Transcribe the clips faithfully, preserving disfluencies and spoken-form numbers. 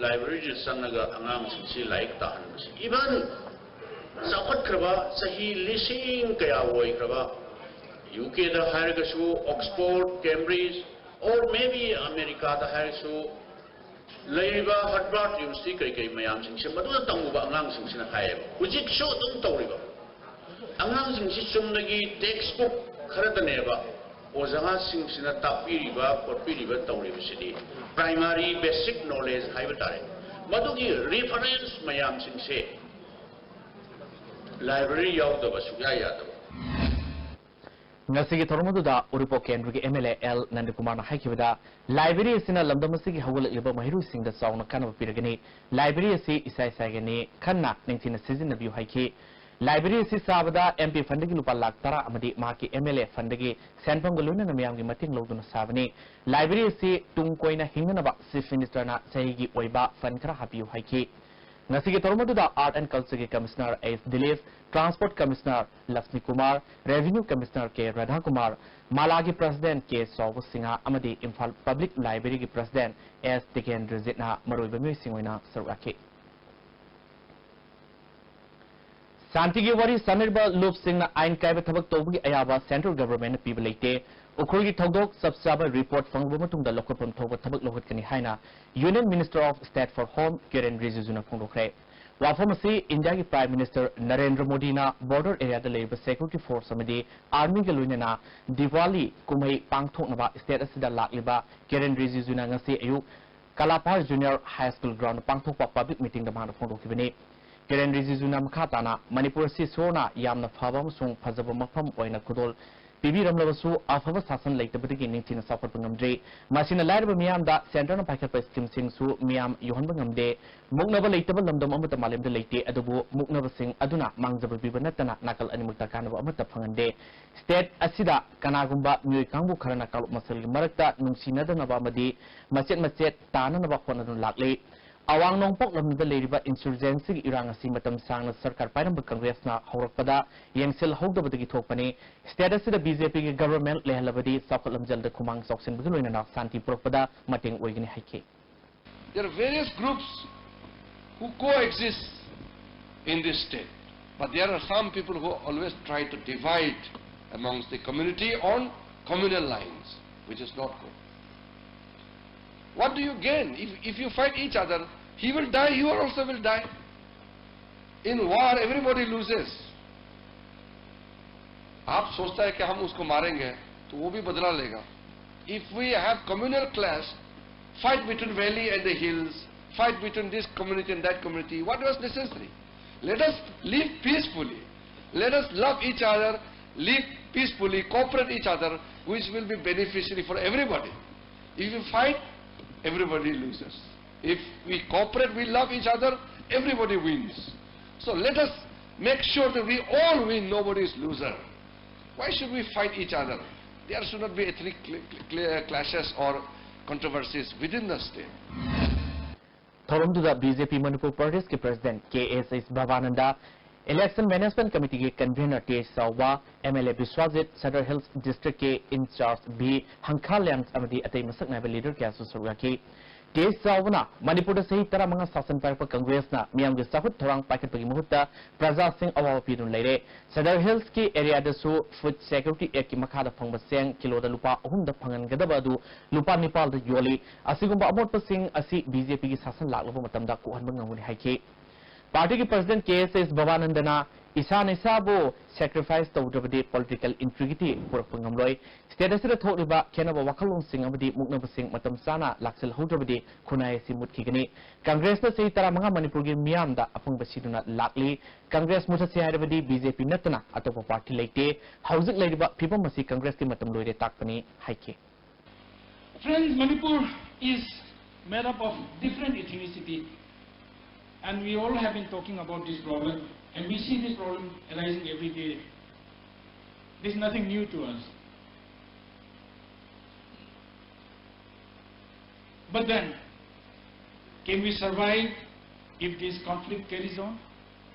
ꯂꯥꯏꯕ꯭ꯔꯦꯔꯤꯗ ꯆꯪꯉꯒ ꯑꯉꯥꯡꯁꯤꯡꯁꯤ ꯂꯥꯏꯔꯤꯛ ꯇꯥꯍꯟꯕꯁꯤ, even ꯆꯥꯎꯈꯠꯈ꯭ꯔꯕ, ꯆꯍꯤ ꯂꯤꯁꯤꯡ ꯀꯌꯥ ꯑꯣꯏꯈ꯭ꯔꯕ ꯌꯨ ꯀꯦꯗ ꯍꯥꯏꯔꯒꯁꯨ, ꯑꯣꯛꯁꯐꯣꯔꯗ, ꯀꯦꯝꯕ꯭ꯔꯤꯖ, or maybe ꯑꯃꯦꯔꯤꯀꯥꯗ ꯍꯥꯏꯔꯁꯨ, ꯂꯩꯔꯤꯕ ꯍꯥꯔꯕꯥꯔꯗ ꯌꯨꯅꯤꯚꯔꯁꯤꯇꯤ ꯀꯔꯤ ꯀꯔꯤ ꯃꯌꯥꯝꯁꯤꯡꯁꯦ, ꯃꯗꯨꯗ ꯇꯝꯃꯨꯕ ꯑꯉꯥꯡꯁꯤꯡꯁꯤꯅ ꯍꯥꯏꯌꯦꯕ, ꯍꯧꯖꯤꯛꯁꯨ ꯑꯗꯨꯝ ꯇꯧꯔꯤꯕ꯫ ꯑꯉꯥꯡꯁꯤꯡꯁꯤ ꯆꯨꯝꯅꯒꯤ ꯇꯦꯛꯁ ꯕꯨꯛ ꯈꯔꯗꯅꯦꯕ ꯑꯣꯖꯥꯁꯤꯡꯁꯤꯅ ꯇꯥꯛꯄꯤꯔꯤꯕ, ꯈꯣꯠꯄꯤꯔꯤꯕ, ꯇꯧꯔꯤꯕꯁꯤꯗꯤ ꯄ꯭ꯔꯥꯏꯃꯥꯔꯤ ꯕꯦꯁꯤꯛ ꯅꯣꯂꯦꯖ ꯍꯥꯏꯕ ꯇꯥꯔꯦ꯫ ꯃꯗꯨꯒꯤ ꯔꯤꯐꯔꯦꯟꯁ ꯃꯌꯥꯝꯁꯤꯡꯁꯦ ꯂꯥꯏꯕ꯭ꯔꯦꯔꯤ ꯌꯥꯎꯗꯕ ꯁꯨꯛꯌꯥ ꯌꯥꯗꯕ꯫ ꯉꯁꯤꯒꯤ ꯊꯧꯔꯝ ꯑꯗꯨꯗ ꯎꯔꯤꯄꯣꯛ ꯀꯦꯟꯗ꯭ꯔꯒꯤ ꯑꯦꯝ ꯑꯦꯜ ꯑꯦ ꯑꯦꯜ ꯅꯟꯗꯀꯨꯃꯥꯔꯅ ꯍꯥꯏꯈꯤꯕꯗ, ꯂꯥꯏꯕ꯭ꯔꯦꯔꯤ ꯑꯁꯤꯅ ꯂꯝꯗꯝ ꯑꯁꯤꯒꯤ ꯍꯧꯒꯠꯂꯛꯂꯤꯕ ꯃꯍꯩꯔꯣꯏꯁꯤꯡꯗ ꯆꯥꯎꯅ ꯀꯥꯟꯅꯕ ꯄꯤꯔꯒꯅꯤ꯫ ꯂꯥꯏꯕ꯭ꯔꯦꯔꯤ ꯑꯁꯤ ꯏꯁꯥ ꯏꯁꯥꯒꯤꯅꯤ, ꯈꯟꯅ ꯅꯤꯡꯊꯤꯅ ꯁꯤꯖꯤꯟꯅꯕꯤꯌꯨ ꯍꯥꯏꯈꯤ꯫ ꯂꯥꯏꯕ꯭ꯔꯦꯔꯤ ꯑꯁꯤ ꯁꯥꯕꯗ ꯑꯦꯝ ꯄꯤ ꯐꯟꯗꯒꯤ ꯂꯨꯄꯥ ꯂꯥꯈ ꯇꯔꯥ ꯑꯃꯗꯤ ꯃꯍꯥꯛꯀꯤ ꯑꯦꯝ ꯑꯦꯜ ꯑꯦ ꯐꯟꯗꯒꯤ ꯁꯦꯟꯐꯝꯒ ꯂꯣꯏꯅꯅ ꯃꯤꯌꯥꯝꯒꯤ ꯃꯇꯦꯡ ꯂꯧꯗꯨꯅ ꯁꯥꯕꯅꯤ꯫ ꯂꯥꯏꯕ꯭ꯔꯦꯔꯤ ꯑꯁꯤ ꯇꯨꯡ ꯀꯣꯏꯅ ꯍꯤꯡꯅꯅꯕ ꯆꯤꯐ ꯃꯤꯅꯤꯁꯇꯔꯅ ꯆꯍꯤꯒꯤ ꯑꯣꯏꯕ ꯐꯟ ꯈꯔ ꯍꯥꯞꯄꯤꯌꯨ ꯍꯥꯏꯈꯤ꯫ ꯉꯁꯤꯒꯤ ꯊꯧꯔꯝ ꯑꯗꯨꯗ ꯑꯥꯔꯠ ꯑꯦꯟ ꯀꯜꯆꯔꯒꯤ commissioner S Dilip, transport commissioner Lakshmi Kumar, revenue commissioner K Radhakumar, ꯃꯥꯂꯥꯒꯤ ꯄ꯭ꯔꯁꯤꯗꯦꯟꯠ ꯀꯦ ꯆꯥꯎꯕ ꯁꯤꯡꯍ ꯑꯃꯗꯤ ꯏꯝꯐꯥꯜ ꯄꯕ꯭ꯂꯤꯛ ꯂꯥꯏꯕ꯭ꯔꯦꯔꯤꯒꯤ ꯄ꯭ꯔꯁꯤꯗꯦꯟꯠ ꯑꯦꯁ ꯇꯤꯀꯦꯟꯗ꯭ꯔꯖꯤꯠꯅ ꯃꯔꯨꯑꯣꯏꯕ ꯃꯤꯑꯣꯏꯁꯤꯡ ꯑꯣꯏꯅ ꯁꯔꯨꯛ ꯌꯥꯈꯤ꯫ ꯁꯥꯟꯇꯤꯒꯤ ꯋꯥꯔꯤ ꯁꯥꯟꯅꯔꯤꯕ ꯂꯨꯞꯁꯤꯡꯅ ꯑꯥꯏꯟ ꯀꯥꯏꯕ ꯊꯕꯛ ꯇꯧꯕꯒꯤ ꯑꯌꯥꯕ ꯁꯦꯟꯇ꯭ꯔꯦꯜ ꯒꯚꯔꯟꯃꯦꯟꯠꯅ ꯄꯤꯕ ꯂꯩꯇꯦ꯫ ꯎꯈ꯭ꯔꯨꯜꯒꯤ ꯊꯧꯗꯣꯛ ꯆꯞ ꯆꯥꯕ ꯔꯤꯄꯣꯔꯠ ꯐꯪꯂꯕ ꯃꯇꯨꯡꯗ ꯂꯧꯈꯠꯐꯝ ꯊꯣꯛꯄ ꯊꯕꯛ ꯂꯧꯈꯠꯀꯅꯤ ꯍꯥꯏꯅ Union Minister of State for Home ꯀꯤꯔꯦꯟ ꯔꯤꯖꯤꯖꯨꯅ ꯐꯣꯡꯗꯣꯛꯈ꯭ꯔꯦ꯫ ꯋꯥꯐꯝ ꯑꯁꯤ ꯏꯟꯗꯤꯌꯥꯒꯤ ꯄ꯭ꯔꯥꯏꯝ ꯃꯤꯅꯤꯁꯇꯔ ꯅꯔꯦꯟꯗ꯭ꯔ ꯃꯣꯗꯤꯅ ꯕꯣꯔꯗꯔ ꯑꯦꯔꯤꯌꯥꯗ ꯂꯩꯔꯤꯕ ꯁꯦꯀ꯭ꯌꯨꯔꯤꯇꯤ ꯐꯣꯔꯁ ꯑꯃꯗꯤ ꯑꯥꯔꯃꯤꯒ ꯂꯣꯏꯅꯅ ꯗꯤꯋꯥꯂꯤ ꯀꯨꯝꯍꯩ ꯄꯥꯡꯊꯣꯛꯅꯕ ꯁ꯭ꯇꯦꯠ ꯑꯁꯤꯗ ꯂꯥꯛꯂꯤꯕ ꯀꯤꯔꯦꯟ ꯔꯤꯖꯤꯖꯨꯅ ꯉꯁꯤ ꯑꯌꯨꯛ ꯀꯂꯥꯄꯥꯔ ꯖꯨꯅꯤꯌꯔ ꯍꯥꯏ ꯁ꯭ꯀꯨꯜ ꯒ꯭ꯔꯥꯎꯟꯗ ꯄꯥꯡꯊꯣꯛꯄ ꯄꯕ꯭ꯂꯤꯛ ꯃꯤꯇꯤꯡꯗ ꯃꯍꯥꯛꯅ ꯐꯣꯡꯗꯣꯛꯈꯤꯕꯅꯤ꯫ ꯀꯤꯔꯦꯟ ꯔꯤꯖꯤꯖꯨꯅ ꯃꯈꯥ ꯇꯥꯅ ꯃꯅꯤꯄꯨꯔ ꯑꯁꯤ ꯏꯁꯣꯔꯅ ꯌꯥꯝꯅ ꯐꯕ ꯑꯃꯁꯨꯡ ꯐꯖꯕ ꯃꯐꯝ ꯑꯣꯏꯅ ꯈꯨꯗꯣꯜ ꯄꯤꯕꯤꯔꯝꯂꯕꯁꯨ ꯑꯐꯕ ꯁꯥꯁꯟ ꯂꯩꯇꯕꯗꯒꯤ ꯅꯤꯡꯊꯤꯅ ꯆꯥꯎꯈꯠꯄ ꯉꯝꯗ꯭ꯔꯤ꯫ ꯃꯁꯤꯅ ꯂꯥꯏꯔꯕ ꯃꯤꯌꯥꯝꯗ ꯁꯦꯟꯇꯔꯅ ꯄꯥꯏꯈꯠꯄ ꯁ꯭ꯀꯤꯝꯁꯤꯡꯁꯨ ꯃꯤꯌꯥꯝ ꯌꯧꯍꯟꯕ ꯉꯝꯗꯦ꯫ ꯃꯨꯛꯅꯕ ꯂꯩꯇꯕ ꯂꯝꯗꯝ ꯑꯃꯠꯇ ꯃꯥꯂꯦꯝꯗ ꯂꯩꯇꯦ, ꯑꯗꯨꯕꯨ ꯃꯨꯛꯅꯕꯁꯤꯡ ꯑꯗꯨꯅ ꯃꯥꯡꯖꯕ ꯄꯤꯕ ꯅꯠꯇꯅ ꯅꯥꯀꯜ ꯑꯅꯤꯃꯛꯇ ꯀꯥꯟꯅꯕ ꯑꯃꯠꯇ ꯐꯪꯍꯟꯗꯦ꯫ ꯁ꯭ꯇꯦꯠ ꯑꯁꯤꯗ ꯀꯅꯥꯒꯨꯝꯕ ꯃꯤꯑꯣꯏ ꯀꯥꯡꯕꯨ ꯈꯔꯅ ꯀꯥꯡꯂꯨꯞ ꯃꯁꯦꯜꯒꯤ ꯃꯔꯛꯇ ꯅꯨꯡꯁꯤꯅꯗꯅꯕ ꯑꯃꯗꯤ ꯃꯆꯦꯠ ꯃꯆꯦꯠ ꯇꯥꯅꯅꯕ ꯍꯣꯠꯅꯗꯨꯅ ꯂꯥꯛꯂꯤ꯫ ꯑꯋꯥꯡ ꯅꯣꯡꯄꯣꯛ ꯂꯝꯗꯝꯗ ꯂꯩꯔꯤꯕ ꯏꯟꯁꯨꯔꯖꯦꯟꯁꯤꯒꯤ ꯏꯔꯥꯡ ꯑꯁꯤ ꯃꯇꯝ ꯁꯥꯡꯅ ꯁꯔꯀꯥꯔ ꯄꯥꯏꯔꯝꯕ ꯀꯪꯒ꯭ꯔꯦꯁꯅ ꯍꯧꯔꯛꯄꯗ ꯌꯦꯡꯁꯤꯜꯍꯧꯗꯕꯗꯒꯤ ꯊꯣꯛꯄꯅꯤ꯫ ꯁ꯭ꯇꯦꯠ ꯑꯁꯤꯗ ꯕꯤ ꯖꯦ ꯄꯤꯒꯤ ꯒꯚꯔꯟꯃꯦꯟꯠ ꯂꯩꯍꯜꯂꯕꯗꯤ ꯆꯥꯎꯈꯠ ꯂꯝꯖꯦꯜꯗ ꯈꯨꯃꯥꯡ ꯆꯥꯎꯁꯤꯟꯕꯒ ꯂꯣꯏꯅꯅ ꯁꯥꯟꯇꯤ ꯄꯨꯔꯛꯄꯗ ꯃꯇꯦꯡ ꯑꯣꯏꯒꯅꯤ ꯍꯥꯏꯈꯤ꯫ There are various groups who coexist in this state, but there are some people who always try to divide amongst the community on communal lines, which is not good. What do you gain? If, if you fight each other, he will die, you also will die. In war, everybody loses. आप सोचता है कि हम उसको मारेंगे तो वो भी बदला लेगा. If we have communal clash, fight between valley and the hills, fight between this community and that community, what was necessary? Let us live peacefully. Let us love each other, live peacefully, cooperate each other, which will be beneficiary for everybody. If you fight, everybody loses. If we cooperate, we love each other, everybody wins. So let us make sure that we all win, nobody is loser. Why should we fight each other? There should not be ethnic cl- cl- clashes or controversies within the state. ꯊꯧꯔꯝꯗꯨꯗ B J ꯄꯤ ꯃꯅꯤꯄꯨꯔ ꯄ꯭ꯔꯗꯦꯁꯀꯤ president ꯀꯦ ꯑꯦꯁ ꯑꯦꯁ ꯚꯕꯥꯅꯟꯗ, election management ꯀꯃꯤꯇꯤꯒꯤ convener ꯇꯦꯖ ꯆꯥꯎꯕ, M L ꯑꯦ ꯕꯤꯁ꯭ꯋꯥꯖꯤꯠ, Sadar hills ꯗꯤꯁꯇ꯭ꯔꯤꯛꯀꯤ in-charge V ꯍꯪꯈꯥꯂꯦꯝ ꯑꯃꯗꯤ ꯑꯇꯩ ꯃꯁꯛ ꯅꯥꯏꯕ leader ꯀꯌꯥꯁꯨ ꯁꯔꯨꯛ ꯌꯥꯈꯤ꯫ ꯇꯦꯖ ꯆꯥꯎꯕꯅ ꯃꯅꯤꯄꯨꯔꯗ ꯆꯍꯤ ꯇꯔꯥꯃꯉꯥ ꯁꯥꯁꯟ ꯄꯥꯏꯔꯛꯄ ꯀꯪꯒ꯭ꯔꯦꯁꯅ ꯃꯤꯌꯥꯝꯒꯤ ꯆꯥꯎꯈꯠ ꯊꯧꯔꯥꯡ ꯄꯥꯏꯈꯠꯄꯒꯤ ꯃꯍꯨꯠꯇ ꯄ꯭ꯔꯖꯥꯁꯤꯡ ꯑꯋꯥꯕ ꯄꯤꯗꯨꯅ ꯂꯩꯔꯦ꯫ ꯁꯗꯔ ꯍꯤꯜꯁꯀꯤ ꯑꯦꯔꯤꯌꯥꯗꯁꯨ ꯐꯨꯗ ꯁꯦꯀ꯭ꯌꯨꯔꯤꯇꯤ ꯑꯦꯛꯀꯤ ꯃꯈꯥꯗ ꯐꯪꯕ ꯆꯦꯡ ꯀꯤꯂꯣꯗ ꯂꯨꯄꯥ ꯑꯍꯨꯝꯗ ꯐꯪꯍꯟꯒꯗꯕ ꯑꯗꯨ ꯂꯨꯄꯥ ꯅꯤꯄꯥꯜꯗ ꯌꯣꯜꯂꯤ꯫ ꯑꯁꯤꯒꯨꯝꯕ ꯑꯃꯣꯠꯄꯁꯤꯡ ꯑꯁꯤ ꯕꯤ ꯖꯦ ꯄꯤꯒꯤ ꯁꯥꯁꯟ ꯂꯥꯛꯂꯕ ꯃꯇꯝꯗ ꯀꯣꯛꯍꯟꯕ ꯉꯝꯒꯅꯤ ꯍꯥꯏꯈꯤ꯫ ꯄꯥꯔꯇꯤꯒꯤ ꯄ꯭ꯔꯁꯤꯗꯦꯟ ꯀꯦ ꯑꯦꯁ ꯑꯦꯁ ꯚꯕꯥꯅꯟꯗꯅ ꯏꯁꯥꯅ ꯏꯁꯥꯕꯨ ꯁꯦꯀ꯭ꯔꯤꯐꯥꯏꯁ ꯇꯧꯗ꯭ꯔꯕꯗꯤ ꯄꯣꯂꯤꯇꯤꯀꯦꯜ ꯏꯟꯇ꯭ꯔꯤꯒ꯭ꯔꯤꯇꯤ ꯄꯨꯔꯛꯄ ꯉꯝꯂꯣꯏ꯫ ꯁ꯭ꯇꯦꯠ ꯑꯁꯤꯗ ꯊꯣꯛꯂꯤꯕ ꯈꯦꯠꯅꯕ ꯋꯥꯈꯜꯂꯣꯟꯁꯤꯡ ꯑꯃꯗꯤ ꯃꯨꯛꯅꯕꯁꯤꯡ ꯃꯇꯝ ꯆꯥꯅ ꯂꯥꯛꯁꯤꯜꯍꯧꯗ꯭ꯔꯕꯗꯤ ꯈꯨꯟꯅꯥꯏ ꯑꯁꯤ ꯃꯨꯠꯈꯤꯒꯅꯤ꯫ ꯀꯪꯒ꯭ꯔꯦꯁꯅ ꯆꯍꯤ ꯇꯔꯥꯃꯉꯥ ꯃꯅꯤꯄꯨꯔꯒꯤ ꯃꯤꯌꯥꯝꯗ ꯑꯄꯪꯕ ꯁꯤꯗꯨꯅ ꯂꯥꯛꯂꯤ꯫ ꯀꯪꯒ꯭ꯔꯦꯁ ꯃꯨꯊꯠꯁꯤ ꯍꯥꯏꯔꯕꯗꯤ ꯕꯤ ꯖꯦ ꯄꯤ ꯅꯠꯇꯅ ꯑꯇꯣꯞꯄ ꯄꯥꯔꯇꯤ ꯂꯩꯇꯦ꯫ ꯍꯧꯖꯤꯛ ꯂꯩꯔꯤꯕ ꯐꯤꯕꯝ ꯑꯁꯤ ꯀꯪꯒ꯭ꯔꯦꯁꯀꯤ ꯃꯇꯝ ꯂꯣꯏꯔꯦ ꯇꯥꯛꯄꯅꯤ ꯍꯥꯏꯈꯤ꯫ Friends, Manipur is made up of different ethnicity, and we all have been talking about this problem, and we see this problem arising every day. This is nothing new to us. But then, can we survive if this conflict carries on?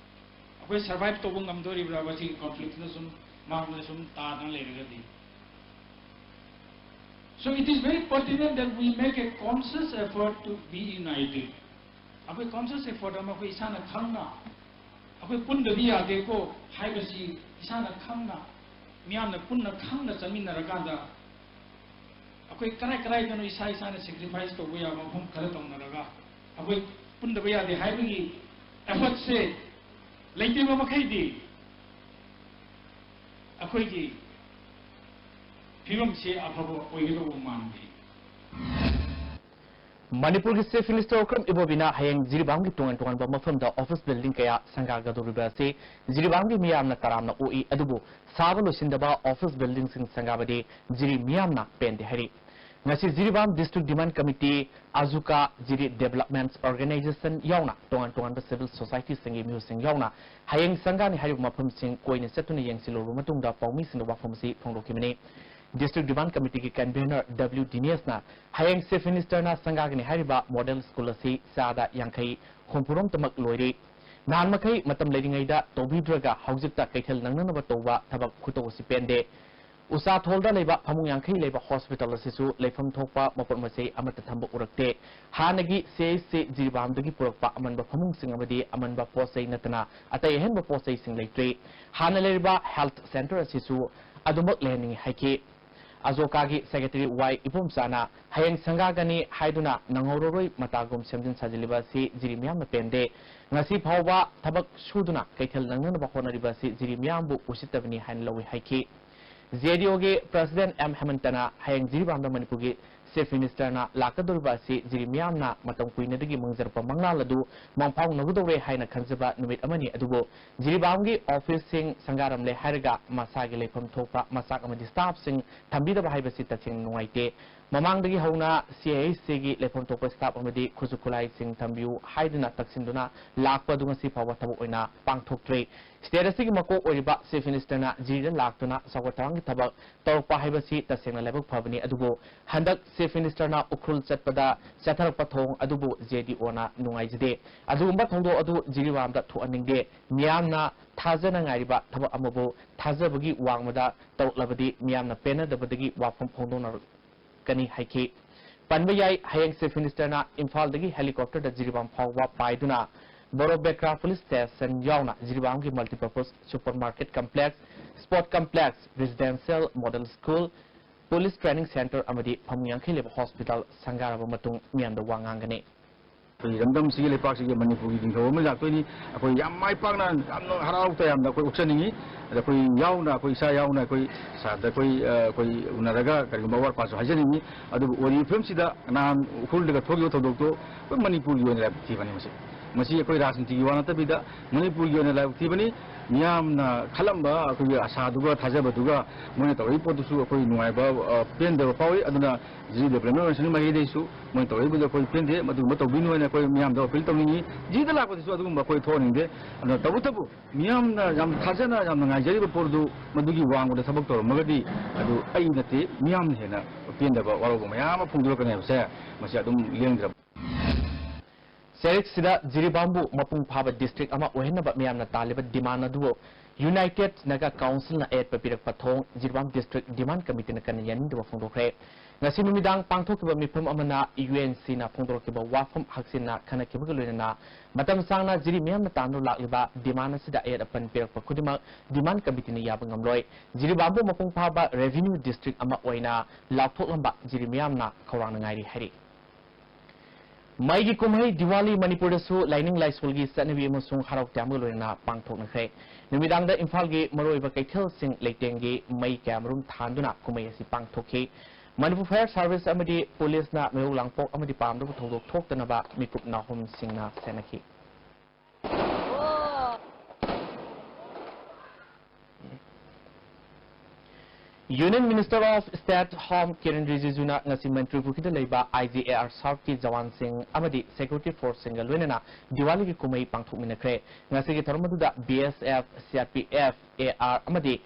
ꯑꯩꯈꯣꯏ survive ꯇꯧꯕ ꯉꯝꯗꯣꯔꯤꯕ꯭ꯔꯥ ꯃꯁꯤꯒꯤ ꯀꯣꯟꯐ꯭ꯂꯤꯛꯁꯤꯅ ꯁꯨꯝ ꯃꯥꯡꯗ ꯁꯨꯝ ꯇꯥꯗꯅ ꯂꯩꯔꯒꯗꯤ? So it is very pertinent that we make a conscious effort to be united. ꯑꯩꯈꯣꯏ conscious effort ꯑꯃ ꯑꯩꯈꯣꯏ ꯏꯁꯥꯅ ꯈꯪꯅ ꯑꯩꯈꯣꯏ ꯄꯨꯟꯗꯕ ꯌꯥꯗꯦꯀꯣ ꯍꯥꯏꯕꯁꯤ ꯏꯁꯥꯅ ꯈꯪꯅ ꯃꯤꯌꯥꯝꯅ ꯄꯨꯟꯅ ꯈꯪꯅ ꯆꯠꯃꯤꯟꯅꯔꯀꯥꯟꯗ ꯑꯩꯈꯣꯏ ꯀꯔꯥꯏ ꯀꯔꯥꯏꯗꯅꯣ ꯏꯁꯥ ꯏꯁꯥꯅ sacrifice ꯇꯧꯕ ꯌꯥꯕ ꯃꯐꯝ ꯈꯔ ꯇꯧꯅꯔꯒ ꯑꯩꯈꯣꯏ ꯄꯨꯟꯗꯕ ꯌꯥꯗꯦ ꯍꯥꯏꯕꯒꯤ effortꯁꯦ ꯂꯩꯇꯕ ꯃꯈꯩꯗꯤ ꯑꯩꯈꯣꯏꯒꯤ ꯐꯤꯕꯝꯁꯦ ꯑꯐꯕ ꯑꯣꯏꯒꯗꯧꯕ ꯃꯥꯟꯗꯦ꯫ ꯃꯅꯤꯄꯨꯔꯒꯤ Chief Minister ꯑꯣꯀ꯭ꯔꯝ ꯏꯕꯣꯕꯤꯅ ꯍꯌꯦꯡ ꯖꯤꯔꯤꯕꯥꯝꯒꯤ ꯇꯣꯉꯥꯟ ꯇꯣꯉꯥꯟꯕ ꯃꯐꯝꯗ office building ꯀꯌꯥ ꯁꯪꯒꯥꯒꯗꯧꯔꯤꯕ ꯑꯁꯤ ꯖꯤꯔꯤꯕꯥꯝꯒꯤ ꯃꯤꯌꯥꯝꯅ ꯇꯔꯥꯝꯅ ꯑꯣꯛꯏ, ꯑꯗꯨꯕꯨ ꯁꯥꯕ ꯂꯣꯏꯁꯤꯟꯗꯕ office buildingꯁꯤꯡ ꯁꯪꯒꯥꯕꯗꯤ ꯖꯤꯔꯤ ꯃꯤꯌꯥꯝꯅ ꯄꯦꯟꯗꯦ ꯍꯥꯏꯔꯤ꯫ ꯉꯁꯤ ꯖꯤꯔꯤꯕꯥꯝ District Demand Committee, ꯑꯖꯨꯀꯥ, ꯖꯤꯔꯤ Development Organization ꯌꯥꯎꯅ ꯇꯣꯉꯥꯟ ꯇꯣꯉꯥꯟꯕ civil societyꯁꯤꯡꯒꯤ ꯃꯤꯍꯨꯠꯁꯤꯡ ꯌꯥꯎꯅ ꯍꯌꯦꯡ ꯁꯪꯒꯥꯅꯤ ꯍꯥꯏꯔꯤꯕ ꯃꯐꯝꯁꯤꯡ ꯀꯣꯏꯅ ꯆꯠꯇꯨꯅ ꯌꯦꯡꯁꯤꯜꯂꯨꯔꯕ ꯃꯇꯨꯡꯗ ꯄꯥꯎꯃꯤꯁꯤꯡꯗ ꯋꯥꯐꯝ ꯑꯁꯤ ꯐꯣꯡꯗꯣꯛꯈꯤꯕꯅꯤ꯫ District Demand Committeeꯒꯤ convener W ꯗꯤꯅꯦꯁꯅ ꯍꯌꯦꯡ Chief Ministerꯅ ꯁꯪꯒꯥꯒꯅꯤ ꯍꯥꯏꯔꯤꯕ model school ꯑꯁꯤ ꯆꯥꯗ ꯌꯥꯡꯈꯩ ꯍꯨꯝꯐꯨꯔꯣꯝꯇꯃꯛ ꯂꯣꯏꯔꯦ꯫ ꯅꯍꯥꯟ ꯃꯈꯩ ꯃꯇꯝ ꯂꯩꯔꯤꯉꯩꯗ ꯇꯧꯕꯤꯗ꯭ꯔꯒ ꯍꯧꯖꯤꯛꯇ ꯀꯩꯊꯦꯜ ꯅꯪꯅꯅꯕ ꯇꯧꯕ ꯊꯕꯛ ꯈꯨꯇꯧ ꯑꯁꯤ ꯄꯦꯟꯗꯦ꯫ ꯎꯆꯥꯊꯣꯜꯗ ꯂꯩꯕ ꯐꯃꯨꯡ ꯌꯥꯡꯈꯩ ꯂꯩꯕ hospital ꯑꯁꯤꯁꯨ ꯂꯩꯐꯝ ꯊꯣꯛꯄ ꯃꯄꯣꯠ ꯃꯆꯩ ꯑꯃꯠꯇ ꯊꯝꯕ ꯎꯔꯛꯇꯦ꯫ ꯍꯥꯟꯅꯒꯤ CHC ꯖꯤꯔꯤꯕꯥꯝꯗꯒꯤ ꯄꯨꯔꯛꯄ ꯑꯃꯟꯕ ꯐꯃꯨꯡꯁꯤꯡ ꯑꯃꯗꯤ ꯑꯃꯟꯕ ꯄꯣꯠ ꯆꯩ ꯅꯠꯇꯅ ꯑꯇꯩ ꯑꯍꯦꯟꯕ ꯄꯣꯠ ꯆꯩꯁꯤꯡ ꯂꯩꯇ꯭ꯔꯦ꯫ ꯍꯥꯟꯅ ꯂꯩꯔꯤꯕ health centre ꯑꯁꯤꯁꯨ ꯑꯗꯨꯃꯛ ꯂꯩꯍꯟꯅꯤꯡꯏ ꯍꯥꯏꯈꯤ꯫ ꯑꯖꯣꯀꯥꯒꯤ secretary ꯋꯥꯏ ꯏꯕꯣꯝꯆꯥꯅ ꯍꯌꯦꯡ ꯁꯪꯒꯥꯒꯅꯤ ꯍꯥꯏꯗꯨꯅ ꯅꯪꯍꯧꯔꯔꯣꯏ ꯃꯇꯥꯒꯨꯝ ꯁꯦꯝꯖꯤꯟ ꯁꯥꯖꯤꯜꯂꯤꯕ ꯑꯁꯤ ꯖꯤꯔꯤ ꯃꯤꯌꯥꯝꯅ ꯄꯦꯟꯗꯦ꯫ ꯉꯁꯤ ꯐꯥꯎꯕ ꯊꯕꯛ ꯁꯨꯗꯨꯅ ꯀꯩꯊꯦꯜ ꯅꯪꯅꯅꯕ ꯍꯣꯠꯅꯔꯤꯕ ꯑꯁꯤ ꯖꯤꯔꯤ ꯃꯤꯌꯥꯝꯕꯨ ꯎꯁꯤꯠꯇꯕꯅꯤ ꯍꯥꯏꯅ ꯂꯧꯏ ꯍꯥꯏꯈꯤ꯫ JDOꯒꯤ President ꯑꯦꯝ ꯍꯦꯃꯟꯇꯅ ꯍꯌꯦꯡ ꯖꯤꯔꯤꯕꯥꯝꯗ ꯃꯅꯤꯄꯨꯔꯒꯤ Chief Ministerꯅ ꯂꯥꯛꯀꯗꯧꯔꯤꯕ ꯑꯁꯤ ꯖꯤꯔꯤ ꯃꯤꯌꯥꯝꯅ ꯃꯇꯝ ꯀꯨꯏꯅꯗꯒꯤ ꯃꯪꯖꯔꯛꯄ ꯃꯪꯂꯥꯟ ꯑꯗꯨ ꯃꯪꯐꯥꯎꯅꯒꯗꯧꯔꯦ ꯍꯥꯏꯅ ꯈꯟꯖꯕ ꯅꯨꯃꯤꯠ ꯑꯃꯅꯤ꯫ ꯑꯗꯨꯕꯨ ꯖꯤꯔꯤꯕꯥꯝꯒꯤ officeꯁꯤꯡ ꯁꯪꯒꯥꯔꯝꯂꯦ ꯍꯥꯏꯔꯒ ꯃꯁꯥꯒꯤ ꯂꯩꯐꯝ ꯊꯣꯛꯄ ꯃꯆꯥꯛ ꯑꯃꯗꯤ staffꯁꯤꯡ ꯊꯝꯕꯤꯗꯕ ꯍꯥꯏꯕꯁꯤ ꯇꯁꯦꯡꯅ ꯅꯨꯡꯉꯥꯏꯇꯦ꯫ ꯃꯃꯥꯡꯗꯒꯤ ꯍꯧꯅ CHCꯒꯤ ꯂꯩꯐꯝ ꯊꯣꯛꯄ staff ꯑꯃꯗꯤ ꯈꯨꯠꯁꯨ ꯈꯨꯠꯂꯥꯏꯁꯤꯡ ꯊꯝꯕꯤꯌꯨ ꯍꯥꯏꯗꯨꯅ ꯇꯛꯁꯤꯟꯗꯨꯅ ꯂꯥꯛꯄ ꯑꯗꯨ ꯉꯁꯤ ꯐꯥꯎꯕ ꯊꯕꯛ ꯑꯣꯏꯅ ꯄꯥꯡꯊꯣꯛꯇ꯭ꯔꯤ꯫ State ꯑꯁꯤꯒꯤ ꯃꯀꯣꯛ ꯑꯣꯏꯔꯤꯕ Chief Ministerꯅ ꯖꯤꯔꯤꯗ ꯂꯥꯛꯇꯨꯅ ꯆꯥꯎꯈꯠ ꯊꯧꯔꯥꯡꯒꯤ ꯊꯕꯛ ꯇꯧꯔꯛꯄ ꯍꯥꯏꯕꯁꯤ ꯇꯁꯦꯡꯅ ꯂꯥꯏꯕꯛ ꯐꯕꯅꯤ꯫ ꯑꯗꯨꯕꯨ ꯍꯟꯗꯛ Chief Ministerꯅ ꯎꯈ꯭ꯔꯨꯜ ꯆꯠꯄꯗ ꯆꯠꯊꯔꯛꯄ ꯊꯧꯑꯣꯡ ꯑꯗꯨꯕꯨ JDOꯅ ꯅꯨꯡꯉꯥꯏꯖꯗꯦ꯫ ꯑꯗꯨꯒꯨꯝꯕ ꯊꯧꯗꯣꯛ ꯑꯗꯨ ꯖꯤꯔꯤꯕꯥꯝꯗ ꯊꯣꯛꯍꯟꯅꯤꯡꯗꯦ꯫ ꯃꯤꯌꯥꯝꯅ ꯊꯥꯖꯅ ꯉꯥꯏꯔꯤꯕ ꯊꯕꯛ ꯑꯃꯕꯨ ꯊꯥꯖꯕꯒꯤ ꯋꯥꯡꯃꯗ ꯇꯧꯔꯛꯂꯕꯗꯤ ꯃꯤꯌꯥꯝꯅ ꯄꯦꯟꯅꯗꯕꯗꯒꯤ ꯋꯥꯐꯝ ꯐꯣꯡꯗꯣꯛꯅꯔꯛ ꯀꯅꯤ ꯍꯥꯏꯈꯤ꯫ ꯄꯟꯕ ꯌꯥꯏ, ꯍꯌꯦꯡ Chief Minister ꯅ ꯏꯝꯐꯥꯜꯗꯒꯤ helicopter ꯗ ꯖꯤꯔꯤꯕꯥꯝ ꯐꯥꯎꯕ ꯄꯥꯏꯗꯨꯅ ꯕꯣꯔꯣꯕꯦꯀ꯭ꯔꯥ police station ꯌꯥꯎꯅ ꯖꯤꯔꯤꯕꯥꯝꯒꯤ multipurpose supermarket complex, sport complex, residential model school, police training center ꯑꯃꯗꯤ ꯐꯃꯨꯡ ꯌꯥꯡꯈꯩ ꯂꯩꯕ hospital ꯁꯪꯒꯥꯔꯕ ꯃꯇꯨꯡ ꯃꯤꯌꯥꯝꯗ ꯋꯥ ꯉꯥꯡꯒꯅꯤ꯫ ꯑꯩꯈꯣꯏ ꯏꯔꯝꯗꯝꯁꯤꯒꯤ, ꯂꯩꯄꯥꯛꯁꯤꯒꯤ ꯃꯅꯤꯄꯨꯔꯒꯤ ꯅꯤꯡꯊꯧ ꯑꯃ ꯂꯥꯛꯇꯣꯏꯅꯤ꯫ ꯑꯩꯈꯣꯏ ꯌꯥꯝ ꯃꯥꯏ ꯄꯥꯛꯅ, ꯌꯥꯝꯅ ꯍꯔꯥꯎ ꯇꯌꯥꯝꯅ ꯑꯩꯈꯣꯏ ꯑꯣꯛꯆꯅꯤꯡꯉꯤ꯫ ꯑꯗ ꯑꯩꯈꯣꯏ ꯌꯥꯎꯅ, ꯑꯩꯈꯣꯏ ꯏꯁꯥ ꯌꯥꯎꯅ, ꯑꯩꯈꯣꯏ ꯁꯥꯔꯗ ꯑꯩꯈꯣꯏ, ꯑ, ꯑꯩꯈꯣꯏ ꯎꯅꯔꯒ ꯀꯔꯤꯒꯨꯝꯕ ꯑꯋꯥꯠ ꯑꯄꯥꯁꯨ ꯍꯥꯏꯖꯅꯤꯡꯉꯤ꯫ ꯑꯗꯨꯕꯨ ꯑꯣꯏꯔꯤꯕ ꯐꯤꯕꯝꯁꯤꯗ ꯉꯍꯥꯟ ꯎꯈ꯭ꯔꯨꯜꯗꯒ ꯊꯣꯛꯈꯤꯕ ꯊꯧꯗꯣꯛꯇꯣ ꯑꯩꯈꯣꯏ ꯃꯅꯤꯄꯨꯔꯒꯤ ꯑꯣꯏꯅ ꯂꯥꯏꯕꯛ ꯊꯤꯕꯅꯤ꯫ ꯃꯁꯤ, ꯃꯁꯤ ꯑꯩꯈꯣꯏ ꯔꯥꯖꯅꯤꯇꯤꯒꯤ ꯋꯥ ꯅꯠꯇꯕꯤꯗ ꯃꯅꯤꯄꯨꯔꯒꯤ ꯑꯣꯏꯅ ꯂꯥꯏꯕꯛ ꯊꯤꯕꯅꯤ꯫ ꯃꯤꯌꯥꯝꯅ ꯈꯜꯂꯝꯕ ꯑꯩꯈꯣꯏꯒꯤ ꯑꯁꯥꯗꯨꯒ ꯊꯥꯖꯕꯗꯨꯒ ꯃꯣꯏꯅ ꯇꯧꯔꯤꯕ ꯄꯣꯠꯇꯨꯁꯨ ꯑꯩꯈꯣꯏ ꯅꯨꯡꯉꯥꯏꯕ, ꯑ, ꯄꯦꯟꯗꯕ ꯐꯥꯎꯏ꯫ ꯑꯗꯨꯅ ꯖꯤꯔꯤ Development Organization ꯒꯤ ꯃꯥꯏꯀꯩꯗꯒꯤꯁꯨ ꯃꯣꯏꯅ ꯇꯧꯔꯛꯏꯕꯗꯣ ꯑꯩꯈꯣꯏ ꯄꯦꯟꯗꯦ꯫ ꯃꯗꯨꯒꯨꯝꯕ ꯇꯧꯕꯤꯅꯨ ꯍꯥꯏꯅ ꯑꯩꯈꯣꯏ ꯃꯤꯌꯥꯝꯗ appeal ꯇꯧꯅꯤꯡꯉꯤ꯫ ꯖꯤꯔꯤꯗ ꯂꯥꯛꯄꯗꯁꯨ ꯑꯗꯨꯒꯨꯝꯕ ꯑꯩꯈꯣꯏ ꯊꯣꯛꯍꯟꯅꯤꯡꯗꯦ꯫ ꯑꯗꯨꯅ ꯇꯧꯕꯇꯕꯨ ꯃꯤꯌꯥꯝꯅ ꯌꯥꯝ ꯊꯥꯖꯅ, ꯌꯥꯝꯅ ꯉꯥꯏꯖꯔꯤꯕ ꯄꯣꯠ ꯑꯗꯨ ꯃꯗꯨꯒꯤ ꯋꯥꯡꯃꯗ ꯊꯕꯛ ꯇꯧꯔꯝꯃꯒꯗꯤ ꯑꯗꯨ ꯑꯩ ꯅꯠꯇꯦ, ꯃꯤꯌꯥꯝꯅ ꯍꯦꯟꯅ ꯄꯦꯟꯗꯕ, ꯋꯥꯔꯧꯕ ꯃꯌꯥꯝ ꯑꯃ ꯐꯣꯡꯗꯣꯔꯛꯀꯅꯤ ꯍꯥꯏꯕꯁꯦ ꯃꯁꯤ ꯑꯗꯨꯝ ꯂꯦꯡꯗ꯭ꯔꯕ꯫ ꯆꯩꯔꯛꯁꯤꯗ ꯖꯤꯔꯤꯕꯥꯝꯕꯨ ꯃꯄꯨꯡ ꯐꯥꯕ district ꯑꯃ ꯑꯣꯏꯍꯟꯅꯕ ꯃꯤꯌꯥꯝꯅ ꯇꯥꯜꯂꯤꯕ demand ꯑꯗꯨꯕꯨ United Naga Council ꯅ ꯑꯌꯦꯠꯄ ꯄꯤꯔꯛꯄ ꯊꯣꯡ ꯖꯤꯔꯤꯕꯥꯝ district demand committee ꯅ ꯀꯟꯅ ꯌꯥꯅꯤꯡꯗꯕ ꯐꯣꯡꯗꯣꯛꯈ꯭ꯔꯦ꯫ ꯉꯁꯤ ꯅꯨꯃꯤꯗꯥꯡ ꯄꯥꯡꯊꯣꯛꯈꯤꯕ ꯃꯤꯐꯝ ꯑꯃꯅ ꯌꯨ ꯑꯦꯟ ꯁꯤ ꯅ ꯐꯣꯡꯗꯣꯔꯛꯈꯤꯕ ꯋꯥꯐꯝ ꯍꯛꯆꯤꯟꯅ ꯈꯟꯅꯈꯤꯕꯒ ꯂꯣꯏꯅꯅ ꯃꯇꯝ ꯁꯥꯡꯅ ꯖꯤꯔꯤ ꯃꯤꯌꯥꯝꯅ ꯇꯥꯟꯗꯨꯅ ꯂꯥꯛꯂꯤꯕ demand ꯑꯁꯤꯗ ꯑꯌꯦꯠ ꯑꯄꯟ ꯄꯤꯔꯛꯄ ꯈꯨꯗꯤꯡꯃꯛ demand committee ꯅ ꯌꯥꯕ ꯉꯝꯂꯣꯏ꯫ ꯖꯤꯔꯤꯕꯥꯝꯕꯨ ꯃꯄꯨꯡ ꯐꯥꯕ revenue district ꯑꯃ ꯑꯣꯏꯅ ꯂꯥꯎꯊꯣꯛꯂꯝꯕ ꯖꯤꯔꯤ ꯃꯤꯌꯥꯝꯅ ꯈꯧꯔꯥꯡꯅ ꯉꯥꯏꯔꯤ ꯍꯥꯏꯔꯤ꯫ ꯃꯩꯒꯤ ꯀꯨꯝꯍꯩ ꯗꯤꯋꯥꯂꯤ ꯃꯅꯤꯄꯨꯔꯗꯁꯨ ꯂꯥꯏꯅꯤꯡ ꯂꯥꯏꯁꯣꯜꯒꯤ ꯆꯠꯅꯕꯤ ꯑꯃꯁꯨꯡ ꯍꯔꯥꯎ ꯇꯌꯥꯝꯕꯒ ꯂꯣꯏꯅꯅ ꯄꯥꯡꯊꯣꯛꯅꯈ꯭ꯔꯦ꯫ ꯅꯨꯃꯤꯗꯥꯡꯗ ꯏꯝꯐꯥꯜꯒꯤ ꯃꯔꯨꯑꯣꯏꯕ ꯀꯩꯊꯦꯜꯁꯤꯡ ꯂꯩꯇꯦꯡꯒꯤ ꯃꯩ ꯀꯌꯥꯃꯔꯨꯝ ꯊꯥꯟꯗꯨꯅ ꯀꯨꯝꯍꯩ ꯑꯁꯤ ꯄꯥꯡꯊꯣꯛꯈꯤ꯫ ꯃꯅꯤꯄꯨꯔ Fire Service ꯑꯃꯗꯤ ꯄꯨꯂꯤꯁꯅ ꯃꯩꯔꯧ ꯂꯥꯡꯄꯣꯛ ꯑꯃꯗꯤ ꯄꯥꯝꯗꯕ ꯊꯧꯗꯣꯛ ꯊꯣꯛꯇꯅꯕ ꯃꯤꯀꯨꯞ ꯅꯥꯍꯨꯝꯁꯤꯡꯅ ꯁꯦꯟꯅꯈꯤ꯫ Union Minister of State Home Kiren Rijiju ꯅ ꯉꯁꯤ ꯃꯟꯇ꯭ꯔꯤ ꯄꯨꯈ꯭ꯔꯤꯗ ꯂꯩꯕ ꯑꯥꯏ ꯖꯤ ꯑꯦ ꯑꯥꯔ South ꯀꯤ ꯖꯋꯥꯟꯁꯤꯡ ꯑꯃꯗꯤ security force ꯁꯤꯡꯒ ꯂꯣꯏꯅꯅ ꯗꯤꯋꯥꯂꯤꯒꯤ ꯀꯨꯝꯍꯩ ꯄꯥꯡꯊꯣꯛꯃꯤꯟꯅꯈ꯭ꯔꯦ꯫ ꯉꯁꯤꯒꯤ ꯊꯧꯔꯝ ꯑꯗꯨꯗ B S F, C R P F, A R ꯑꯃꯗꯤ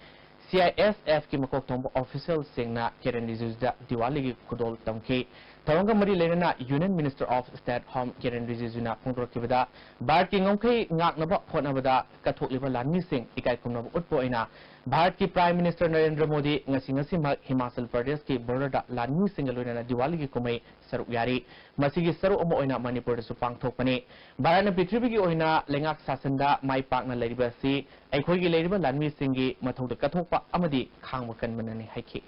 ꯁꯤ ꯑꯥꯏ ꯑꯦꯁ ꯑꯦꯐ ꯀꯤ ꯃꯀꯣꯛ ꯊꯣꯡꯕ official ꯁꯤꯡꯅ ꯀꯤꯔꯦꯟ ꯔꯤꯖꯤꯖꯨꯗ ꯗꯤꯋꯥꯂꯤꯒꯤ ꯈꯨꯗꯣꯜ ꯇꯝꯈꯤ꯫ ꯊꯧꯔꯝꯒ ꯃꯔꯤ ꯂꯩꯅꯅ Union Minister of State Home ꯀꯤꯔꯦꯟ ꯔꯤꯖꯤꯖꯨꯅ ꯐꯣꯡꯗꯣꯔꯛꯈꯤꯕꯗ, ꯚꯥꯔꯠꯀꯤ ꯉꯝꯈꯩ ꯉꯥꯛꯅꯕ ꯍꯣꯠꯅꯕꯗ ꯀꯠꯊꯣꯛꯂꯤꯕ ꯂꯥꯟꯃꯤꯁꯤꯡ ꯏꯀꯥꯏ ꯈꯨꯝꯅꯕ ꯎꯠꯄ ꯑꯣꯏꯅ ꯚꯥꯔꯠꯀꯤ Prime Minister ꯅꯔꯦꯟꯗ꯭ꯔ ꯃꯣꯗꯤ ꯉꯁꯤ ꯉꯁꯤꯃꯛ ꯍꯤꯃꯥꯆꯜ ꯄ꯭ꯔꯗꯦꯁꯀꯤ borderꯗ ꯂꯥꯟꯃꯤꯁꯤꯡꯒ ꯂꯣꯏꯅꯅ ꯗꯤꯋꯥꯂꯤꯒꯤ ꯀꯨꯝꯍꯩ ꯁꯔꯨꯛ ꯌꯥꯔꯤ꯫ ꯃꯁꯤꯒꯤ ꯁꯔꯨꯛ ꯑꯃ ꯑꯣꯏꯅ ꯃꯅꯤꯄꯨꯔꯗꯁꯨ ꯄꯥꯡꯊꯣꯛꯄꯅꯤ꯫ ꯚꯥꯔꯠꯅ ꯄ꯭ꯔꯤꯊꯤꯕꯤꯒꯤ ꯑꯣꯏꯅ ꯂꯩꯉꯥꯛ ꯁꯥꯁꯟꯗ ꯃꯥꯏ ꯄꯥꯛꯅ ꯂꯩꯔꯤꯕ ꯑꯁꯤ ꯑꯩꯈꯣꯏꯒꯤ ꯂꯩꯔꯤꯕ ꯂꯥꯟꯃꯤꯁꯤꯡꯒꯤ ꯃꯊꯧꯗ ꯀꯠꯊꯣꯛꯄ ꯑꯃꯗꯤ ꯈꯥꯡꯕ ꯀꯟꯕꯅꯅꯤ ꯍꯥꯏꯈꯤ꯫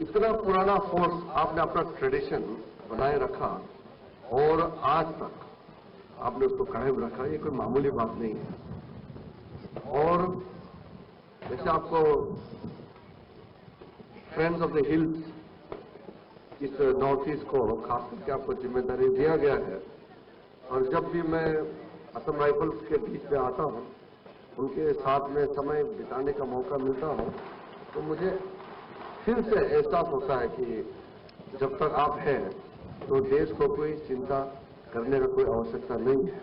इतना पुराना फोर्स आपने अपना ट्रेडिशन बनाए रखा और आज तक आपने उसको कायम रखा, ये कोई मामूली बात नहीं है। और जैसे आपको फ्रेंड्स ऑफ द हिल्स, इस नॉर्थ ईस्ट को खास करके आपको जिम्मेदारी दिया गया है, और जब भी मैं असम राइफल्स के बीच में आता हूँ, उनके साथ में समय बिताने का मौका मिलता हो तो मुझे फिर से एहसास होता है कि जब तक आप हैं तो देश को कोई चिंता करने का कोई आवश्यकता नहीं है।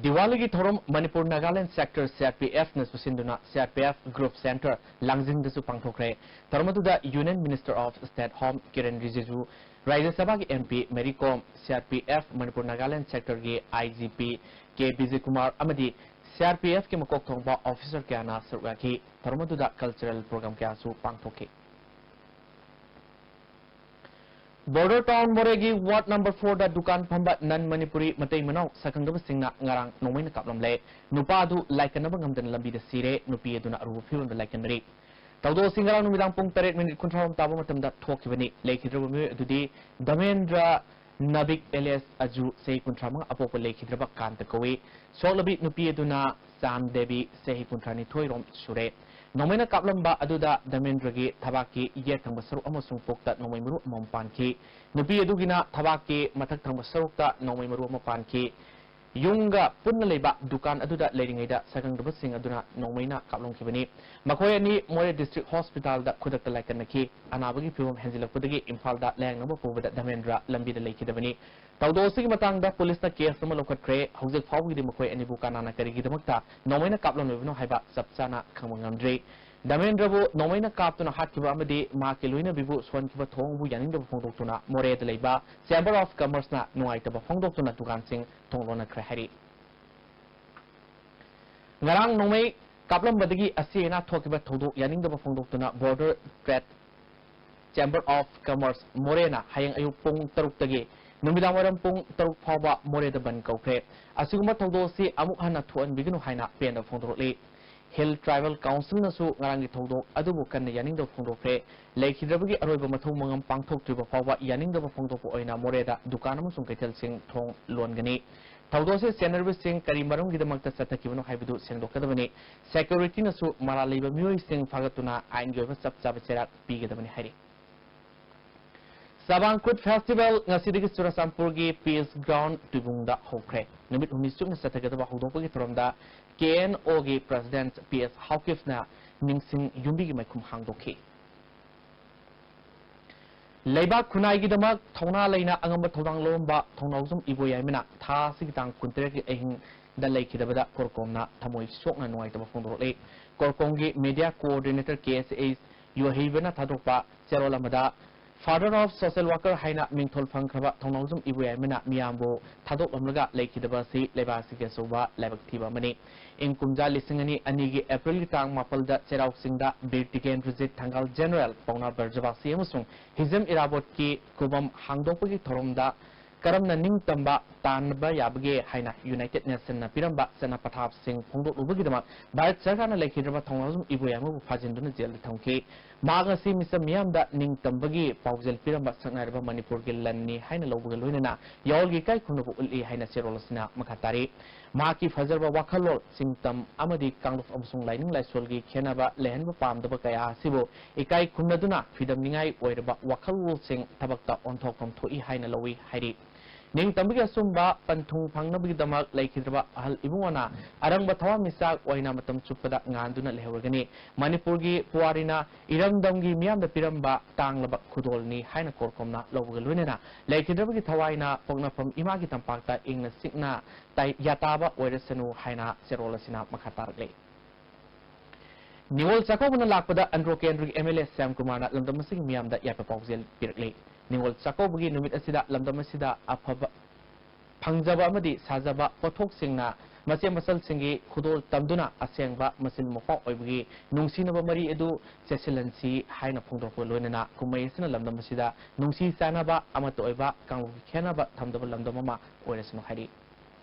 ꯗꯤꯋꯥꯂꯤꯒꯤ ꯊꯧꯔꯝ ꯃꯅꯤꯄꯨꯔ ꯅꯥꯒꯥꯂꯦꯟ ꯁꯦꯛꯇꯔ CRPFꯅ ꯁꯤꯟꯗꯨꯅ CRPF Group Centre ꯂꯥꯡꯖꯤꯡꯗꯁꯨ ꯄꯥꯡꯊꯣꯛꯈ꯭ꯔꯦ꯫ ꯊꯧꯔꯝ ꯑꯗꯨꯗ Union Minister of State Home Kiran ꯔꯤꯖꯤꯖꯨ, ꯔꯥꯖ꯭ꯌ ꯁꯚꯥꯒꯤ MP ꯃꯦꯔꯤ ꯀꯣꯝ, CRPF ꯃꯅꯤꯄꯨꯔ ꯅꯥꯒꯥꯂꯦꯟ ꯁꯦꯛꯇꯔꯒꯤ IGP ꯀꯦ ꯕꯤꯖꯌꯀꯨꯃꯥꯔ ꯑꯃꯗꯤ CRPFꯀꯤ ꯃꯀꯣꯛ ꯊꯣꯡꯕ ꯑꯣꯐꯤꯁꯥꯔ ꯀꯌꯥꯅ ꯁꯔꯨꯛ ꯌꯥꯈꯤ꯫ ꯊꯧꯔꯝ ꯑꯗꯨꯗ ꯀꯜꯆꯔꯦꯜ ꯄ꯭ꯔꯣꯒ꯭ꯔꯥꯝ ꯀꯌꯥꯁꯨ ꯄꯥꯡꯊꯣꯛꯈꯤ꯫ ꯕꯣꯔꯗꯔ ꯇꯥꯎꯟ ꯃꯣꯔꯦꯒꯤ ꯋꯥꯔꯗ ꯅꯝꯕꯔ ꯐꯣꯔꯗ ꯗꯨꯀꯥꯟ ꯐꯝꯕ ꯅꯟ ꯃꯅꯤꯄꯨꯔꯤ ꯃꯇꯩ ꯃꯅꯥꯎ ꯁꯛꯈꯪꯗꯕꯁꯤꯡꯅ ꯉꯔꯥꯡ ꯅꯣꯡꯃꯩꯅ ꯀꯥꯞꯂꯝꯂꯦ꯫ ꯅꯨꯄꯥ ꯑꯗꯨ ꯂꯥꯏꯀꯠꯅꯕ ꯉꯝꯗꯅ ꯂꯝꯕꯤꯗ ꯁꯤꯔꯦ꯫ ꯅꯨꯄꯤ ꯑꯗꯨꯅ ꯑꯔꯨꯕ ꯐꯤꯕꯝꯗ ꯂꯥꯏꯀꯠꯅꯔꯤ꯫ ꯊꯧꯗꯣꯛ ꯑꯁꯤ ꯉꯔꯥꯡ ꯅꯨꯃꯤꯗꯥꯡ ꯄꯨꯡ ꯇꯔꯦꯠ ꯃꯤꯅꯤꯠ ꯀꯨꯟꯊ꯭ꯔꯥ ꯔꯣꯝ ꯇꯥꯕ ꯃꯇꯝꯗ ꯊꯣꯛꯈꯤꯕꯅꯤ꯫ ꯂꯩꯈꯤꯗ꯭ꯔꯕ ꯃꯤꯑꯣꯏ ꯑꯗꯨꯗꯤ ꯙꯃꯦꯟꯗ꯭ꯔ ꯅꯕꯤꯛ alias ꯑꯖꯨ, ꯆꯍꯤ ꯀꯨꯟꯊ꯭ꯔꯥ ꯃꯉꯥ, ꯑꯄꯣꯛꯄ ꯂꯩꯈꯤꯗ꯭ꯔꯕ ꯀꯥꯟꯇ ꯀꯧꯏ꯫ ꯁꯣꯛꯂꯕꯤ ꯅꯨꯄꯤ ꯑꯗꯨꯅ ꯆꯥꯟ ꯗꯦꯕꯤ, ꯆꯍꯤ ꯀꯨꯟꯊ꯭ꯔꯥ ꯅꯤꯊꯣꯏ ꯔꯣꯝ ꯁꯨꯔꯦ꯫ ꯅꯣꯡꯃꯩꯅ ꯀꯥꯞꯂꯝꯕ ꯑꯗꯨꯗ ꯙꯃꯦꯟꯗ꯭ꯔꯒꯤ ꯊꯕꯥꯛꯀꯤ ꯌꯦꯠ ꯊꯪꯕ ꯁꯔꯨꯛ ꯑꯃꯁꯨꯡ ꯄꯨꯛꯇ ꯅꯣꯡꯃꯩ ꯃꯔꯨ ꯑꯃꯃꯝ ꯄꯥꯟꯈꯤ꯫ ꯅꯨꯄꯤ ꯑꯗꯨꯒꯤꯅ ꯊꯕꯥꯛꯀꯤ ꯃꯊꯛ ꯊꯪꯕ ꯁꯔꯨꯛꯇ ꯅꯣꯡꯃꯩ ꯃꯔꯨ ꯑꯃ ꯄꯥꯟꯈꯤ꯫ ꯌꯨꯝꯒ ꯄꯨꯟꯅ ꯂꯩꯕ ꯗꯨꯀꯥꯟ ꯑꯗꯨꯗ ꯂꯩꯔꯤꯉꯩꯗ ꯁꯛꯈꯪꯗꯕꯁꯤꯡ ꯑꯗꯨꯅ ꯅꯣꯡꯃꯩꯅ ꯀꯥꯞꯂꯝꯈꯤꯕꯅꯤ꯫ ꯃꯈꯣꯏ ꯑꯅꯤ ꯃꯣꯔꯦ ꯗꯤꯁꯇ꯭ꯔꯤꯛ ꯍꯣꯁꯄꯤꯇꯥꯜꯗ ꯈꯨꯗꯛꯇ ꯂꯥꯏꯀꯠꯅꯈꯤ꯫ ꯑꯅꯥꯕꯒꯤ ꯐꯤꯕꯝ ꯍꯦꯟꯖꯤꯜꯂꯛꯄꯗꯒꯤ ꯏꯝꯐꯥꯜꯗ ꯂꯥꯌꯦꯡꯅꯕ ꯄꯨꯕꯗ ꯙꯃꯦꯟꯗ꯭ꯔ ꯂꯝꯕꯤꯗ ꯂꯩꯈꯤꯗꯕꯅꯤ꯫ ꯊꯧꯗꯣꯛ ꯑꯁꯤꯒꯤ ꯃꯇꯥꯡꯗ ꯄꯨꯂꯤꯁꯅ ꯀꯦꯁ ꯑꯃ ꯂꯧꯈꯠꯈ꯭ꯔꯦ꯫ ꯍꯧꯖꯤꯛ ꯐꯥꯎꯕꯒꯤꯗꯤ ꯃꯈꯣꯏ ꯑꯅꯤꯕꯨ ꯀꯅꯥꯅ ꯀꯔꯤꯒꯤꯗꯃꯛꯇ ꯅꯣꯡꯃꯩꯅ ꯀꯥꯞꯂꯝꯂꯤꯕꯅꯣ ꯍꯥꯏꯕ ꯆꯞ ꯆꯥꯅ ꯈꯪꯕ ꯉꯝꯗ꯭ꯔꯤ꯫ ꯙꯃꯦꯟꯗ꯭ꯔꯕꯨ ꯅꯣꯡꯃꯩꯅ ꯀꯥꯞꯇꯨꯅ ꯍꯥꯠꯈꯤꯕ ꯑꯃꯗꯤ ꯃꯍꯥꯛꯀꯤ ꯂꯣꯏꯅꯕꯤꯕꯨ ꯁꯣꯟꯈꯤꯕ ꯊꯧꯑꯣꯡꯕꯨ ꯌꯥꯅꯤꯡꯗꯕ ꯐꯣꯡꯗꯣꯛꯇꯨꯅ ꯃꯣꯔꯦꯗ ꯂꯩꯕ Chamber of Commerceꯅ ꯅꯨꯡꯉꯥꯏꯇꯕ ꯐꯣꯡꯗꯣꯛꯇꯨꯅ ꯗꯨꯀꯥꯟꯁꯤꯡ ꯊꯣꯡ ꯂꯣꯟꯅꯈ꯭ꯔꯦ ꯍꯥꯏꯔꯤ꯫ ꯉꯔꯥꯡ ꯅꯣꯡꯃꯩ ꯀꯥꯞꯂꯝꯕꯗꯒꯤ ꯑꯁꯤ ꯑꯅꯥ ꯊꯣꯛꯈꯤꯕ ꯊꯧꯗꯣꯛ ꯌꯥꯅꯤꯡꯗꯕ ꯐꯣꯡꯗꯣꯛꯇꯨꯅ Border Trade Chamber of Commerce ꯃꯣꯔꯦꯅ ꯍꯌꯦꯡ ꯑꯌꯨꯛ ꯄꯨꯡ ꯇꯔꯨꯛꯇꯒꯤ ꯅꯨꯃꯤꯗꯥꯡ ꯋꯥꯏꯔꯝ ꯄꯨꯡ ꯇꯔꯨꯛ ꯐꯥꯎꯕ ꯃꯣꯔꯦꯗ ꯕꯟ ꯀꯧꯈ꯭ꯔꯦ꯫ ꯑꯁꯤꯒꯨꯝꯕ ꯊꯧꯗꯣꯛ ꯑꯁꯤ ꯑꯃꯨꯛ ꯍꯟꯅ ꯊꯣꯛꯍꯟꯕꯤꯒꯅꯨ ꯍꯥꯏꯅ ꯄꯦꯟꯗꯕ ꯐꯣꯡꯗꯣꯔꯛꯂꯤ꯫ Hill Tribal Councilꯅꯁꯨ ꯉꯔꯥꯡꯒꯤ ꯊꯧꯗꯣꯛ ꯑꯗꯨꯕꯨ ꯀꯟꯅ ꯌꯥꯅꯤꯡꯗꯕ ꯐꯣꯡꯗꯣꯛꯈ꯭ꯔꯦ꯫ ꯂꯩꯈꯤꯗ꯭ꯔꯕꯒꯤ ꯑꯔꯣꯏꯕ ꯃꯊꯧ ꯃꯉꯝ ꯄꯥꯡꯊꯣꯛꯇ꯭ꯔꯤꯕ ꯐꯥꯎꯕ ꯌꯥꯅꯤꯡꯗꯕ ꯐꯣꯡꯗꯣꯛꯄ ꯑꯣꯏꯅ ꯃꯣꯔꯦꯗ ꯗꯨꯀꯥꯟ ꯑꯃꯁꯨꯡ ꯀꯩꯊꯦꯜꯁꯤꯡ ꯊꯣꯡ ꯂꯣꯟꯒꯅꯤ꯫ ꯊꯧꯗꯣꯛ ꯑꯁꯤ ꯆꯦꯟꯅꯔꯤꯕꯁꯤꯡ ꯀꯔꯤ ꯃꯔꯝꯒꯤꯗꯃꯛꯇ ꯆꯠꯊꯈꯤꯕꯅꯣ ꯍꯥꯏꯕꯗꯨ ꯁꯦꯡꯗꯣꯛꯀꯗꯕꯅꯤ꯫ Securityꯅꯁꯨ ꯃꯔꯥꯜ ꯂꯩꯕ ꯃꯤꯑꯣꯏꯁꯤꯡ ꯐꯥꯒꯠꯇꯨꯅ ꯑꯥꯏꯟꯒꯤ ꯑꯣꯏꯕ ꯆꯞ ꯆꯥꯕ ꯆꯩꯔꯥꯛ ꯄꯤꯒꯗꯕꯅꯤ ꯍꯥꯏꯔꯤ꯫ ꯆꯕꯥꯡ ꯀꯨꯠ Festival ꯉꯁꯤꯗꯒꯤ ꯆꯨꯔꯆꯥꯟꯄꯨꯔꯒꯤ Peace Ground ꯇꯨꯏꯕꯨꯡꯗ ꯍꯧꯈ꯭ꯔꯦ꯫ ꯅꯨꯃꯤꯠ ꯍꯨꯝꯅꯤ ꯆꯨꯞꯅ ꯆꯠꯊꯒꯗꯕ ꯍꯧꯗꯣꯛꯄꯒꯤ ꯊꯧꯔꯝꯗ KNOꯒꯤ President P S ꯍꯥꯎꯀꯤꯐꯅ ꯅꯤꯡꯁꯤꯡ ꯌꯨꯝꯕꯤꯒꯤ ꯃꯩꯈꯨꯝ ꯍꯥꯡꯗꯣꯛꯈꯤ꯫ ꯂꯩꯕꯥꯛ ꯈꯨꯟꯅꯥꯏꯒꯤꯗꯃꯛ ꯊꯧꯅꯥ ꯂꯩꯅ ꯑꯉꯝꯕ ꯊꯧꯗꯥꯡ ꯂꯧꯔꯝꯕ ꯊꯧꯅꯥꯎꯖꯝ ꯏꯕꯣꯌꯥꯏꯃꯅ ꯊꯥ ꯑꯁꯤꯒꯤ ꯇꯥꯡ ꯀꯨꯟꯇꯔꯦꯠꯀꯤ ꯑꯍꯤꯡꯗ ꯂꯩꯈꯤꯗꯕꯗ ꯀꯣꯔꯀꯣꯝꯅ ꯊꯃꯣꯏ ꯁꯣꯛꯅ ꯅꯨꯡꯉꯥꯏꯇꯕ ꯐꯣꯡꯗꯣꯔꯛꯂꯤ꯫ ꯀꯣꯔꯀꯣꯝꯒꯤ Media Coordinator K S H ꯌꯣꯍꯩꯕꯅ ꯊꯥꯗꯣꯛꯄ ꯆꯦꯔꯣꯜ ꯑꯃꯗ Father of Social Worker ꯍꯥꯏꯅ ꯃꯤꯡꯊꯣꯜ ꯐꯪꯈ꯭ꯔꯕ ꯊꯧꯅꯥꯎꯖꯝ ꯏꯕꯣꯌꯥꯏꯃꯅ ꯃꯤꯌꯥꯝꯕꯨ ꯊꯥꯗꯣꯛꯂꯝꯂꯒ ꯂꯩꯈꯤꯗꯕ ꯑꯁꯤ ꯂꯩꯕꯥꯛ ꯑꯁꯤꯒꯤ ꯑꯆꯧꯕ ꯂꯥꯏꯕꯛ ꯊꯤꯕ ꯑꯃꯅꯤ꯫ ꯏꯪ ꯀꯨꯝꯖꯥ ꯂꯤꯁꯤꯡ ꯑꯅꯤ ꯑꯅꯤꯒꯤ Aprilꯒꯤ ꯇꯥꯡ ꯃꯥꯄꯜꯗ ꯆꯩꯔꯥꯎ ꯆꯤꯡꯗ ꯕꯤꯔ ꯇꯤꯀꯦꯟꯗ꯭ꯔꯖꯤꯠ ꯊꯪꯒꯥꯜ General ꯄꯥꯎꯅꯥ ꯕ꯭ꯔꯖꯕꯥꯁꯤ ꯑꯃꯁꯨꯡ ꯍꯤꯖꯝ ꯏꯔꯥꯕꯣꯠꯀꯤ ꯈꯨꯕꯝ ꯍꯥꯡꯗꯣꯛꯄꯒꯤ ꯊꯧꯔꯝꯗ ꯀꯔꯝꯅ ꯅꯤꯡꯇꯝꯕ ꯇꯥꯟꯕ ꯌꯥꯕꯒꯦ ꯍꯥꯏꯅ United Nationꯅ ꯄꯤꯔꯝꯕ ꯆꯠꯅ ꯄꯊꯥꯞꯁꯤꯡ ꯐꯣꯡꯗꯣꯛꯂꯨꯕꯒꯤꯗꯃꯛ ꯚꯥꯔꯠ ꯁꯔꯀꯥꯔꯅ ꯂꯩꯈꯤꯗ꯭ꯔꯕ ꯊꯧꯅꯥꯎꯖꯝ ꯏꯕꯣꯌꯥꯏꯃꯕꯨ ꯐꯥꯖꯤꯟꯗꯨꯅ ꯖꯦꯜꯗ ꯊꯝꯈꯤ꯫ ꯃꯍꯥꯛ ꯑꯁꯤ ꯃꯤꯆꯝ ꯃꯤꯌꯥꯝꯗ ꯅꯤꯡꯇꯝꯕꯒꯤ ꯄꯥꯎꯖꯦꯜ ꯄꯤꯔꯝꯕ ꯁꯛꯅꯥꯏꯔꯕ ꯃꯅꯤꯄꯨꯔꯒꯤ ꯂꯟꯅꯤ ꯍꯥꯏꯅ ꯂꯧꯕꯒ ꯂꯣꯏꯅꯅ ꯌꯥꯑꯣꯜꯒꯤ ꯏꯀꯥꯏ ꯈꯨꯝꯅꯕ ꯎꯠꯂꯤ ꯍꯥꯏꯅ ꯆꯦꯔꯣꯜ ꯑꯁꯤꯅ ꯃꯈꯥ ꯇꯥꯔꯤ꯫ ꯃꯍꯥꯛꯀꯤ ꯐꯖꯔꯕ ꯋꯥꯈꯜꯂꯣꯟ, ꯁꯤꯡꯇꯝ ꯑꯃꯗꯤ ꯀꯥꯡꯂꯨꯞ ꯑꯃꯁꯨꯡ ꯂꯥꯏꯅꯤꯡ ꯂꯥꯏꯁꯣꯜꯒꯤ ꯈꯦꯟꯅꯕ ꯂꯩꯍꯟꯕ ꯄꯥꯝꯗꯕ ꯀꯌꯥ ꯑꯁꯤꯕꯨ ꯏꯀꯥꯏ ꯈꯨꯝꯅꯗꯨꯅ ꯐꯤꯗꯝꯅꯤꯡꯉꯥꯏ ꯑꯣꯏꯔꯕ ꯋꯥꯈꯜꯂꯣꯟꯁꯤꯡ ꯊꯕꯛꯇ ꯑꯣꯟꯊꯣꯛꯐꯝ ꯊꯣꯛꯏ ꯍꯥꯏꯅ ꯂꯧꯏ ꯍꯥꯏꯔꯤ꯫ ꯅꯤꯡꯇꯝꯕꯒꯤ ꯑꯆꯨꯝꯕ ꯄꯟꯊꯨꯡ ꯐꯪꯅꯕꯒꯤꯗꯃꯛ ꯂꯩꯈꯤꯗ꯭ꯔꯕ ꯑꯍꯜ ꯏꯕꯨꯡꯉꯣꯅ ꯑꯔꯪꯕ ꯊꯋꯥꯟꯃꯤꯆꯥꯛ ꯑꯣꯏꯅ ꯃꯇꯝ ꯆꯨꯞꯄꯗ ꯉꯥꯟꯗꯨꯅ ꯂꯩꯍꯧꯔꯒꯅꯤ꯫ ꯃꯅꯤꯄꯨꯔꯒꯤ ꯄꯨꯋꯥꯔꯤꯅ ꯏꯔꯝꯗꯝꯒꯤ ꯃꯤꯌꯥꯝꯗ ꯄꯤꯔꯝꯕ ꯇꯥꯡꯂꯕ ꯈꯨꯗꯣꯜꯅꯤ ꯍꯥꯏꯅ ꯀꯣꯔꯀꯣꯝꯅ ꯂꯧꯕꯒ ꯂꯣꯏꯅꯅ ꯂꯩꯈꯤꯗ꯭ꯔꯕꯒꯤ ꯊꯋꯥꯏꯅ ꯄꯣꯛꯅꯐꯝ ꯏꯃꯥꯒꯤ ꯇꯝꯄꯥꯛꯇ ꯏꯪꯅ ꯆꯤꯛꯅ ꯇꯥꯏ-, ꯌꯥꯇꯥꯕ ꯑꯣꯏꯔꯁꯅꯨ ꯍꯥꯏꯅ ꯆꯦꯔꯣꯜ ꯑꯁꯤꯅ ꯃꯈꯥ ꯇꯥꯔꯛꯂꯤ꯫ ꯅꯤꯉꯣꯜ ꯆꯥꯛꯀꯧꯕꯅ ꯂꯥꯛꯄꯗ ꯑꯟꯗ꯭ꯔꯣ ꯀꯦꯟꯗ꯭ꯔꯒꯤ M L A ꯁ꯭ꯌꯥꯝ ꯀꯨꯃꯥꯔꯅ ꯂꯝꯗꯝ ꯑꯁꯤꯒꯤ ꯃꯤꯌꯥꯝꯗ ꯌꯥꯏꯐ ꯄꯥꯎꯖꯦꯜ ꯄꯤꯔꯛꯂꯤ꯫ ꯅꯤꯉꯣꯜ ꯆꯥꯛꯀꯧꯕꯒꯤ ꯅꯨꯃꯤꯠ ꯑꯁꯤꯗ ꯂꯝꯗꯝ ꯑꯁꯤꯗ ꯑꯐꯕ ꯐꯪꯖꯕ ꯑꯃꯗꯤ ꯁꯥꯖꯕ ꯄꯣꯠꯊꯣꯛꯁꯤꯡꯅ ꯃꯆꯦ ꯃꯆꯜꯁꯤꯡꯒꯤ ꯈꯨꯗꯣꯜ ꯇꯝꯗꯨꯅ ꯑꯁꯦꯡꯕ ꯃꯆꯤꯟ ꯃꯧꯄ꯭ꯋꯥ ꯑꯣꯏꯕꯒꯤ ꯅꯨꯡꯁꯤꯅꯕ ꯃꯔꯤ ꯑꯗꯨ ꯆꯦꯠꯁꯤꯜꯍꯟꯁꯤ ꯍꯥꯏꯅ ꯐꯣꯡꯗꯣꯔꯛꯄꯒ ꯂꯣꯏꯅꯅ ꯀꯨꯝꯍꯩ ꯑꯁꯤꯅ ꯂꯝꯗꯝ ꯑꯁꯤꯗ ꯅꯨꯡꯁꯤ ꯆꯥꯟꯅꯕ, ꯑꯃꯠꯇ ꯑꯣꯏꯕ, ꯀꯥꯡꯂꯨꯞꯀꯤ ꯈꯦꯠꯅꯕ ꯊꯝꯗꯕ ꯂꯝꯗꯝ ꯑꯃ ꯑꯣꯏꯔꯁꯅꯨ ꯍꯥꯏꯔꯤ꯫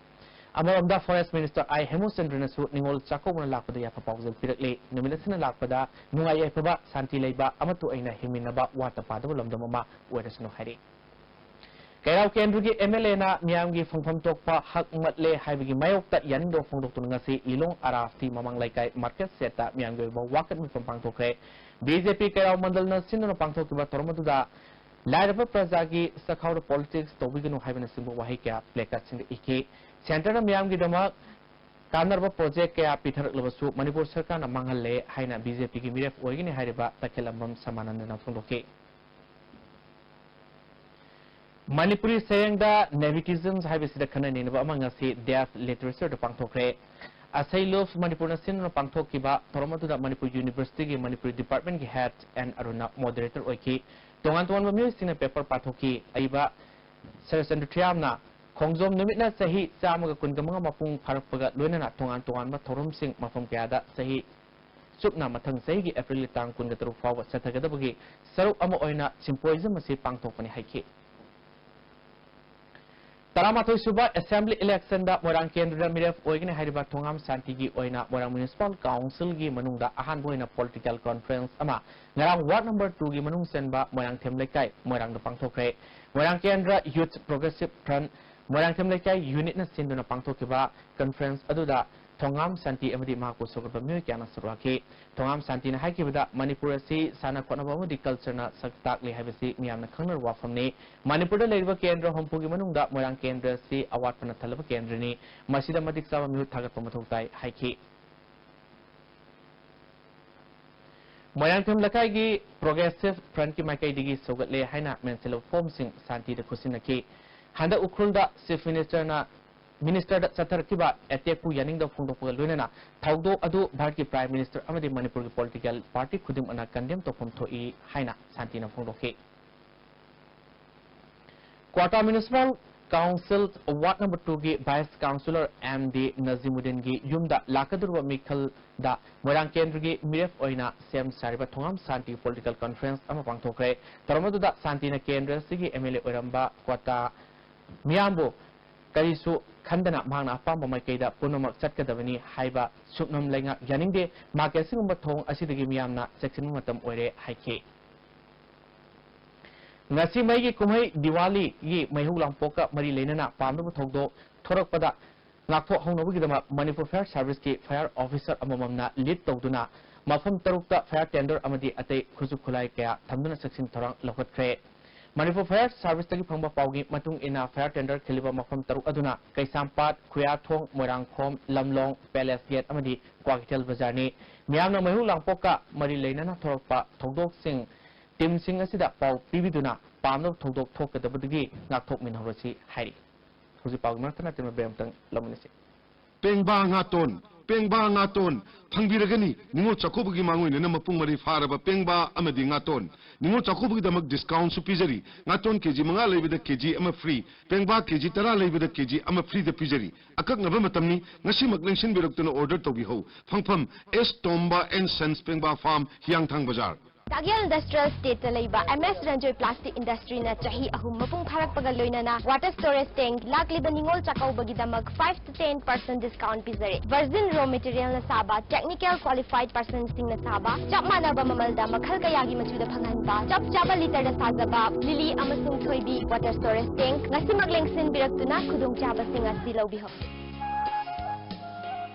ꯑꯃꯔꯣꯝꯗ Forest Minister ꯑꯥꯏ ꯍꯦꯃꯨꯆꯟꯗ꯭ꯔꯅꯁꯨ ꯅꯤꯉꯣꯜ ꯆꯥꯛꯀꯧꯕꯅ ꯂꯥꯛꯄꯗ ꯌꯥꯏꯐ ꯄꯥꯎꯖꯦꯜ ꯄꯤꯔꯛꯂꯤ꯫ ꯅꯨꯃꯤꯠ ꯑꯁꯤꯅ ꯂꯥꯛꯄꯗ ꯅꯨꯡꯉꯥꯏ ꯌꯥꯏꯐꯕ, ꯁꯥꯟꯇꯤ ꯂꯩꯕ, ꯑꯃꯠꯇ ꯑꯣꯏꯅ ꯍꯤꯡꯃꯤꯟꯅꯕ, ꯋꯥꯠꯇ ꯄꯥꯗꯕ ꯂꯝꯗꯝ ꯑꯃ ꯑꯣꯏꯔꯁꯅꯨ ꯍꯥꯏꯔꯤ꯫ ꯀꯩꯔꯥꯎ ꯀꯦꯟꯗ꯭ꯔꯒꯤ ꯑꯦꯝ ꯑꯦꯜ ꯑꯦꯅ ꯃꯤꯌꯥꯝꯒꯤ ꯐꯪꯐꯝ ꯊꯣꯛꯄ ꯍꯛ ꯃꯠꯂꯦ ꯍꯥꯏꯕꯒꯤ ꯃꯥꯌꯣꯛꯇ ꯌꯥꯅꯤꯡꯗꯕ ꯐꯣꯡꯗꯣꯛꯇꯨꯅ ꯉꯁꯤ ꯂꯤꯂꯣꯡ ꯑꯔꯥꯐꯇꯤ ꯃꯃꯥꯡ ꯂꯩꯀꯥꯏ ꯃꯥꯔꯀꯦꯠ ꯁꯦꯠꯇ ꯃꯤꯌꯥꯝꯒꯤ ꯑꯣꯏꯕ ꯋꯥꯀꯠ ꯃꯤꯐꯝ ꯄꯥꯡꯊꯣꯛꯈ꯭ꯔꯦ꯫ ꯕꯤ ꯖꯦ ꯄꯤ ꯀꯩꯔꯥꯎ ꯃꯟꯗꯜꯅ ꯁꯤꯟꯗꯨꯅ ꯄꯥꯡꯊꯣꯛꯈꯤꯕ ꯊꯧꯔꯝ ꯑꯗꯨꯗ ꯂꯥꯏꯔꯕ ꯄ꯭ꯔꯖꯥꯒꯤ ꯆꯈꯥꯎꯗ ꯄꯣꯂꯤꯇꯤꯛꯁ ꯇꯧꯕꯤꯒꯅꯨ ꯍꯥꯏꯕꯅꯆꯤꯡꯕ ꯋꯥꯍꯩ ꯀꯌꯥ ꯄ꯭ꯂꯦꯀꯥꯔꯗꯁꯤꯡꯗ ꯏꯈꯤ꯫ ꯁꯦꯟꯇꯔꯅ ꯃꯤꯌꯥꯝꯒꯤꯗꯃꯛ ꯀꯥꯟꯅꯔꯕ ꯄ꯭ꯔꯣꯖꯦꯛ ꯀꯌꯥ ꯄꯤꯊꯔꯛꯂꯕꯁꯨ ꯃꯅꯤꯄꯨꯔ ꯁꯔꯀꯥꯔꯅ ꯃꯥꯡꯍꯜꯂꯦ ꯍꯥꯏꯅ ꯕꯤ ꯖꯦ ꯄꯤꯒꯤ ꯃꯤꯔꯦꯞ ꯑꯣꯏꯒꯅꯤ ꯍꯥꯏꯔꯤꯕ ꯇꯈꯦꯜꯂꯝꯕꯝ ꯁꯃꯥꯅꯟꯗꯅ ꯐꯣꯡꯗꯣꯛꯈꯤ꯫ ꯃꯅꯤꯄꯨꯔꯤ ꯁꯩꯔꯦꯡꯗ nepotism ꯍꯥꯏꯕꯁꯤꯗ ꯈꯟꯅ ꯅꯩꯅꯕ ꯑꯃ ꯉꯁꯤ ꯗꯦꯐ ꯂꯤꯇꯔꯦꯆꯔꯗ ꯄꯥꯡꯊꯣꯛꯈ꯭ꯔꯦ꯫ ꯑꯁꯩ ꯂꯨꯞ ꯃꯅꯤꯄꯨꯔꯅ ꯁꯤꯟꯗꯨꯅ ꯄꯥꯡꯊꯣꯛꯈꯤꯕ ꯊꯧꯔꯝ ꯑꯗꯨꯗ ꯃꯅꯤꯄꯨꯔ ꯌꯨꯅꯤꯚꯔꯁꯤꯇꯤꯒꯤ ꯃꯅꯤꯄꯨꯔꯤ ꯗꯤꯄꯥꯔꯠꯃꯦꯟꯒꯤ ꯍꯦꯗ ꯑꯦꯟ ꯑꯔꯨꯅ ꯃꯣꯗꯔꯦꯇꯔ ꯑꯣꯏꯈꯤ꯫ ꯇꯣꯉꯥꯟ ꯇꯣꯉꯥꯟꯕ ꯃꯤꯑꯣꯏꯁꯤꯡꯅ ꯄꯦꯄꯔ ꯄꯥꯊꯣꯛꯈꯤ꯫ ꯑꯏꯕ ꯁꯔꯠꯆꯟꯗ꯭ꯔ ꯊ꯭ꯔꯤꯌꯥꯝꯅ ꯈꯣꯡꯖꯣꯝ ꯅꯨꯃꯤꯠꯅ ꯆꯍꯤ ꯆꯥꯝꯃꯒ ꯀꯨꯟꯒ ꯃꯉꯥ ꯃꯄꯨꯡ ꯐꯥꯔꯛꯄꯒ ꯂꯣꯏꯅꯅ ꯇꯣꯉꯥꯟ ꯇꯣꯉꯥꯟꯕ ꯊꯧꯔꯝꯁꯤꯡ ꯃꯐꯝ ꯀꯌꯥꯗ ꯆꯍꯤ ꯆꯨꯞꯅ ꯃꯊꯪ ꯆꯍꯤꯒꯤ ꯑꯦꯄ꯭ꯔꯤꯜꯒꯤ ꯇꯥꯡ ꯀꯨꯟꯒ ꯇꯔꯨꯛ ꯐꯥꯎꯕ ꯆꯠꯊꯒꯗꯕꯒꯤ ꯁꯔꯨꯛ ꯑꯃ ꯑꯣꯏꯅ symposium ꯑꯁꯤ ꯄꯥꯡꯊꯣꯛꯄꯅꯤ ꯍꯥꯏꯈꯤ꯫ ꯇꯔꯥꯃꯥꯊꯣꯏ ꯁꯨꯕ ꯑꯦꯁꯦꯝꯕ꯭ꯂꯤ ꯏꯂꯦꯛꯁꯟꯗ ꯃꯣꯏꯔꯥꯡ ꯀꯦꯟꯗ꯭ꯔꯗ ꯃꯤꯔꯦꯞ ꯑꯣꯏꯒꯅꯤ ꯍꯥꯏꯔꯤꯕ ꯊꯣꯉꯥꯝ ꯁꯥꯟꯇꯤꯒꯤ ꯑꯣꯏꯅ ꯃꯣꯏꯔꯥꯡ ꯃ꯭ꯌꯨꯅꯤꯁꯤꯄꯥꯜ ꯀꯥꯎꯟꯁꯤꯜꯒꯤ ꯃꯅꯨꯡꯗ ꯑꯍꯥꯟꯕ ꯑꯣꯏꯅ ꯄꯣꯂꯤꯇꯤꯀꯦꯜ ꯀꯣꯟꯐ꯭ꯔꯦꯟꯁ ꯑꯃ ꯉꯔꯥꯡ ꯋꯥꯔꯗ ꯅꯝꯕꯔ ꯇꯨꯒꯤ ꯃꯅꯨꯡ ꯆꯟꯕ ꯃꯣꯏꯔꯥꯡꯊꯦꯝ ꯂꯩꯀꯥꯏ ꯃꯣꯏꯔꯥꯡꯗ ꯄꯥꯡꯊꯣꯛꯈ꯭ꯔꯦ꯫ ꯃꯣꯏꯔꯥꯡ ꯀꯦꯟꯗ꯭ꯔ ꯌꯨꯊ ꯄ꯭ꯔꯣꯒ꯭ꯔꯦꯁꯤꯚ ꯐ꯭ꯔꯟꯠ ꯃꯣꯏꯔꯥꯡꯊꯦꯝ ꯂꯩꯀꯥꯏ ꯌꯨꯅꯤꯠꯅ ꯁꯤꯟꯗꯨꯅ ꯄꯥꯡꯊꯣꯛꯈꯤꯕ ꯀꯟꯐ꯭ꯔꯦꯟꯁ ꯑꯗꯨꯗ ꯊꯣꯉꯥꯝ ꯁꯥꯟꯇꯤ ꯑꯃꯗꯤ ꯃꯍꯥꯛꯄꯨ ꯁꯧꯒꯠꯄ ꯃꯤꯑꯣꯏ ꯀꯌꯥꯅ ꯁꯔꯨꯛ ꯌꯥꯈꯤ꯫ ꯊꯣꯉꯥꯝ ꯁꯥꯟꯇꯤꯅ ꯍꯥꯏꯈꯤꯕꯗ, ꯃꯅꯤꯄꯨꯔ ꯑꯁꯤ ꯁꯥꯟꯅ ꯈꯣꯠꯅꯕ ꯑꯃꯗꯤ ꯀꯜꯆꯔꯅ ꯁꯛ ꯇꯥꯛꯂꯤ ꯍꯥꯏꯕꯁꯤ ꯃꯤꯌꯥꯝꯅ ꯈꯪꯅꯔꯕ ꯋꯥꯐꯝꯅꯤ꯫ ꯃꯅꯤꯄꯨꯔꯗ ꯂꯩꯔꯤꯕ ꯀꯦꯟꯗ꯭ꯔ ꯍꯨꯝꯐꯨꯒꯤ ꯃꯅꯨꯡꯗ ꯃꯣꯏꯔꯥꯡ ꯀꯦꯟꯗ꯭ꯔ ꯑꯁꯤ ꯑꯋꯥꯠꯄꯅ ꯊꯜꯂꯕ ꯀꯦꯟꯗ꯭ꯔꯅꯤ꯫ ꯃꯁꯤꯗ ꯃꯇꯤꯛ ꯆꯥꯕ ꯃꯤꯍꯨꯠ ꯊꯥꯒꯠꯄ ꯃꯊꯧ ꯇꯥꯏ ꯍꯥꯏꯈꯤ꯫ ꯃꯣꯏꯔꯥꯡꯊꯦꯝ ꯂꯩꯀꯥꯏꯒꯤ ꯄ꯭ꯔꯣꯒ꯭ꯔꯦꯁꯤꯚ ꯐ꯭ꯔꯟꯠꯀꯤ ꯃꯥꯏꯀꯩꯗꯒꯤ ꯁꯧꯒꯠꯂꯦ ꯍꯥꯏꯅ ꯃꯦꯟꯁꯤꯜꯂꯕ ꯐꯣꯔꯝꯁꯤꯡ ꯁꯥꯟꯇꯤꯗ ꯈꯨꯠꯁꯤꯟꯅꯈꯤ꯫ ꯍꯟꯗꯛ ꯎꯈ꯭ꯔꯨꯜꯗ ꯆꯤꯐ ꯃꯤꯅꯤꯁꯇꯔꯅ ꯃꯤꯅꯤꯁꯇꯔꯗ ꯆꯠꯊꯔꯛꯈꯤꯕ ꯑꯦꯇꯦꯛꯄꯨ ꯌꯥꯅꯤꯡꯗꯕ ꯐꯣꯡꯗꯣꯛꯄꯒ ꯂꯣꯏꯅꯅ ꯊꯧꯗꯣꯛ ꯑꯗꯨ ꯚꯥꯔꯠꯀꯤ ꯄ꯭ꯔꯥꯏꯝ ꯃꯤꯅꯤꯁꯇꯔ ꯑꯃꯗꯤ ꯃꯅꯤꯄꯨꯔꯒꯤ ꯄꯣꯂꯤꯇꯤꯀꯦꯜ ꯄꯥꯔꯇꯤ ꯈꯨꯗꯤꯡꯃꯛꯅ ꯀꯟꯗꯦꯝ ꯇꯧꯐꯝ ꯊꯣꯛꯏ ꯍꯥꯏꯅ ꯁꯥꯟꯇꯤꯅ ꯐꯣꯡꯗꯣꯛꯈꯤ꯫ Kwakta municipal Council Ward number two ꯒꯤ Vice Councillor M D ꯅꯖꯤꯃꯨꯗꯤꯟꯒꯤ ꯌꯨꯝꯗ ꯂꯥꯛꯀꯗꯧꯔꯤꯕ ꯃꯤꯈꯜꯗ ꯃꯣꯏꯔꯥꯡ ꯀꯦꯟꯗ꯭ꯔꯒꯤ ꯃꯤꯔꯦꯞ ꯑꯣꯏꯅ ꯁꯦꯝ ꯁꯥꯔꯤꯕ ꯊꯣꯉꯥꯝ ꯁꯥꯟꯇꯤ Political Conference ꯑꯃ ꯄꯥꯡꯊꯣꯛꯈ꯭ꯔꯦ꯫ ꯊꯧꯔꯝ ꯑꯗꯨꯗ ꯁꯥꯟꯇꯤꯅ ꯀꯦꯟꯗ꯭ꯔ ꯑꯁꯤꯒꯤ M L A ꯑꯣꯏꯔꯝꯕ ꯀ꯭ꯋꯥꯇꯥ ꯃꯤꯌꯥꯝꯕꯨ ꯀꯔꯤꯁꯨ ꯈꯟꯗꯅ ꯃꯍꯥꯛꯅ ꯑꯄꯥꯝꯕ ꯃꯥꯏꯀꯩꯗ ꯄꯨꯝꯅꯃꯛ ꯆꯠꯀꯗꯕꯅꯤ ꯍꯥꯏꯕ ꯁꯨꯞꯅꯝ ꯂꯩꯉꯥꯛ ꯌꯥꯅꯤꯡꯗꯦ꯫ ꯃꯍꯥꯛꯀꯤ ꯑꯁꯤꯒꯨꯝꯕ ꯊꯧꯑꯣꯡ ꯑꯁꯤꯗꯒꯤ ꯃꯤꯌꯥꯝꯅ ꯆꯦꯛꯁꯤꯟꯕ ꯃꯇꯝ ꯑꯣꯏꯔꯦ ꯍꯥꯏꯈꯤ꯫ ꯉꯁꯤ ꯃꯩꯒꯤ ꯀꯨꯝꯍꯩ ꯗꯤꯋꯥꯂꯤꯒꯤ ꯃꯩꯍꯧ ꯂꯥꯡꯄꯣꯛꯀ ꯃꯔꯤ ꯂꯩꯅꯅ ꯄꯥꯝꯅꯕ ꯊꯧꯗꯣꯛ ꯊꯣꯔꯛꯄꯗ ꯉꯥꯛꯊꯣꯛꯍꯧꯅꯕꯒꯤꯗꯃꯛ ꯃꯅꯤꯄꯨꯔ Fire Service ꯀꯤ fire officer ꯑꯃꯃꯝꯅ lead ꯇꯧꯗꯨꯅ ꯃꯐꯝ ꯇꯔꯨꯛꯇ fire tender ꯑꯃꯗꯤ ꯑꯇꯩ ꯈꯨꯠꯁꯨ ꯈꯨꯠꯂꯥꯏ ꯀꯌꯥ ꯊꯝꯗꯨꯅ ꯆꯦꯛꯁꯤꯟ ꯊꯧꯔꯥꯡ ꯂꯧꯈꯠꯈ꯭ꯔꯦ꯫ ꯃꯅꯤꯄꯨꯔ Fire Service ꯇꯒꯤ ꯐꯪꯕ ꯄꯥꯎꯒꯤ ꯃꯇꯨꯡ ꯏꯟꯅ, fire tender ꯈꯤꯜꯂꯤꯕ ꯃꯐꯝ ꯇꯔꯨꯛ ꯑꯗꯨꯅ ꯀꯩꯁꯥꯝꯄꯥꯠ, ꯈꯨꯌꯥꯊꯣꯡ, ꯃꯣꯏꯔꯥꯡꯈꯣꯝ, ꯂꯝꯂꯣꯡ, Palace Gate ꯑꯃꯗꯤ ꯀ꯭ꯋꯥꯀꯩꯊꯦꯜ ꯕꯖꯥꯔꯅꯤ꯫ ꯃꯤꯌꯥꯝꯅ ꯃꯩꯍꯧ ꯂꯥꯡꯄꯣꯛꯀ ꯃꯔꯤ ꯂꯩꯅꯅ ꯊꯣꯔꯛꯄ ꯊꯧꯗꯣꯛꯁꯤꯡ team ꯁꯤꯡ ꯑꯁꯤꯗ ꯄꯥꯎ ꯄꯤꯕꯤꯗꯨꯅ ꯄꯥꯝꯅꯕ ꯊꯧꯗꯣꯛ ꯊꯣꯛꯀꯗꯕꯗꯒꯤ ꯉꯥꯛꯊꯣꯛꯃꯤꯟꯅꯍꯧꯔꯁꯤ ꯍꯥꯏꯔꯤ꯫ ꯍꯧꯖꯤꯛ ꯄꯥꯎꯒꯤ ꯃꯔꯛꯇ ꯅꯠꯇꯅ break ꯑꯃꯇꯪ ꯂꯧꯃꯤꯟꯅꯁꯤ꯫ ꯄꯦꯡꯕꯥ ꯉꯥꯇꯣꯟ, ꯄꯦꯡꯕꯥ ꯉꯥꯇꯣꯟ ꯐꯪꯕꯤꯔꯒꯅꯤ꯫ ꯅꯤꯉꯣꯜ ꯆꯥꯛꯀꯧꯕꯒꯤ ꯃꯥꯡꯑꯣꯏꯅꯅ ꯃꯄꯨꯡ ꯃꯔꯩ ꯐꯥꯔꯕ ꯄꯦꯡꯕꯥ ꯑꯃꯗꯤ ꯉꯥꯇꯣꯟ꯫ ꯅꯤꯉꯣꯜ ꯆꯥꯛꯀꯧꯕꯒꯤꯗꯃꯛ discount ꯁꯨ ꯄꯤꯖꯔꯤ꯫ ꯉꯥꯇꯣꯟ K G ꯃꯉꯥ ꯂꯩꯕꯗ K G ꯑꯃ free, ꯄꯦꯡꯕꯥ K G ꯇꯔꯥ ꯂꯩꯕꯗ K G ꯑꯃ free ꯗ ꯄꯤꯖꯔꯤ꯫ ꯑꯀꯛꯅꯕ ꯃꯇꯝꯅꯤ, ꯉꯁꯤꯃꯛ ꯂꯦꯡꯁꯤꯟꯕꯤꯔꯛꯇꯨꯅ order ꯇꯧꯕꯤꯍꯧ꯫ ꯐꯪꯐꯝ, S Tomba and Sons, ꯄꯦꯡꯕꯥ Farm, ꯍꯤꯌꯥꯡꯊꯥꯡ ꯕꯖꯥꯔ꯫ ꯆꯥꯛꯍꯦꯜ Industrial Estate ꯇ ꯂꯩꯕ M S Ranjoy Plastic Industry ꯅ ꯆꯍꯤ ꯑꯍꯨꯝ ꯃꯄꯨꯡ ꯐꯥꯔꯛꯄꯒ ꯂꯣꯏꯅꯅ water storage tank ꯂꯥꯛꯂꯤꯕ ꯅꯤꯉꯣꯜ ꯆꯥꯛꯀꯧꯕꯒꯤꯗꯃꯛ five to ten percent discount ꯄꯤꯖꯔꯤ꯫ Virgin raw material ꯅ ꯁꯥꯕ, technical qualified person ꯁꯤꯡꯅ ꯁꯥꯕ, ꯆꯞ ꯃꯥꯟꯅꯕ ꯃꯃꯜꯗ ꯃꯈꯜ ꯀꯌꯥꯒꯤ ꯃꯆꯨꯗ ꯐꯪꯍꯟꯕ, ꯆꯞ ꯆꯥꯕ litre ꯗ ꯁꯥꯖꯕ ꯂꯤꯂꯤ ꯑꯃꯁꯨꯡ ꯊꯣꯏꯕꯤ water storage tank ꯉꯁꯤꯃꯛ ꯂꯦꯡꯁꯤꯟꯕꯤꯔꯛꯇꯨꯅ ꯈꯨꯗꯣꯡꯆꯥꯕꯁꯤꯡ ꯑꯁꯤ ꯂꯧꯕꯤꯍꯧ꯫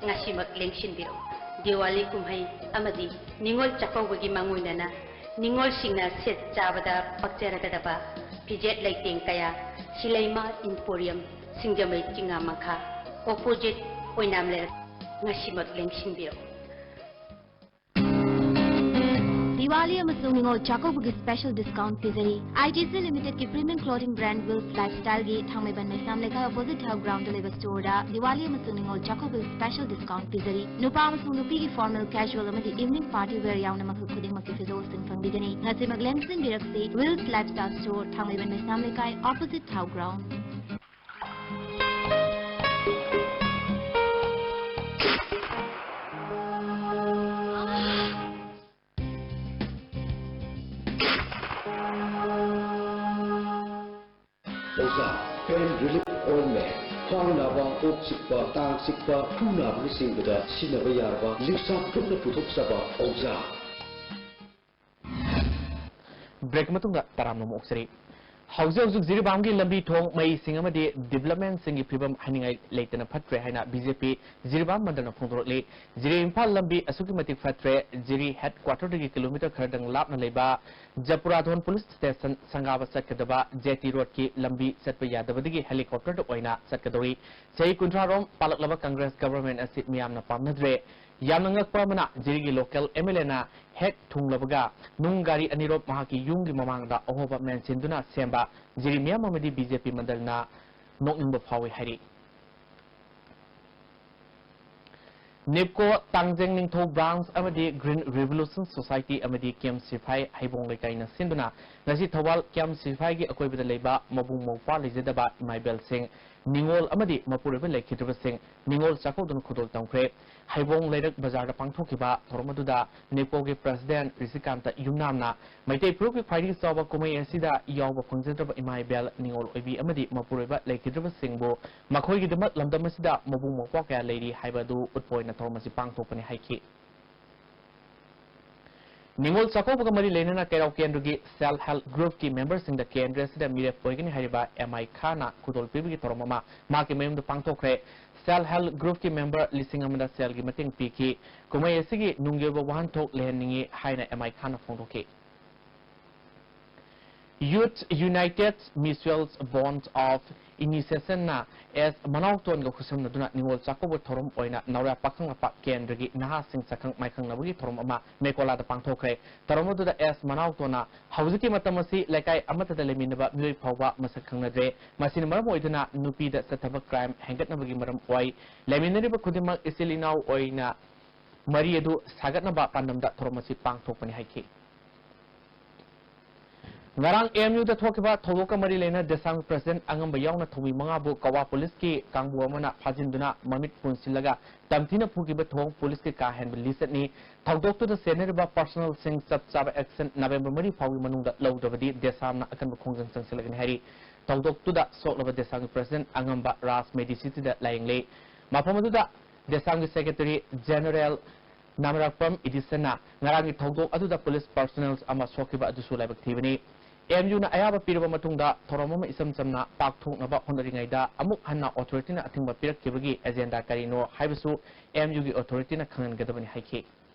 ꯉꯁꯤꯃꯛ ꯂꯦꯡꯁꯤꯟꯕꯤꯔꯛꯎ꯫ ꯗꯤꯋꯥꯂꯤ ꯀꯨꯝꯍꯩ ꯑꯃꯗꯤ ꯅꯤꯉꯣꯜ ꯆꯥꯛꯀꯧꯕꯒꯤ ꯃꯥꯡꯑꯣꯏꯅꯅ ꯅꯤꯉꯣꯜꯁꯤꯡꯅ ꯁꯦꯠ ꯆꯥꯕꯗ ꯄꯛꯆꯔꯒꯗꯕ ꯐꯤꯖꯦꯠ ꯂꯩꯇꯦꯡ ꯀꯌꯥ ꯁꯤꯂꯩꯃ Emporium, ꯁꯤꯡꯖꯃꯩ ꯆꯤꯉꯥ ꯃꯈꯥ, opposite ꯑꯣꯏꯅꯥꯝ ꯂꯩꯔꯛ꯫ ꯉꯁꯤꯃꯛ ꯂꯦꯡꯁꯤꯟꯕꯤꯔꯛꯎ꯫ ꯗꯤꯋꯥꯂꯤ ꯑꯃꯁꯨꯡ ꯅꯤꯉꯣꯜ ꯆꯥꯛꯀꯧꯕꯒꯤ special discount ꯄꯤꯖꯔꯤ꯫ I T C Limited ꯀꯤ premium clothing brand Wills Lifestyle ꯒꯤ ꯊꯥꯡꯃꯩꯕꯟ ꯃꯩꯁꯅꯥꯝ ꯂꯩꯀꯥꯏ opposite ꯊꯥꯎ ground ꯗ ꯂꯩꯕ store ꯗ ꯗꯤꯋꯥꯂꯤ ꯑꯃꯁꯨꯡ ꯅꯤꯉꯣꯜ ꯆꯥꯛꯀꯧꯕꯒꯤ special discount ꯄꯤꯖꯔꯤ꯫ ꯅꯨꯄꯥ ꯑꯃꯁꯨꯡ ꯅꯨꯄꯤꯒꯤ formal, casual ꯑꯃꯗꯤ evening party wear ꯌꯥꯎꯅ ꯃꯈꯜ ꯈꯨꯗꯤꯡꯃꯛꯀꯤ ꯐꯤꯖꯣꯜꯁꯤꯡ ꯐꯪꯕꯤꯒꯅꯤ꯫ ꯉꯁꯤꯃꯛ ꯂꯦꯡꯁꯤꯟꯕꯤꯔꯛꯁꯤ Wills Lifestyle store, ꯊꯥꯡꯃꯩꯕꯟ ꯃꯩꯁꯅꯥꯝ ꯂꯩꯀꯥꯏ, opposite ꯊꯥꯎ ground꯫ ꯑꯣꯏꯜꯃꯦ, ꯈ꯭ꯋꯥꯡ ꯅꯥꯕ, ꯀꯣꯛ ꯆꯤꯛꯄ, ꯇꯥꯡ ꯆꯤꯛꯄ, ꯈꯨ ꯅꯥꯕꯅꯆꯤꯡꯕꯗ ꯁꯤꯖꯤꯟꯅꯕ ꯌꯥꯔꯕ ꯂꯤꯛꯁꯥ ꯒ꯭ꯔꯨꯞꯅ ꯄꯨꯊꯣꯛꯆꯕ ꯑꯣꯖꯥ꯫ ꯕ꯭ꯔꯦꯛ ꯃꯇꯨꯡꯗ ꯇꯔꯥꯝꯅ ꯑꯃꯨꯛ ꯑꯣꯛꯆꯔꯤ꯫ ꯍꯧꯖꯤꯛ ꯍꯧꯖꯤꯛ ꯖꯤꯔꯤꯕꯥꯝꯒꯤ ꯂꯝꯕꯤ ꯊꯣꯡ, ꯃꯩꯁꯤꯡ ꯑꯃꯗꯤ ꯗꯤꯕꯂꯞꯃꯦꯟꯁꯤꯡꯒꯤ ꯐꯤꯕꯝ ꯍꯥꯏꯅꯤꯡꯉꯥꯏ ꯂꯩꯇꯅ ꯐꯠꯇ꯭ꯔꯦ ꯍꯥꯏꯅ ꯕꯤ ꯖꯦ ꯄꯤ ꯖꯤꯔꯤꯕꯥꯝ ꯃꯟꯗꯜꯅ ꯐꯣꯡꯗꯣꯔꯛꯂꯤ꯫ ꯖꯤꯔꯤ ꯏꯝꯐꯥꯜ ꯂꯝꯕꯤ ꯑꯁꯨꯛꯀꯤ ꯃꯇꯤꯛ ꯐꯠꯇ꯭ꯔꯦ, ꯖꯤꯔꯤ ꯍꯦꯗ ꯀ꯭ꯋꯥꯇꯔꯗꯒꯤ ꯀꯤꯂꯣꯃꯤꯇꯔ ꯈꯔꯗꯪ ꯂꯥꯞꯅ ꯂꯩꯕ ꯖꯄꯨꯔꯥꯙꯣꯟ ꯄꯨꯂꯤꯁ ꯁ꯭ꯇꯦꯁꯟ ꯁꯪꯒꯥꯕ ꯆꯠꯀꯗꯕ ꯖꯦ ꯇꯤ ꯔꯣꯗꯀꯤ ꯂꯝꯕꯤ ꯆꯠꯄ ꯌꯥꯗꯕꯗꯒꯤ ꯍꯦꯂꯤꯀꯣꯞꯇꯔꯗ ꯑꯣꯏꯅ ꯆꯠꯀꯗꯧꯔꯤ꯫ ꯆꯍꯤ ꯀꯨꯟꯊ꯭ꯔꯥ ꯔꯣꯝ ꯄꯥꯜꯂꯛꯂꯕ ꯀꯪꯒ꯭ꯔꯦꯁ ꯒꯚꯔꯟꯃꯦꯟꯠ ꯑꯁꯤ ꯃꯤꯌꯥꯝꯅ ꯄꯥꯝꯅꯗ꯭ꯔꯦ꯫ ꯌꯥꯝꯅ ꯉꯛꯄ ꯑꯃꯅ, ꯖꯤꯔꯤꯒꯤ ꯂꯣꯀꯦꯜ ꯑꯦꯝ ꯑꯦꯜ ꯑꯦꯅ ꯍꯦꯛ ꯊꯨꯡꯂꯕꯒ ꯅꯨꯡ ꯒꯥꯔꯤ ꯑꯅꯤꯔꯣꯝ ꯃꯍꯥꯛꯀꯤ ꯌꯨꯝꯒꯤ ꯃꯃꯥꯡꯗ ꯑꯍꯣꯕ ꯃꯦꯟꯁꯤꯟꯗꯨꯅ ꯁꯦꯝꯕ ꯖꯤꯔꯤ ꯃꯤꯌꯥꯝ ꯑꯃꯗꯤ ꯕꯤ ꯖꯦ ꯄꯤ ꯃꯟꯗꯜꯅ ꯅꯣꯛꯅꯤꯡꯕ ꯐꯥꯎꯏ ꯍꯥꯏꯔꯤ꯫ ꯅꯤꯞꯀꯣ ꯇꯥꯡꯖꯦꯡ ꯅꯤꯡꯊꯧ ꯕ꯭ꯔꯥꯟꯆ ꯑꯃꯗꯤ ꯒ꯭ꯔꯤꯟ ꯔꯤꯚꯣꯂꯨꯁꯟ ꯁꯣꯁꯥꯏꯇꯤ ꯑꯃꯗꯤ ꯀꯦꯝ ꯁꯤꯐꯥꯏ ꯍꯩꯕꯣꯡ ꯂꯩꯀꯥꯏꯅ ꯁꯤꯟꯗꯨꯅ ꯉꯁꯤ ꯊꯧꯕꯥꯜ ꯀꯦꯝ ꯁꯤꯐꯥꯏꯒꯤ ꯑꯀꯣꯏꯕꯗ ꯂꯩꯕ ꯃꯕꯨꯡ ꯃꯧꯄ꯭ꯋꯥ ꯂꯩꯖꯗꯕ ꯏꯃꯥ ꯏꯕꯦꯜꯁꯤꯡ, ꯅꯤꯉꯣꯜ ꯑꯃꯗꯤ ꯃꯄꯨꯔꯣꯏꯕ ꯂꯩꯈꯤꯗ꯭ꯔꯕꯁꯤꯡ ꯅꯤꯉꯣꯜ ꯆꯥꯛꯀꯧꯗꯨꯅ ꯈꯨꯗꯣꯜ ꯇꯝꯈ꯭ꯔꯦ꯫ ꯍꯩꯕꯣꯡ ꯂꯩꯔꯛ ꯕꯖꯥꯔꯗ ꯄꯥꯡꯊꯣꯛꯈꯤꯕ ꯊꯧꯔꯝ ꯑꯗꯨꯗ ꯅꯤꯞꯀꯣꯒꯤ ꯄ꯭ꯔꯁꯤꯗꯦꯟꯠ ꯔꯤꯁꯤꯀꯥꯟꯇ ꯌꯨꯝꯅꯥꯝꯅ ꯃꯩꯇꯩ ꯐꯨꯔꯨꯞꯀꯤ ꯈ꯭ꯋꯥꯏꯗꯒꯤ ꯆꯥꯎꯕ ꯀꯨꯝꯍꯩ ꯑꯁꯤꯗ ꯌꯥꯎꯕ ꯐꯪꯖꯗ꯭ꯔꯕ ꯏꯃꯥ ꯏꯕꯦꯜ, ꯅꯤꯉꯣꯜ ꯑꯣꯏꯕꯤ ꯑꯃꯗꯤ ꯃꯄꯨꯔꯣꯏꯕ ꯂꯩꯈꯤꯗ꯭ꯔꯕꯁꯤꯡꯕꯨ ꯃꯈꯣꯏꯒꯤꯗꯃꯛ ꯂꯝꯗꯝ ꯑꯁꯤꯗ ꯃꯕꯨꯡ ꯃꯧꯄ꯭ꯋꯥ ꯀꯌꯥ ꯂꯩꯔꯤ ꯍꯥꯏꯕ ꯑꯗꯨ ꯎꯠꯄ ꯑꯣꯏꯅ ꯊꯧꯔꯝ ꯑꯁꯤ ꯄꯥꯡꯊꯣꯛꯄꯅꯤ ꯍꯥꯏꯈꯤ꯫ ꯅꯤꯉꯣꯜ ꯆꯥꯛꯀꯧꯕꯒ ꯃꯔꯤ ꯂꯩꯅꯅ ꯀꯩꯔꯥꯎ ꯀꯦꯟꯗ꯭ꯔꯒꯤ ꯁꯦꯜꯐ ꯍꯦꯜꯞ ꯒ꯭ꯔꯨꯞꯀꯤ ꯃꯦꯝꯕꯔꯁꯤꯡꯗ ꯀꯦꯟꯗ꯭ꯔ ꯑꯁꯤꯗ ꯃꯤꯔꯦꯞ ꯑꯣꯏꯒꯅꯤ ꯍꯥꯏꯔꯤꯕ ꯑꯦꯝ ꯑꯥꯏ ꯈꯥꯟꯅ ꯈꯨꯗꯣꯜ ꯄꯤꯕꯒꯤ ꯊꯧꯔꯝ ꯑꯃ ꯃꯍꯥꯛꯀꯤ ꯃꯌꯨꯝꯗ ꯄꯥꯡꯊꯣꯛꯈ꯭ꯔꯦ꯫ ꯁꯦꯜꯐ ꯍꯦꯜꯞ ꯒ꯭ꯔꯨꯞꯀꯤ ꯃꯦꯝꯕꯔ ꯂꯤꯁꯤꯡ ꯑꯃꯗ ꯁꯦꯜꯒꯤ ꯃꯇꯦꯡ ꯄꯤꯈꯤ꯫ ꯀꯨꯝꯍꯩ ꯑꯁꯤꯒꯤ ꯅꯨꯡꯒꯤ ꯑꯣꯏꯕ ꯋꯥꯍꯟꯊꯣꯛ ꯂꯩꯍꯟꯅꯤꯡꯏ ꯍꯥꯏꯅ ꯑꯦꯝ ꯑꯥꯏ ꯈꯥꯟꯅ ꯐꯣꯡꯗꯣꯛꯈꯤ꯫ Youth United Mutual Bond of Initiationꯅ ꯑꯦꯁ ꯃꯅꯥꯎꯇꯣꯟꯒ ꯈꯨꯠꯁꯝꯅꯗꯨꯅ ꯅꯤꯉꯣꯜ ꯆꯥꯛꯀꯧꯕ ꯊꯧꯔꯝ ꯑꯣꯏꯅ ꯅꯥꯎꯔꯦꯝ ꯄꯥꯈꯪ ꯂꯝꯄꯥꯛ ꯀꯦꯟꯗ꯭ꯔꯒꯤ ꯅꯍꯥꯁꯤꯡ ꯁꯛꯈꯪ ꯃꯥꯏꯈꯪꯅꯕꯒꯤ ꯊꯧꯔꯝ ꯑꯃ ꯃꯦꯀꯣꯂꯥꯗ ꯄꯥꯡꯊꯣꯛꯈ꯭ꯔꯦ꯫ ꯊꯧꯔꯝ ꯑꯗꯨꯗ ꯑꯦꯁ ꯃꯅꯥꯎꯇꯣꯟꯅ ꯍꯧꯖꯤꯛꯀꯤ ꯃꯇꯝ ꯑꯁꯤ ꯂꯩꯀꯥꯏ ꯑꯃꯠꯇꯗ ꯂꯩꯃꯤꯟꯅꯕ ꯃꯤꯑꯣꯏ ꯐꯥꯎꯕ ꯃꯁꯛ ꯈꯪꯅꯗ꯭ꯔꯦ꯫ ꯃꯁꯤꯅ ꯃꯔꯝ ꯑꯣꯏꯗꯨꯅ ꯅꯨꯄꯤꯗ ꯆꯠꯊꯕ ꯀ꯭ꯔꯥꯏꯝ ꯍꯦꯟꯒꯠꯅꯕꯒꯤ ꯃꯔꯝ ꯑꯣꯏ꯫ ꯂꯩꯃꯤꯟꯅꯔꯤꯕ ꯈꯨꯗꯤꯡꯃꯛ ꯏꯆꯤꯜ ꯏꯅꯥꯎ ꯑꯣꯏꯅ ꯃꯔꯤ ꯑꯗꯨ ꯁꯥꯒꯠꯅꯕ ꯄꯥꯟꯗꯝꯗ ꯊꯧꯔꯝ ꯑꯁꯤ ꯄꯥꯡꯊꯣꯛꯄꯅꯤ ꯍꯥꯏꯈꯤ꯫ ꯉꯔꯥꯡ ꯑꯦꯝ ꯌꯨꯗ ꯊꯣꯛꯈꯤꯕ ꯊꯧꯗꯣꯛꯀ ꯃꯔꯤ ꯂꯩꯅ ꯗꯦꯁꯥꯝꯒꯤ ꯄ꯭ꯔꯁꯤꯗꯦꯟꯠ ꯑꯉꯝꯕ ꯌꯥꯎꯅ ꯊꯧꯃꯤ ꯃꯉꯥꯕꯨ ꯀꯋꯥ ꯄꯨꯂꯤꯁꯀꯤ ꯀꯥꯡꯕꯨ ꯑꯃꯅ ꯐꯥꯖꯤꯟꯗꯨꯅ ꯃꯃꯤꯠ ꯄꯨꯟꯁꯤꯜꯂꯒ ꯇꯝꯊꯤꯅ ꯐꯨꯈꯤꯕ ꯊꯧꯑꯣꯡ ꯄꯨꯂꯤꯁꯀꯤ ꯀꯥ ꯍꯦꯟꯕ ꯂꯤꯆꯠꯅꯤ꯫ ꯊꯧꯗꯣꯛꯇꯨꯗ ꯆꯦꯟꯅꯔꯤꯕ ꯄꯥꯔꯁꯣꯅꯦꯜꯁꯤꯡ ꯆꯞ ꯆꯥꯕ ꯑꯦꯛꯁꯟ ꯅꯕꯦꯝꯕꯔ ꯃꯔꯤ ꯐꯥꯎꯒꯤ ꯃꯅꯨꯡꯗ ꯂꯧꯗ꯭ꯔꯕꯗꯤ ꯗꯦꯁꯥꯝꯅ ꯑꯀꯟꯕ ꯈꯣꯡꯖꯪ ꯆꯪꯁꯤꯜꯂꯒꯅꯤ ꯍꯥꯏꯔꯤ꯫ ꯊꯧꯗꯣꯛꯇꯨꯗ ꯁꯣꯛꯂꯕ ꯗꯦꯁꯥꯝꯒꯤ ꯄ꯭ꯔꯁꯤꯗꯦꯟꯠ ꯑꯉꯝꯕ ꯔꯥꯖ ꯃꯦꯗꯤꯁꯤꯇꯤꯗ ꯂꯥꯌꯦꯡꯂꯦ꯫ ꯃꯐꯝ ꯑꯗꯨꯗ ꯗꯦꯁꯥꯝꯒꯤ ꯁꯦꯀ꯭ꯔꯦꯇꯔꯤ ꯖꯦꯅꯔꯦꯜ ꯅꯥꯃꯔꯥꯛꯄꯝ ꯏꯗꯤꯁꯟꯅ ꯉꯔꯥꯡꯒꯤ ꯊꯧꯗꯣꯛ ꯑꯗꯨꯗ ꯄꯨꯂꯤꯁ ꯄꯔꯁꯣꯅꯦꯜ ꯑꯃ ꯁꯣꯛꯈꯤꯕ ꯑꯗꯨꯁꯨ ꯂꯥꯏꯕꯛ ꯊꯤꯕꯅꯤ꯫ ꯑꯦꯝ ꯌꯨꯅ ꯑꯌꯥꯕ ꯄꯤꯔꯕ ꯃꯇꯨꯡꯗ ꯊꯧꯔꯝ ꯑꯃ ꯏꯆꯝ ꯆꯝꯅ ꯄꯥꯡꯊꯣꯛꯅꯕ ꯍꯣꯠꯅꯔꯤꯉꯩꯗ ꯑꯃꯨꯛ ꯍꯟꯅ ꯑꯣꯊꯣꯔꯤꯇꯤꯅ ꯑꯊꯤꯡꯕ ꯄꯤꯔꯛꯈꯤꯕꯒꯤ ꯑꯦꯖꯦꯟꯗꯥ ꯀꯔꯤꯅꯣ ꯍꯥꯏꯕꯁꯨ ꯑꯦꯝ ꯌꯨꯒꯤ ꯑꯣꯊꯣꯔꯤꯇꯤꯅ ꯈꯪꯍꯟꯒꯗꯕꯅꯤ ꯍꯥꯏꯈꯤ꯫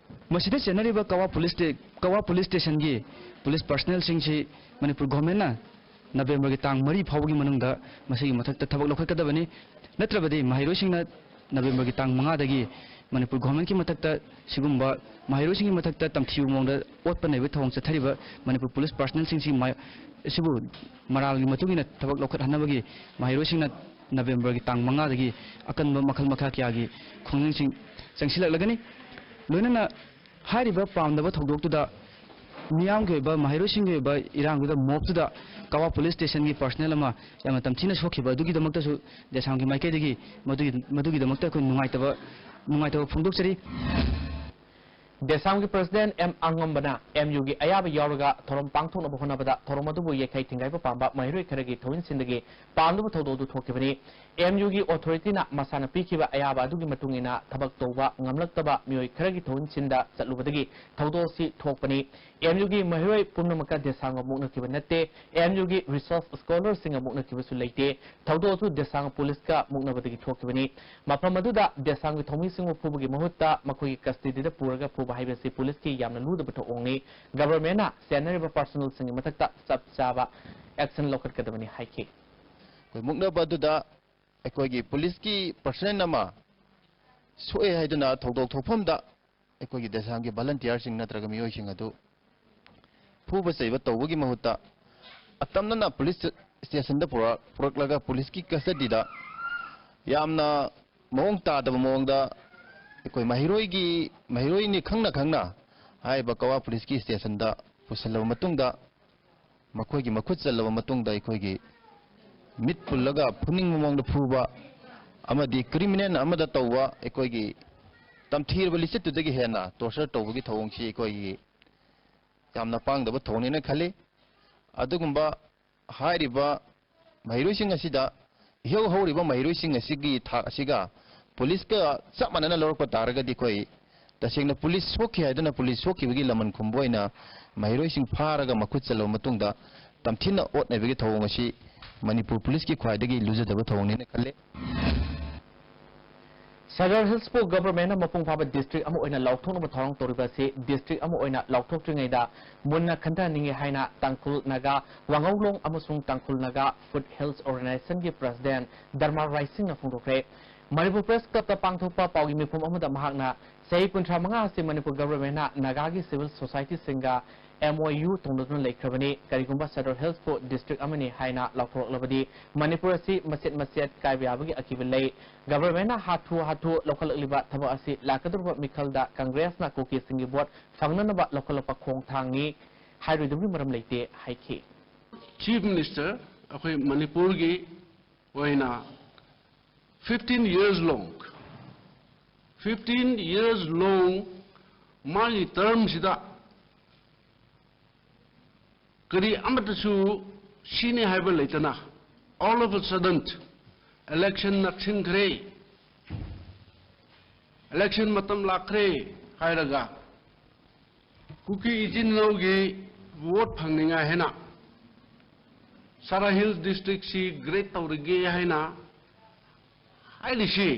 ꯃꯁꯤꯗ ꯆꯦꯟꯅꯔꯤꯕ ꯀꯋꯥ ꯄꯨꯂꯤꯁ ꯁ꯭ꯇꯦ-, ꯀꯋꯥ ꯄꯨꯂꯤꯁ ꯁ꯭ꯇꯦꯁꯟꯒꯤ ꯄꯨꯂꯤꯁ ꯄꯔꯁꯅꯦꯜꯁꯤꯡꯁꯤ ꯃꯅꯤꯄꯨꯔ ꯒꯣꯔꯃꯦꯟꯅ ꯅꯕꯦꯝꯕꯔꯒꯤ ꯇꯥꯡ ꯃꯔꯤ ꯐꯥꯎꯕꯒꯤ ꯃꯅꯨꯡꯗ ꯃꯁꯤꯒꯤ ꯃꯊꯛꯇ ꯊꯕꯛ ꯂꯧꯈꯠꯀꯗꯕꯅꯤ꯫ ꯅꯠꯇ꯭ꯔꯕꯗꯤ ꯃꯍꯩꯔꯣꯏꯁꯤꯡꯅ ꯅꯕꯦꯝꯕꯔꯒꯤ ꯇꯥꯡ ꯃꯉꯥꯗꯒꯤ ꯃꯅꯤꯄꯨꯔ ꯒꯣꯔꯃꯦꯟꯒꯤ ꯃꯊꯛꯇ ꯁꯤꯒꯨꯝꯕ ꯃꯍꯩꯔꯣꯏꯁꯤꯡꯒꯤ ꯃꯊꯛꯇ ꯇꯝꯊꯤꯕ ꯃꯑꯣꯡꯗ ꯑꯣꯠꯄ ꯅꯩꯕ ꯊꯧꯑꯣꯡ ꯆꯠꯊꯔꯤꯕ ꯃꯅꯤꯄꯨꯔ ꯄꯨꯂꯤꯁ ꯄꯔꯁꯅꯦꯜꯁꯤꯡꯁꯤ ꯃ-, ꯑꯁꯤꯕꯨ ꯃꯔꯥꯜꯒꯤ ꯃꯇꯨꯡ ꯏꯟꯅ ꯊꯕꯛ ꯂꯧꯈꯠꯍꯟꯅꯕꯒꯤ ꯃꯍꯩꯔꯣꯏꯁꯤꯡꯅ ꯅꯕꯦꯝꯕꯔꯒꯤ ꯇꯥꯡ ꯃꯉꯥꯗꯒꯤ ꯑꯀꯟꯕ ꯃꯈꯜ ꯃꯈꯥ ꯀꯌꯥꯒꯤ ꯈꯣꯡꯖꯪꯁꯤꯡ ꯆꯪꯁꯤꯜꯂꯛꯂꯒꯅꯤ꯫ ꯂꯣꯏꯅꯅ ꯍꯥꯏꯔꯤꯕ ꯄꯥꯝꯗꯕ ꯊꯧꯗꯣꯛꯇꯨꯗ ꯃꯤꯌꯥꯝꯒꯤ ꯑꯣꯏꯕ, ꯃꯍꯩꯔꯣꯏꯁꯤꯡꯒꯤ ꯑꯣꯏꯕ ꯏꯔꯥꯡꯗꯨꯗ, ꯃꯣꯞꯇꯨꯗ ꯀꯋꯥ ꯄꯨꯂꯤꯁ ꯁ꯭ꯇꯦꯁꯟꯒꯤ ꯄꯔꯁꯅꯦꯜ ꯑꯃ ꯌꯥꯝꯅ ꯇꯝꯊꯤꯅ ꯁꯣꯛꯈꯤꯕ ꯑꯗꯨꯒꯤꯗꯃꯛꯇꯁꯨ ꯗꯦꯁꯥꯝꯒꯤ ꯃꯥꯏꯀꯩꯗꯒꯤ ꯃꯗꯨꯒꯤ, ꯃꯗꯨꯒꯤꯗꯃꯛꯇ ꯑꯩꯈꯣꯏ ꯅꯨꯡꯉꯥꯏꯇꯕ, ꯅꯨꯡꯉꯥꯏꯇꯕ ꯐꯣꯡꯗꯣꯛꯆꯔꯤ꯫ ꯗꯦꯁꯥꯝꯒꯤ ꯄ꯭ꯔꯁꯤꯗꯦꯟꯠ ꯑꯦꯝ ꯑꯉꯝꯕꯅ ꯑꯦꯝ ꯌꯨꯒꯤ ꯑꯌꯥꯕ ꯌꯥꯎꯔꯒ ꯊꯧꯔꯝ ꯄꯥꯡꯊꯣꯛꯅꯕ ꯍꯣꯠꯅꯕꯗ ꯊꯧꯔꯝ ꯑꯗꯨꯕꯨ ꯌꯩꯈꯥꯏ ꯊꯤꯡꯒꯥꯏꯕ ꯄꯥꯝꯕ ꯃꯍꯩꯔꯣꯏ ꯈꯔꯒꯤ ꯊꯧꯏꯟꯁꯤꯟꯗꯒꯤ ꯄꯥꯝꯗꯕ ꯊꯧꯗꯣꯛ ꯑꯗꯨ ꯊꯣꯛꯈꯤꯕꯅꯤ꯫ ꯑꯦꯝ ꯌꯨꯒꯤ ꯑꯣꯊꯣꯔꯤꯇꯤꯅ ꯃꯁꯥꯅ ꯄꯤꯈꯤꯕ ꯑꯌꯥꯕ ꯑꯗꯨꯒꯤ ꯃꯇꯨꯡ ꯏꯟꯅ ꯊꯕꯛ ꯇꯧꯕ ꯉꯝꯂꯛꯇꯕ ꯃꯤꯑꯣꯏ ꯈꯔꯒꯤ ꯊꯧꯏꯟꯁꯤꯟꯗ ꯆꯠꯂꯨꯕꯗꯒꯤ ꯊꯧꯗꯣꯛ ꯑꯁꯤ ꯊꯣꯛꯄꯅꯤ꯫ ꯑꯦꯝ ꯌꯨꯒꯤ ꯃꯍꯩꯔꯣꯏ ꯄꯨꯝꯅꯃꯛꯀ ꯗꯦꯁꯥꯝꯒ ꯃꯨꯛꯅꯈꯤꯕ ꯅꯠꯇꯦ꯫ ꯑꯦꯝ ꯌꯨꯒꯤ ꯔꯤꯁꯔꯆ ꯁ꯭ꯀꯣꯂꯔꯁꯤꯡꯒ ꯃꯨꯛꯅꯈꯤꯕꯁꯨ ꯂꯩꯇꯦ꯫ ꯊꯧꯗꯣꯛ ꯑꯗꯨ ꯗꯦꯁꯥꯝꯒ ꯄꯨꯂꯤꯁꯀ ꯃꯨꯛꯅꯕꯗꯒꯤ ꯊꯣꯛꯈꯤꯕꯅꯤ꯫ ꯃꯐꯝ ꯑꯗꯨꯗ ꯗꯦꯁꯥꯝꯒꯤ ꯊꯧꯃꯤꯁꯤꯡꯕꯨ ꯐꯨꯕꯒꯤ ꯃꯍꯨꯠꯇ ꯃꯈꯣꯏꯒꯤ ꯀꯁꯇꯗꯤꯗ ꯄꯨꯔꯒ ꯐꯨꯕ ꯍꯥꯏꯕꯁꯤ ꯄꯨꯂꯤꯁꯀꯤ ꯌꯥꯝꯅ ꯂꯨꯗꯕ ꯊꯧꯑꯣꯡꯅꯤ꯫ ꯒꯚꯔꯟꯃꯦꯟꯠꯅ ꯆꯦꯟꯅꯔꯤꯕ ꯄꯔꯁꯅꯦꯜꯁꯤꯡꯒꯤ ꯃꯊꯛꯇ ꯆꯞ ꯆꯥꯕ ꯑꯦꯛꯁꯟ ꯂꯧꯈꯠꯀꯗꯕꯅꯤ ꯍꯥꯏꯈꯤ꯫ ꯑꯩꯈꯣꯏ ꯃꯨꯛꯅꯕ ꯑꯗꯨꯗ ꯑꯩꯈꯣꯏꯒꯤ ꯄꯨꯂꯤꯁꯀꯤ ꯄꯔꯁꯅꯦꯜ ꯑꯃ ꯁꯣꯛꯑꯦ ꯍꯥꯏꯗꯨꯅ ꯊꯧꯗꯣꯛ ꯊꯣꯛꯐꯝꯗ ꯑꯩꯈꯣꯏꯒꯤ ꯗꯦꯁꯥꯝꯒꯤ ꯚꯣꯂꯨꯟꯇꯤꯌꯔꯁꯤꯡ ꯅꯠꯇ꯭ꯔꯒ ꯃꯤꯑꯣꯏꯁꯤꯡ ꯑꯗꯨ ꯐꯨꯕ ꯆꯩꯕ ꯇꯧꯕꯒꯤ ꯃꯍꯨꯠꯇ ꯑꯇꯝꯅꯅ ꯄꯨꯂꯤꯁ ꯁ꯭ꯇꯦꯁꯟꯗ ꯄꯨꯔꯛ-, ꯄꯨꯔꯛꯂꯒ ꯄꯨꯂꯤꯁꯀꯤ ꯀꯁꯇꯗꯤꯗ ꯌꯥꯝꯅ ꯃꯑꯣꯡ ꯇꯥꯗꯕ ꯃꯑꯣꯡꯗ ꯑꯩꯈꯣꯏ ꯃꯍꯩꯔꯣꯏꯒꯤ, ꯃꯍꯩꯔꯣꯏꯅꯤ ꯈꯪꯅ ꯈꯪꯅ ꯍꯥꯏꯔꯤꯕ ꯀꯋꯥ ꯄꯨꯂꯤꯁꯀꯤ ꯁ꯭ꯇꯦꯁꯟꯗ ꯄꯨꯁꯤꯜꯂꯕ ꯃꯇꯨꯡꯗ, ꯃꯈꯣꯏꯒꯤ ꯃꯈꯨꯠ ꯆꯜꯂꯕ ꯃꯇꯨꯡꯗ ꯑꯩꯈꯣꯏꯒꯤ ꯃꯤꯠ ꯄꯨꯜꯂꯒ ꯐꯨꯅꯤꯡꯕ ꯃꯑꯣꯡꯗ ꯐꯨꯕ ꯑꯃꯗꯤ ꯀ꯭ꯔꯤꯃꯤꯅꯦꯜ ꯑꯃꯗ ꯇꯧꯕ ꯑꯩꯈꯣꯏꯒꯤ ꯇꯝꯊꯤꯔꯕ ꯂꯤꯆꯠꯇꯨꯗꯒꯤ ꯍꯦꯟꯅ ꯇꯣꯔꯆꯔ ꯇꯧꯕꯒꯤ ꯊꯧꯑꯣꯡꯁꯤ ꯑꯩꯈꯣꯏꯒꯤ ꯌꯥꯝꯅ ꯄꯥꯡꯗꯕ ꯊꯧꯑꯣꯡꯅꯦꯅ ꯈꯜꯂꯤ꯫ ꯑꯗꯨꯒꯨꯝꯕ ꯍꯥꯏꯔꯤꯕ ꯃꯍꯩꯔꯣꯏꯁꯤꯡ ꯑꯁꯤꯗ ꯏꯍꯧ ꯍꯧꯔꯤꯕ ꯃꯍꯩꯔꯣꯏꯁꯤꯡ ꯑꯁꯤꯒꯤ ꯊꯥꯛ ꯑꯁꯤꯒ ꯄꯨꯂꯤꯁꯀ ꯆꯞ ꯃꯥꯟꯅꯅ ꯂꯧꯔꯛꯄ ꯇꯥꯔꯒꯗꯤ, ꯑꯩꯈꯣꯏ ꯇꯁꯦꯡꯅ ꯄꯨꯂꯤꯁ ꯁꯣꯛꯈꯤ ꯍꯥꯏꯗꯨꯅ ꯄꯨꯂꯤꯁ ꯁꯣꯛꯈꯤꯕꯒꯤ ꯂꯃꯟ ꯈꯨꯝꯕ ꯑꯣꯏꯅ ꯃꯍꯩꯔꯣꯏꯁꯤꯡ ꯐꯥꯔꯒ ꯃꯈꯨꯠ ꯆꯜꯂꯕ ꯃꯇꯨꯡꯗ ꯇꯝꯊꯤꯅ ꯑꯣꯠ ꯅꯩꯕꯒꯤ ꯊꯧꯑꯣꯡ ꯑꯁꯤ ꯃꯅꯤꯄꯨꯔ ꯄꯨꯂꯤꯁꯀꯤ ꯈ꯭ꯋꯥꯏꯗꯒꯤ ꯂꯨꯖꯗꯕ ꯊꯧꯑꯣꯡꯅꯦꯅ ꯈꯜꯂꯦ꯫ ꯁꯦꯗꯨꯜ ꯍꯤꯜꯁꯄꯨ ꯒꯚꯔꯟꯃꯦꯟꯠꯅ ꯃꯄꯨꯡ ꯐꯥꯕ ꯗꯤꯁꯇ꯭ꯔꯤꯛ ꯑꯃ ꯑꯣꯏꯅ ꯂꯥꯎꯊꯣꯛꯅꯕ ꯊꯧꯔꯥꯡ ꯇꯧꯔꯤꯕ ꯑꯁꯤ ꯗꯤꯁꯇ꯭ꯔꯤꯛ ꯑꯃ ꯑꯣꯏꯅ ꯂꯥꯎꯊꯣꯛꯇ꯭ꯔꯤꯉꯩꯗ ꯃꯨꯟꯅ ꯈꯟꯊꯍꯟꯅꯤꯡꯏ ꯍꯥꯏꯅ ꯇꯥꯡꯈꯨꯜ ꯅꯥꯒꯥ ꯋꯥꯉꯧꯂꯣꯡ ꯑꯃꯁꯨꯡ ꯇꯥꯡꯈꯨꯜ ꯅꯥꯒꯥ ꯐꯨꯗ ꯍꯤꯜꯁ ꯑꯣꯔꯒꯅꯥꯏꯖꯦꯁꯟꯒꯤ ꯄ꯭ꯔꯁꯤꯗꯦꯟꯠ ꯙꯔꯃ ꯔꯥꯏꯁꯤꯡꯅ ꯐꯣꯡꯗꯣꯛꯈ꯭ꯔꯦ꯫ ꯃꯅꯤꯄꯨꯔ ꯄ꯭ꯔꯦꯁ ꯀ꯭ꯂꯕꯇ ꯄꯥꯡꯊꯣꯛꯄ ꯄꯥꯎꯒꯤ ꯃꯤꯐꯝ ꯑꯃꯗ ꯃꯍꯥꯛꯅ ꯆꯍꯤ ꯀꯨꯟꯊ꯭ꯔꯥ ꯃꯉꯥ ꯑꯁꯤ Manipur ꯒꯚꯔꯟꯃꯦꯟꯠꯅ ꯅꯥꯒꯥꯒꯤ civil ꯁꯣꯁꯥꯏꯇꯤꯁꯤꯡꯒ M O U ꯇꯧꯅꯗꯨꯅ ꯂꯩꯈ꯭ꯔꯕꯅꯤ꯫ ꯀꯔꯤꯒꯨꯝꯕ ꯁꯦꯗꯨꯜ ꯍꯤꯜꯁꯄꯨ ꯗꯤꯁꯇ꯭ꯔꯤꯛ ꯑꯃꯅꯤ ꯍꯥꯏꯅ ꯂꯥꯎꯊꯣꯔꯛꯂꯕꯗꯤ ꯃꯅꯤꯄꯨꯔ ꯑꯁꯤ ꯃꯆꯦꯠ ꯃꯆꯦꯠ ꯀꯥꯏꯕ ꯌꯥꯕꯒꯤ ꯑꯀꯤꯕ ꯂꯩ꯫ ꯒꯚꯔꯟꯃꯦꯟꯠꯅ ꯍꯥꯊꯨ ꯍꯥꯊꯨ ꯂꯧꯈꯠꯂꯛꯂꯤꯕ ꯊꯕꯛ ꯑꯁꯤ ꯂꯥꯛꯀꯗꯧꯔꯤꯕ ꯃꯤꯈꯜꯗ ꯀꯪꯒ꯭ꯔꯦꯁꯅ ꯀꯨꯀꯤꯁꯤꯡꯒꯤ ꯚꯣꯠ ꯐꯪꯅꯅꯕ ꯂꯧꯈꯠꯂꯛꯄ ꯈꯣꯡꯊꯥꯡꯅꯤ꯫ ꯍꯥꯏꯔꯣꯏꯗꯕꯒꯤ ꯃꯔꯝ ꯂꯩꯇꯦ ꯍꯥꯏꯈꯤ꯫ Chief Minister, ꯑꯩꯈꯣꯏ ꯃꯅꯤꯄꯨꯔꯒꯤ ꯑꯣꯏꯅ fifteen years long, fifteen years long ꯃꯥꯒꯤ ꯇꯔꯝꯁꯤꯗ ꯀꯔꯤ ꯑꯃꯠꯇꯁꯨ ꯁꯤꯅꯤ ꯍꯥꯏꯕ ꯂꯩꯇꯅ, all of a sudden election ꯅꯛꯁꯤꯟꯈ꯭ꯔꯦ, election ꯃꯇꯝ ꯂꯥꯛꯈ꯭ꯔꯦ ꯍꯥꯏꯔꯒ, ꯀꯨꯀꯤ ꯏꯆꯤꯟ ꯏꯅꯥꯎꯒꯤ ꯚꯣꯠ ꯐꯪꯅꯤꯡꯉꯥꯏ ꯍꯥꯏꯅ ꯁꯥꯔꯥ ꯍꯤꯜꯁ ꯗꯤꯁꯇ꯭ꯔꯤꯛꯁꯤ ꯒ꯭ꯔꯦꯠ ꯇꯧꯔꯒꯦ ꯍꯥꯏꯅ ꯍꯥꯏꯔꯤꯁꯤ,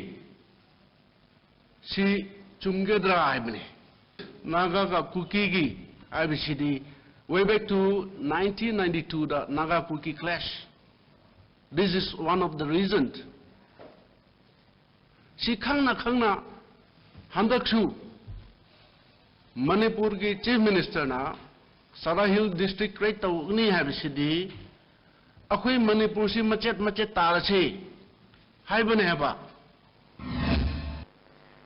ꯁꯤ ꯆꯨꯝꯒꯗ꯭ꯔꯥ ꯍꯥꯏꯕꯅꯤ꯫ ꯅꯥꯒꯥꯒ ꯀꯨꯀꯤꯒꯤ ꯍꯥꯏꯕꯁꯤꯗꯤ, way back to nineteen ninety-two the Naga Kuki clash, this is one of the reasons. ꯁꯤ ꯈꯪꯅ ꯈꯪꯅ ꯍꯟꯗꯛꯁꯨ ꯃꯅꯤꯄꯨꯔꯒꯤ Chief Minister ꯅ ꯁꯥꯔꯥ ꯍꯤꯜꯁ ꯗꯤꯁꯇ꯭ꯔꯤꯛ ꯀ꯭ꯔꯤꯌꯦꯠ ꯇꯧꯒꯅꯤ ꯍꯥꯏꯕꯁꯤꯗꯤ, ꯑꯩꯈꯣꯏ ꯃꯅꯤꯄꯨꯔꯁꯤ ꯃꯆꯦꯠ ꯃꯆꯦꯠ ꯇꯥꯔꯁꯤ ꯍꯥꯏꯕꯅꯦ ꯍꯥꯏꯕ꯫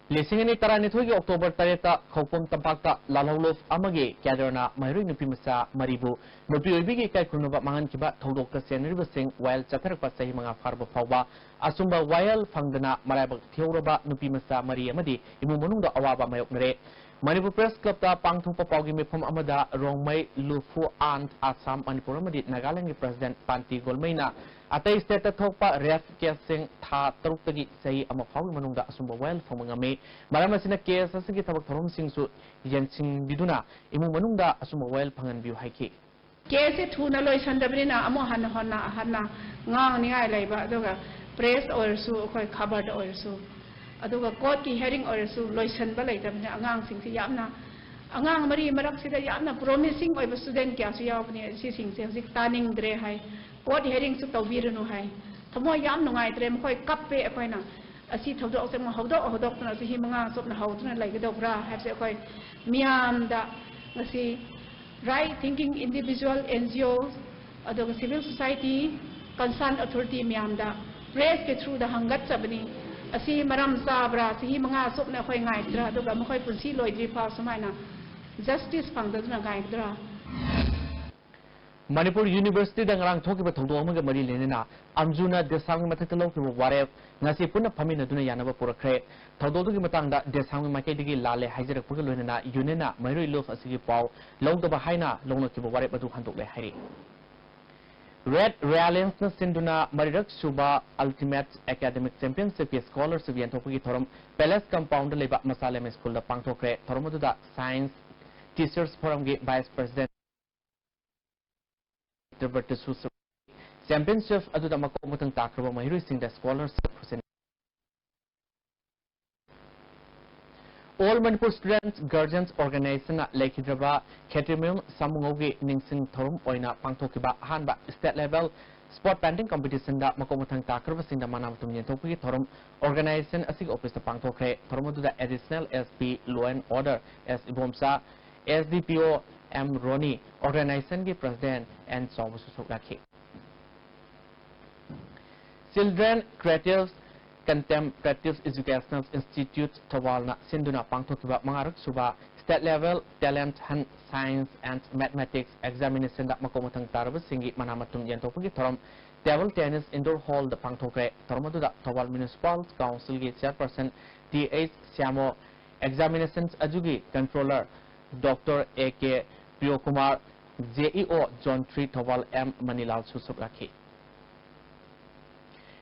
ꯂꯤꯁꯤꯡ ꯑꯅꯤ ꯇꯔꯥꯅꯤꯊꯣꯏꯒꯤ ꯑꯣꯛꯇꯣꯕꯔ ꯇꯔꯦꯠꯇ ꯈꯧꯄꯨꯝ ꯇꯝꯄꯥꯛꯇ ꯂꯥꯜꯍꯧꯂꯨꯞ ꯑꯃꯒꯤ ꯀꯦꯗꯔꯅ ꯃꯍꯩꯔꯣꯏ ꯅꯨꯄꯤ ꯃꯆꯥ ꯃꯔꯤꯕꯨ ꯅꯨꯄꯤ ꯑꯣꯏꯕꯤꯒꯤ ꯏꯀꯥꯏ ꯈꯨꯝꯅꯕ ꯃꯥꯡꯍꯟꯈꯤꯕ ꯊꯧꯗꯣꯛꯇ ꯆꯦꯟꯅꯔꯤꯕꯁꯤꯡ ꯋꯥꯌꯦꯜ ꯆꯠꯊꯔꯛꯄ ꯆꯍꯤ ꯃꯉꯥ ꯐꯥꯔꯕ ꯐꯥꯎꯕ ꯑꯆꯨꯝꯕ ꯋꯥꯌꯦꯜ ꯐꯪꯗꯅ ꯃꯔꯥꯏꯕꯛ ꯊꯤꯍꯧꯔꯕ ꯅꯨꯄꯤ ꯃꯆꯥ ꯃꯔꯤ ꯑꯃꯗꯤ ꯏꯃꯨꯡ ꯃꯅꯨꯡꯗ ꯑꯋꯥꯕ ꯃꯥꯌꯣꯛꯅꯔꯦ꯫ ꯃꯅꯤꯄꯨꯔ ꯄ꯭ꯔꯦꯁ ꯀ꯭ꯂꯕꯇ ꯄꯥꯡꯊꯣꯛꯄ ꯄꯥꯎꯒꯤ ꯃꯤꯐꯝ ꯑꯃꯗ ꯔꯣꯡꯃꯩ, ꯂꯨꯐꯨ, ꯑꯥꯟ, ꯑꯁꯥꯝ, ꯃꯅꯤꯄꯨꯔ ꯑꯃꯗꯤ ꯅꯥꯒꯥꯂꯦꯟꯗꯒꯤ ꯄ꯭ꯔꯁꯤꯗꯦꯟꯠ ꯄꯥꯟꯇꯤ ꯒꯣꯜꯃꯩꯅ ꯑꯇꯩ stateꯇ ꯊꯣꯛꯄ rape caseꯁꯤꯡ ꯊꯥ ꯇꯔꯨꯛꯇꯒꯤ ꯆꯍꯤ ꯑꯃ ꯐꯥꯎꯒꯤ ꯃꯅꯨꯡꯗ ꯑꯆꯨꯝꯕ ꯋꯥꯌꯦꯜ ꯐꯪꯕ ꯉꯝꯃꯤ꯫ ꯃꯔꯝ ꯑꯁꯤꯅ case ꯑꯁꯤꯒꯤ ꯊꯕꯛ ꯊꯧꯔꯝꯁꯤꯡꯁꯨ ꯌꯦꯡꯁꯤꯟꯕꯤꯗꯨꯅ ꯏꯃꯨꯡ ꯃꯅꯨꯡꯗ ꯑꯆꯨꯝꯕ ꯋꯥꯌꯦꯜ ꯐꯪꯍꯟꯕꯤꯌꯨ ꯍꯥꯏꯈꯤ꯫ Caseꯁꯦ ꯊꯨꯅ ꯂꯣꯏꯁꯟꯗꯕꯅꯤꯅ ꯑꯃꯨꯛ ꯍꯟꯅ ꯍꯟꯅ ꯍꯟꯅ ꯉꯥꯡꯅꯤꯡꯉꯥꯏ ꯂꯩꯕ, ꯑꯗꯨꯒ press ꯑꯣꯏꯔꯁꯨ, ꯑꯩꯈꯣꯏ ꯈꯕꯔꯗ ꯑꯣꯏꯔꯁꯨ, ꯑꯗꯨꯒ courtꯀꯤ hearing ꯑꯣꯏꯔꯁꯨ ꯂꯣꯏꯁꯟꯕ ꯂꯩꯇꯕꯅꯤꯅ ꯑꯉꯥꯡꯁꯤꯡꯁꯤ ꯌꯥꯝꯅ, ꯑꯉꯥꯡ ꯃꯔꯤ ꯃꯔꯛꯁꯤꯗ ꯌꯥꯝꯅ promising ꯑꯣꯏꯕ student ꯀꯌꯥꯁꯨ ꯌꯥꯎꯕꯅꯦ꯫ ꯁꯤꯁꯤꯡꯁꯦ ꯍꯧꯖꯤꯛ ꯇꯥꯅꯤꯡꯗ꯭ꯔꯦ ꯍꯥꯏ, court hearingꯁꯨ ꯇꯧꯕꯤꯔꯅꯨ ꯍꯥꯏ꯫ ꯊꯃꯣꯏ ꯌꯥꯝ ꯅꯨꯡꯉꯥꯏꯇ꯭ꯔꯦ, ꯃꯈꯣꯏ ꯀꯞꯄꯦ꯫ ꯑꯩꯈꯣꯏꯅ ꯑꯁꯤ ꯊꯧꯗꯣꯛꯁꯦ ꯑꯃꯨꯛ ꯍꯧꯗꯣꯛ ꯍꯧꯗꯣꯛꯇꯨꯅ ꯆꯍꯤ ꯃꯉꯥ ꯆꯨꯞꯅ ꯍꯧꯗꯨꯅ ꯂꯩꯒꯗꯧꯕ꯭ꯔꯥ ꯍꯥꯏꯕꯁꯦ ꯑꯩꯈꯣꯏ ꯃꯤꯌꯥꯝꯗ ꯉꯁꯤ right thinking individual, NGO, ꯑꯗꯨꯒ civil society, concerned authority ꯃꯌꯥꯝꯗ pressꯀꯤ throughꯗ ꯍꯪꯒꯠꯆꯕꯅꯤ꯫ ꯑꯁꯤ ꯃꯔꯝ ꯆꯥꯕ꯭ꯔꯥ? ꯆꯍꯤ ꯃꯉꯥ ꯆꯨꯞꯅ ꯑꯩꯈꯣꯏ ꯉꯥꯏꯒꯗ꯭ꯔꯥ? ꯑꯗꯨꯒ ꯃꯈꯣꯏ ꯄꯨꯟꯁꯤ ꯂꯣꯏꯗ꯭ꯔꯤ ꯐꯥꯎ ꯁꯨꯃꯥꯏꯅ justice ꯐꯪꯗꯗꯨꯅ ꯉꯥꯏꯒꯗ꯭ꯔꯥ? ꯃꯅꯤꯄꯨꯔ Universityꯗ ꯉꯔꯥꯡ ꯊꯣꯛꯈꯤꯕ ꯊꯧꯗꯣꯛ ꯑꯃꯒ ꯃꯔꯤ ꯂꯩꯅꯅ ꯑꯝꯖꯨꯅ ꯗꯦꯁꯥꯝꯒꯤ ꯃꯊꯛꯇ ꯂꯧꯈꯤꯕ ꯋꯥꯔꯦꯞ ꯉꯁꯤ ꯄꯨꯟꯅ ꯐꯝꯃꯤꯟꯅꯗꯨꯅ ꯌꯥꯅꯕ ꯄꯨꯔꯛꯈ꯭ꯔꯦ꯫ ꯊꯧꯗꯣꯛꯇꯨꯒꯤ ꯃꯇꯥꯡꯗ ꯗꯦꯁꯥꯝꯒꯤ ꯃꯥꯏꯀꯩꯗꯒꯤ ꯂꯥꯜꯂꯦ ꯍꯥꯏꯖꯔꯛꯄꯒ ꯂꯣꯏꯅꯅ unionꯅ ꯃꯍꯩꯔꯣꯏ ꯂꯨꯞ ꯑꯁꯤꯒꯤ ꯄꯥꯎ ꯂꯧꯗꯕ ꯍꯥꯏꯅ ꯂꯧꯅꯈꯤꯕ ꯋꯥꯔꯦꯞ ꯑꯗꯨ ꯍꯟꯗꯣꯛꯂꯦ ꯍꯥꯏꯔꯤ꯫ Red Rallianceꯅ ꯁꯤꯟꯗꯨꯅ ꯃꯔꯤꯔꯛ ꯁꯨꯕ Ultimate Academic Championshipꯀꯤ scholarship ꯌꯦꯟꯊꯣꯛꯄꯒꯤ ꯊꯧꯔꯝ Palace Compoundꯗ ꯂꯩꯕ ꯃꯆꯥꯂꯦꯝ Schoolꯗ ꯄꯥꯡꯊꯣꯛꯈ꯭ꯔꯦ꯫ ꯊꯧꯔꯝ ꯑꯗꯨꯗ Science Teachers Forumꯒꯤ Vice President ꯗꯣꯛꯇꯔ ꯕ꯭ꯔꯇꯁꯨ championship ꯑꯗꯨꯗ ꯃꯀꯣꯛ ꯃꯊꯪ ꯇꯥꯈ꯭ꯔꯕ ꯃꯍꯩꯔꯣꯏꯁꯤꯡꯗ scholarship ꯈꯨꯁꯤꯟ꯫ All Manipur Students Guardians Organizationꯅ ꯂꯩꯈꯤꯗ꯭ꯔꯕ ꯈꯦꯇ꯭ꯔꯤꯃꯌꯨꯝ ꯁꯥꯃꯨꯉꯧꯒꯤ ꯅꯤꯡꯁꯤꯡ ꯊꯧꯔꯝ ꯑꯣꯏꯅ ꯄꯥꯡꯊꯣꯛꯈꯤꯕ ꯑꯍꯥꯟꯕ state level sport painting competitionꯗ ꯃꯀꯣꯛ ꯃꯊꯪ ꯇꯥꯈ꯭ꯔꯕꯁꯤꯡꯗ ꯃꯅꯥ ꯃꯊꯨꯝ ꯌꯦꯟꯊꯣꯛꯄꯒꯤ ꯊꯧꯔꯝ organization ꯑꯁꯤꯒꯤ officeꯇ ꯄꯥꯡꯊꯣꯛꯈ꯭ꯔꯦ꯫ ꯊꯧꯔꯝ ꯑꯗꯨꯗ Additional SP Law and Order S Ibomcha, SDPO M ꯔꯣꯅꯤ, organizationꯒꯤ president N ꯆꯥꯎꯕꯁꯨ ꯁꯔꯨꯛ ꯌꯥꯈꯤ꯫ Children Creative Contemporary Educational Institute ꯊꯧꯕꯥꯜꯅ ꯁꯤꯟꯗꯨꯅ ꯄꯥꯡꯊꯣꯛꯈꯤꯕ ꯃꯉꯥꯔꯛ ꯁꯨꯕ state level talent hunt science and mathematics examinationꯗ ꯃꯀꯣꯛ ꯃꯊꯪ ꯇꯥꯔꯕꯁꯤꯡꯒꯤ ꯃꯅꯥ ꯃꯊꯨꯝ ꯌꯦꯟꯊꯣꯛꯄꯒꯤ ꯊꯧꯔꯝ table tennis indoor hallꯗ ꯄꯥꯡꯊꯣꯛꯈ꯭ꯔꯦ꯫ ꯊꯧꯔꯝ ꯑꯗꯨꯗ Thoubal Municipal Councilꯒꯤ chairperson Th ꯁ꯭ꯌꯥꯃꯣ, examinations ꯑꯗꯨꯒꯤ controller doctor A K Priyokumar, JEO Zone three Thoubal M ꯃꯅꯤꯂꯥꯜꯁꯨ ꯁꯔꯨꯛ ꯌꯥꯈꯤ꯫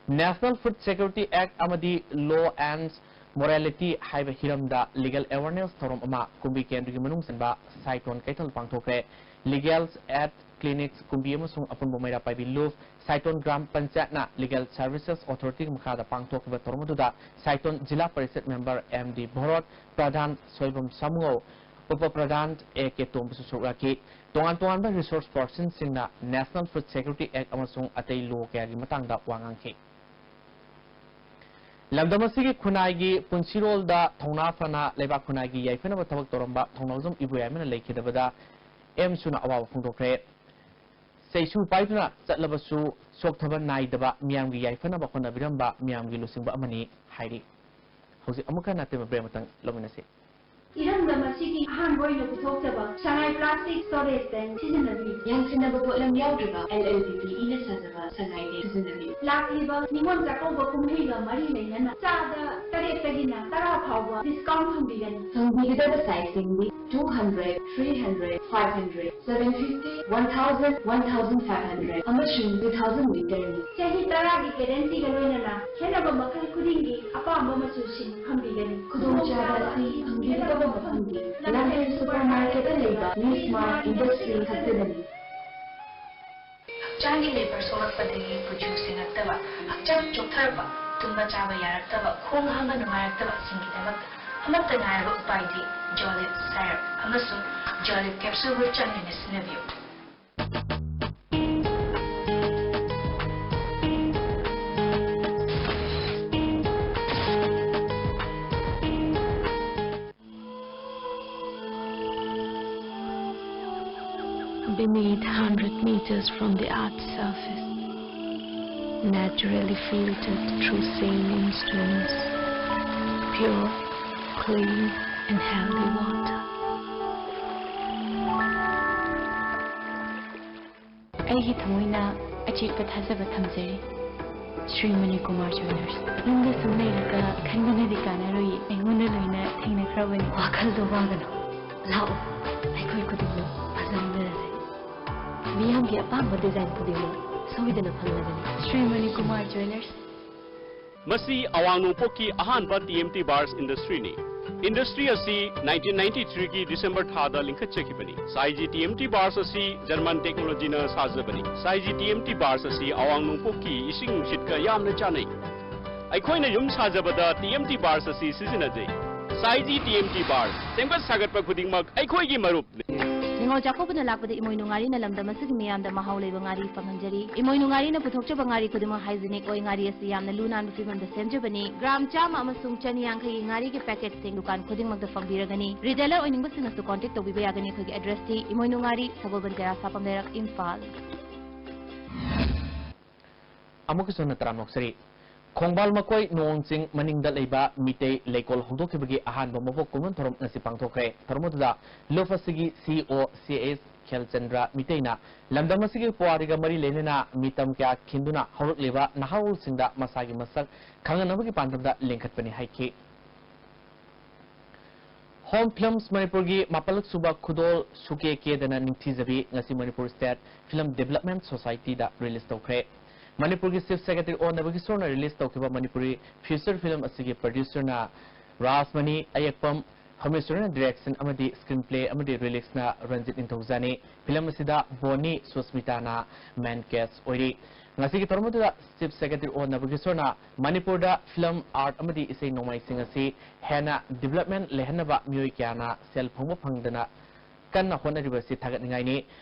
National Food Security Act ꯑꯃꯗꯤ Law and Morality ꯍꯥꯏꯕ ꯍꯤꯔꯝꯗ legal awareness ꯊꯧꯔꯝ ꯑꯃ ꯀꯨꯝꯕꯤ ꯀꯦꯟꯗ꯭ꯔꯒꯤ ꯃꯅꯨꯡ ꯆꯟꯕ ꯁꯥꯏꯇꯣꯟ ꯀꯩꯊꯦꯜ ꯄꯥꯡꯊꯣꯛꯈ꯭ꯔꯦ꯫ Legal Aid Clinics ꯀꯨꯝꯕꯤ ꯑꯃꯁꯨꯡ ꯑꯄꯨꯟꯕ ꯃꯩꯔꯥ ꯄꯥꯏꯕꯤ ꯂꯨꯞ ꯁꯥꯏꯇꯣꯟ ꯒ꯭ꯔꯥꯝ ꯄꯟꯆꯥꯌꯠꯅ Legal Services Authority ꯃꯈꯥꯗ ꯄꯥꯡꯊꯣꯛꯈꯤꯕ ꯊꯧꯔꯝ ꯑꯗꯨꯗ Saiton Zila Parishad member M D Bharat, Pradhan Soibam Samungou, Up Pradhan A K ꯇꯣꯝꯕꯁꯨ ꯁꯔꯨꯛ ꯌꯥꯈꯤ꯫ ꯇꯣꯉꯥꯟ ꯇꯣꯉꯥꯟꯕ resource personꯁꯤꯡꯅ National Food Security Act ꯑꯃꯁꯨꯡ ꯑꯇꯩ law ꯀꯌꯥꯒꯤ ꯃꯇꯥꯡꯗ ꯋꯥ ꯉꯥꯡꯈꯤ꯫ ꯂꯝꯗꯝ ꯑꯁꯤꯒꯤ ꯈꯨꯟꯅꯥꯏꯒꯤ ꯄꯨꯟꯁꯤꯔꯣꯜꯗ ꯊꯧꯅꯥ ꯐꯅ ꯂꯩꯕꯥꯛ ꯈꯨꯟꯅꯥꯏꯒꯤ ꯌꯥꯏꯐꯅꯕ ꯊꯕꯛ ꯇꯧꯔꯝꯕ ꯊꯧꯅꯥꯎꯖꯝ ꯏꯕꯣꯌꯥꯏꯃꯅ ꯂꯩꯈꯤꯗꯕꯗ ꯑꯦꯝꯁꯨꯅ ꯑꯋꯥꯕ ꯐꯣꯡꯗꯣꯛꯈ꯭ꯔꯦ꯫ ꯆꯩꯁꯨ ꯄꯥꯏꯗꯨꯅ ꯆꯠꯂꯕꯁꯨ ꯁꯣꯛꯊꯕ ꯅꯥꯏꯗꯕ ꯃꯤꯌꯥꯝꯒꯤ ꯌꯥꯏꯐꯅꯕ ꯍꯣꯠꯅꯕꯤꯔꯝꯕ ꯃꯤꯌꯥꯝꯒꯤ ꯂꯨꯆꯤꯡꯕ ꯑꯃꯅꯤ ꯍꯥꯏꯔꯤ꯫ ꯍꯧꯖꯤꯛ ꯑꯃꯨꯛ ꯍꯟꯅ ꯑꯇꯦꯟꯕ break ꯑꯃꯇꯪ ꯂꯧꯃꯤꯟꯅꯁꯤ꯫ ꯏꯔꯝꯗꯝ ꯑꯁꯤꯒꯤ ꯑꯍꯥꯟꯕ ꯑꯣꯏꯅ ꯄꯨꯊꯣꯛꯆꯕ ꯁꯉꯥꯏ plastic storage tank ꯁꯤꯖꯤꯟꯅꯕꯤꯌꯨ꯫ ꯌꯥꯟꯁꯤꯟꯅꯕ ꯄꯣꯠꯂꯝ ꯌꯥꯎꯗ꯭ꯔꯕ L L P P ꯏꯅ ꯁꯥꯖꯕ ꯁꯉꯥꯏ tank ꯁꯤꯖꯤꯟꯅꯕꯤꯌꯨ꯫ ꯂꯥꯛꯂꯤꯕ ꯅꯤꯉꯣꯜ ꯆꯥꯛꯀꯧꯕ ꯀꯨꯝꯍꯩꯒ ꯃꯔꯤ ꯂꯩꯅꯅ ꯆꯥꯗ ꯇꯔꯦꯠꯇꯒꯤꯅ ꯇꯔꯥ ꯐꯥꯎꯕ discount ꯐꯪꯕꯤꯒꯅꯤ꯫ ꯐꯪꯕꯤꯒꯗꯕ sizeꯁꯤꯡꯗꯤ two hundred, three hundred, five hundred, seven fifty, one thousand, one thousand five hundred ꯑꯃꯁꯨꯡ two thousand literꯅꯤ꯫ ꯆꯍꯤ ꯇꯔꯥꯒꯤ guaranteeꯒ ꯂꯣꯏꯅꯅ ꯈꯦꯠꯅꯕ ꯃꯈꯜ ꯈꯨꯗꯤꯡꯒꯤ ꯑꯄꯥꯝꯕ ꯃꯆꯨꯁꯤꯡ ꯐꯪꯕꯤꯒꯅꯤ꯫ ꯈꯨꯗꯣꯡꯆꯥꯕ ꯑꯁꯤ ꯐꯪꯕꯤꯒꯗꯕ ꯃꯐꯝꯗꯤ ꯂꯝꯐꯦꯜ supermarketꯇ ꯂꯩꯕ New Smart Industry ꯈꯛꯇꯗꯅꯤ꯫ ꯍꯛꯆꯥꯡꯒꯤ labor ꯁꯣꯛꯂꯛꯄꯗꯒꯤ ꯀꯨꯆꯨ ꯁꯦꯡꯉꯛꯇꯕ, ꯍꯛꯆꯥꯡ ꯆꯣꯛꯊꯔꯛꯄ, ꯇꯨꯝꯕ ꯆꯥꯕ ꯌꯥꯔꯛꯇꯕ, ꯈꯣꯡ ꯍꯥꯝꯕ ꯅꯨꯡꯉꯥꯏꯔꯛꯇꯕꯁꯤꯡꯒꯤꯗꯃꯛꯇ ꯑꯃꯠꯇ ꯉꯥꯏꯔꯕ ꯎꯄꯥꯏꯗꯤ Jolib syrup ꯑꯃꯁꯨꯡ Jolib capsuleꯕꯨ ꯆꯥꯡ ꯅꯥꯏꯅ ꯁꯤꯖꯤꯟꯅꯕꯤꯌꯨ꯫ Beneath hundred meters from the earth's surface, naturally filtered through saline streams, pure, clean and healthy water. ꯑꯩꯒꯤ ꯊꯃꯣꯏꯅ ꯑꯆꯦꯠꯄ ꯊꯥꯖꯕ ꯊꯝꯖꯔꯤ꯫ ꯁ꯭ꯔꯤ ꯃꯅꯤꯀꯨꯃꯥꯔ ꯖ꯭ꯋꯦꯂꯔꯁ꯫ ꯌꯨꯝꯗ ꯁꯨꯝ ꯂꯩꯔꯒ ꯈꯟꯕꯅꯗꯤ ꯀꯥꯟꯅꯔꯣꯏꯌꯦ꯫ ꯑꯩꯉꯣꯟꯗ ꯂꯣꯏꯅ ꯊꯦꯡꯅꯈ꯭ꯔꯕꯅꯤ꯫ ꯋꯥꯈꯜꯗꯣ ꯋꯥꯒꯅꯨ꯫ ꯂꯥꯛꯑꯣ, ꯑꯩꯈꯣꯏ ꯈꯨꯗꯤꯡꯃꯛ ꯐꯖꯍꯟꯃꯤꯟꯅꯔꯁꯤ꯫ ꯃꯤꯌꯥꯝꯒꯤ ꯑꯄꯥꯝꯕ design ꯈꯨꯗꯤꯡꯃꯛ ꯁꯣꯏꯗꯅ ꯐꯪꯂꯒꯅꯤ꯫ ꯁ꯭ꯔꯤ ꯃꯅꯤꯀꯨꯃꯥꯔ ꯖ꯭ꯋꯦꯂꯔꯁ꯫ ꯃꯁꯤ ꯑꯋꯥꯡ ꯅꯣꯡꯄꯣꯛꯀꯤ ꯑꯍꯥꯟꯕ ꯇꯤ ꯑꯦꯝ ꯇꯤ ꯕꯥꯔꯁ ꯏꯟꯗꯁꯇ꯭ꯔꯤꯅꯤ꯫ ꯏꯟꯗꯁꯇ꯭ꯔꯤ ꯑꯁꯤ ꯅꯥꯏꯟꯇꯤꯟ ꯅꯥꯏꯟꯇꯤ ꯊ꯭ꯔꯤꯒꯤ ꯗꯤꯁꯦꯝꯕꯔ ꯊꯥꯗ ꯂꯤꯡꯈꯠꯆꯈꯤꯕꯅꯤ꯫ ꯁꯥꯏꯖꯤ ꯇꯤ ꯑꯦꯝ ꯇꯤ ꯕꯥꯔꯁ ꯑꯁꯤ ꯖꯔꯃꯟ ꯇꯦꯛꯅꯣꯂꯣꯖꯤꯅ ꯁꯥꯖꯕꯅꯤ꯫ ꯁꯥꯏꯖꯤ ꯇꯤ ꯑꯦꯝ ꯇꯤ ꯕꯥꯔꯁ ꯑꯁꯤ ꯑꯋꯥꯡ ꯅꯣꯡꯄꯣꯛꯀꯤ ꯏꯁꯤꯡ ꯅꯨꯡꯁꯤꯠꯀ ꯌꯥꯝꯅ ꯆꯥꯟꯅꯩ꯫ ꯑꯩꯈꯣꯏꯅ ꯌꯨꯝ ꯁꯥꯖꯕꯗ ꯇꯤ ꯑꯦꯝ ꯇꯤ ꯕꯥꯔꯁ ꯑꯁꯤ ꯁꯤꯖꯤꯟꯅꯖꯩ꯫ ꯁꯥꯏꯖꯤ ꯇꯤ ꯑꯦꯝ ꯇꯤ ꯕꯥꯔꯁ, ꯁꯦꯝꯒꯠ ꯁꯥꯒꯠꯄ ꯈꯨꯗꯤꯡꯃꯛ ꯑꯩꯈꯣꯏꯒꯤ ꯃꯔꯨꯞꯅꯤ꯫ ꯅꯤꯉꯣꯜ ꯆꯥꯛꯀꯧꯕꯅ ꯂꯥꯛꯄꯗ ꯏꯃꯣꯏꯅꯨ ꯉꯥꯔꯤꯅ ꯂꯝꯗꯝ ꯑꯁꯤꯒꯤ ꯃꯤꯌꯥꯝꯗ ꯃꯍꯥꯎ ꯂꯩꯕ ꯉꯥꯔꯤ ꯐꯪꯍꯟꯖꯔꯤ꯫ ꯏꯃꯣꯏꯅꯨ ꯉꯥꯔꯤꯅ ꯄꯨꯊꯣꯛꯆꯕ ꯉꯥꯔꯤ ꯈꯨꯗꯤꯡꯃꯛ ꯍꯥꯏꯖꯤꯅꯤꯛ ꯑꯣꯏ꯫ ꯉꯥꯔꯤ ꯑꯁꯤ ꯌꯥꯝꯅ ꯂꯨ ꯅꯥꯟꯕ ꯐꯤꯕꯝꯗ ꯁꯦꯝꯖꯕꯅꯤ꯫ ꯒ꯭ꯔꯥꯝ ꯆꯥꯝꯃ ꯑꯃꯁꯨꯡ ꯆꯅꯤ ꯌꯥꯡꯈꯩꯒꯤ ꯉꯥꯔꯤꯒꯤ ꯄꯦꯀꯦꯠꯁꯤꯡ ꯗꯨꯀꯥꯟ ꯈꯨꯗꯤꯡꯃꯛꯇ ꯐꯪꯕꯤꯔꯒꯅꯤ꯫ ꯔꯤꯇꯦꯂꯔ ꯑꯣꯏꯅꯤꯡꯕꯁꯤꯡꯅꯁꯨ ꯀꯣꯟꯇꯦꯛ ꯇꯧꯕꯤꯕ ꯌꯥꯒꯅꯤ꯫ ꯑꯩꯈꯣꯏꯒꯤ ꯑꯦꯗ꯭ꯔꯦꯁꯇꯤ ꯏꯃꯣꯏꯅꯨ ꯉꯥꯔꯤ, ꯁꯒꯣꯜꯕꯟ ꯇꯦꯔꯥ ꯁꯥꯐꯝ ꯂꯩꯔꯛ, ꯏꯝꯐꯥꯜ꯫ ꯑꯃꯨꯛꯀꯁꯨ ꯍꯟꯅ ꯇꯔꯥꯝꯅ ꯑꯣꯛꯆꯔꯤ꯫ ꯈꯣꯡꯕꯥꯜ ꯃꯀꯣꯏ ꯅꯣꯡ ꯆꯤꯡ ꯃꯅꯤꯡꯗ ꯂꯩꯕ ꯃꯤꯇꯩ ꯂꯩꯀꯣꯜ ꯍꯧꯗꯣꯛꯈꯤꯕꯒꯤ ꯑꯍꯥꯟꯕ ꯃꯄꯣꯛ ꯀꯨꯝꯑꯣꯟ ꯊꯧꯔꯝ ꯉꯁꯤ ꯄꯥꯡꯊꯣꯛꯈ꯭ꯔꯦ꯫ ꯊꯧꯔꯝ ꯑꯗꯨꯗ ꯂꯨꯞ ꯑꯁꯤꯒꯤ ꯁꯤ ꯏ ꯑꯣ ꯁꯤ ꯑꯦꯁ ꯈꯦꯜꯆꯟꯗ꯭ꯔ ꯃꯤꯇꯩꯅ ꯂꯝꯗꯝ ꯑꯁꯤꯒꯤ ꯄꯨꯋꯥꯔꯤꯒ ꯃꯔꯤ ꯂꯩꯅꯅ ꯃꯤꯇꯝ ꯀꯌꯥ ꯈꯤꯟꯗꯨꯅ ꯍꯧꯔꯛꯂꯤꯕ ꯅꯍꯥꯔꯣꯜꯁꯤꯡꯗ ꯃꯁꯥꯒꯤ ꯃꯁꯛ ꯈꯪꯍꯟꯅꯕꯒꯤ ꯄꯥꯟꯗꯝꯗ ꯂꯤꯡꯈꯠꯄꯅꯤ ꯍꯥꯏꯈꯤ꯫ ꯍꯣꯝ ꯐꯤꯂꯝꯁ ꯃꯅꯤꯄꯨꯔꯒꯤ ꯃꯥꯄꯜꯂꯛ ꯁꯨꯕ ꯈꯨꯗꯣꯜ ꯁꯨꯀꯦ ꯀꯦꯗꯅ ꯅꯤꯡꯊꯤꯖꯕꯤ ꯉꯁꯤ ꯃꯅꯤꯄꯨꯔ ꯁ꯭ꯇꯦꯠ ꯐꯤꯂꯝ ꯗꯤꯕꯦꯂꯞꯃꯦꯟ ꯁꯣꯁꯥꯏꯇꯤꯗ ꯔꯤꯂꯤꯖ ꯇꯧꯈ꯭ꯔꯦ꯫ ꯃꯅꯤꯄꯨꯔꯒꯤ ꯆꯤꯐ ꯁꯦꯀ꯭ꯔꯦꯇꯔꯤ ꯑꯣ ꯅꯕꯀꯤꯁꯣꯔꯅ ꯔꯤꯂꯤꯖ ꯇꯧꯈꯤꯕ ꯃꯅꯤꯄꯨꯔꯤ ꯐꯤꯆꯔ ꯐꯤꯂꯝ ꯑꯁꯤꯒꯤ ꯄ꯭ꯔꯗ꯭ꯌꯨꯁꯔꯅ ꯔꯥꯖꯃꯅꯤ ꯑꯌꯦꯛꯄꯝ, ꯍꯣꯃꯦꯁꯣꯔꯤꯅ ꯗꯤꯔꯦꯛꯁꯟ ꯑꯃꯗꯤ ꯁ꯭ꯀ꯭ꯔꯤꯟ ꯄ꯭ꯂꯦ ꯑꯃꯗꯤ ꯔꯤꯂꯤꯛꯁꯅ ꯔꯟꯖꯤꯠ ꯅꯤꯡꯊꯧꯖꯥꯅꯤ꯫ ꯐꯤꯂꯝ ꯑꯁꯤꯗ ꯕꯣꯅꯤ ꯁꯨꯁꯃꯤꯇꯥꯅ ꯃꯦꯟ ꯀꯦꯁ ꯑꯣꯏꯔꯤ꯫ ꯉꯁꯤꯒꯤ ꯊꯧꯔꯝ ꯑꯗꯨꯗ ꯆꯤꯐ ꯁꯦꯀ꯭ꯔꯦꯇꯔꯤ ꯑꯣ ꯅꯕꯀꯤꯁꯣꯔꯅ ꯃꯅꯤꯄꯨꯔꯗ ꯐꯤꯂꯝ, ꯑꯥꯔꯠ ꯑꯃꯗꯤ ꯏꯁꯩ ꯅꯣꯡꯃꯥꯏꯁꯤꯡ ꯑꯁꯤ ꯍꯦꯟꯅ ꯗꯤꯕꯦꯂꯞꯃꯦꯟ ꯂꯩꯍꯟꯅꯕ ꯃꯤꯑꯣꯏ ꯀꯌꯥꯅ ꯁꯦꯜ ꯐꯪꯕ ꯐꯪꯗꯅ ꯀꯟꯅ ꯍꯣꯠꯅꯔꯤꯕ ꯑꯁꯤ ꯊꯥꯒꯠꯅꯤꯡꯉꯥꯏꯅꯤ꯫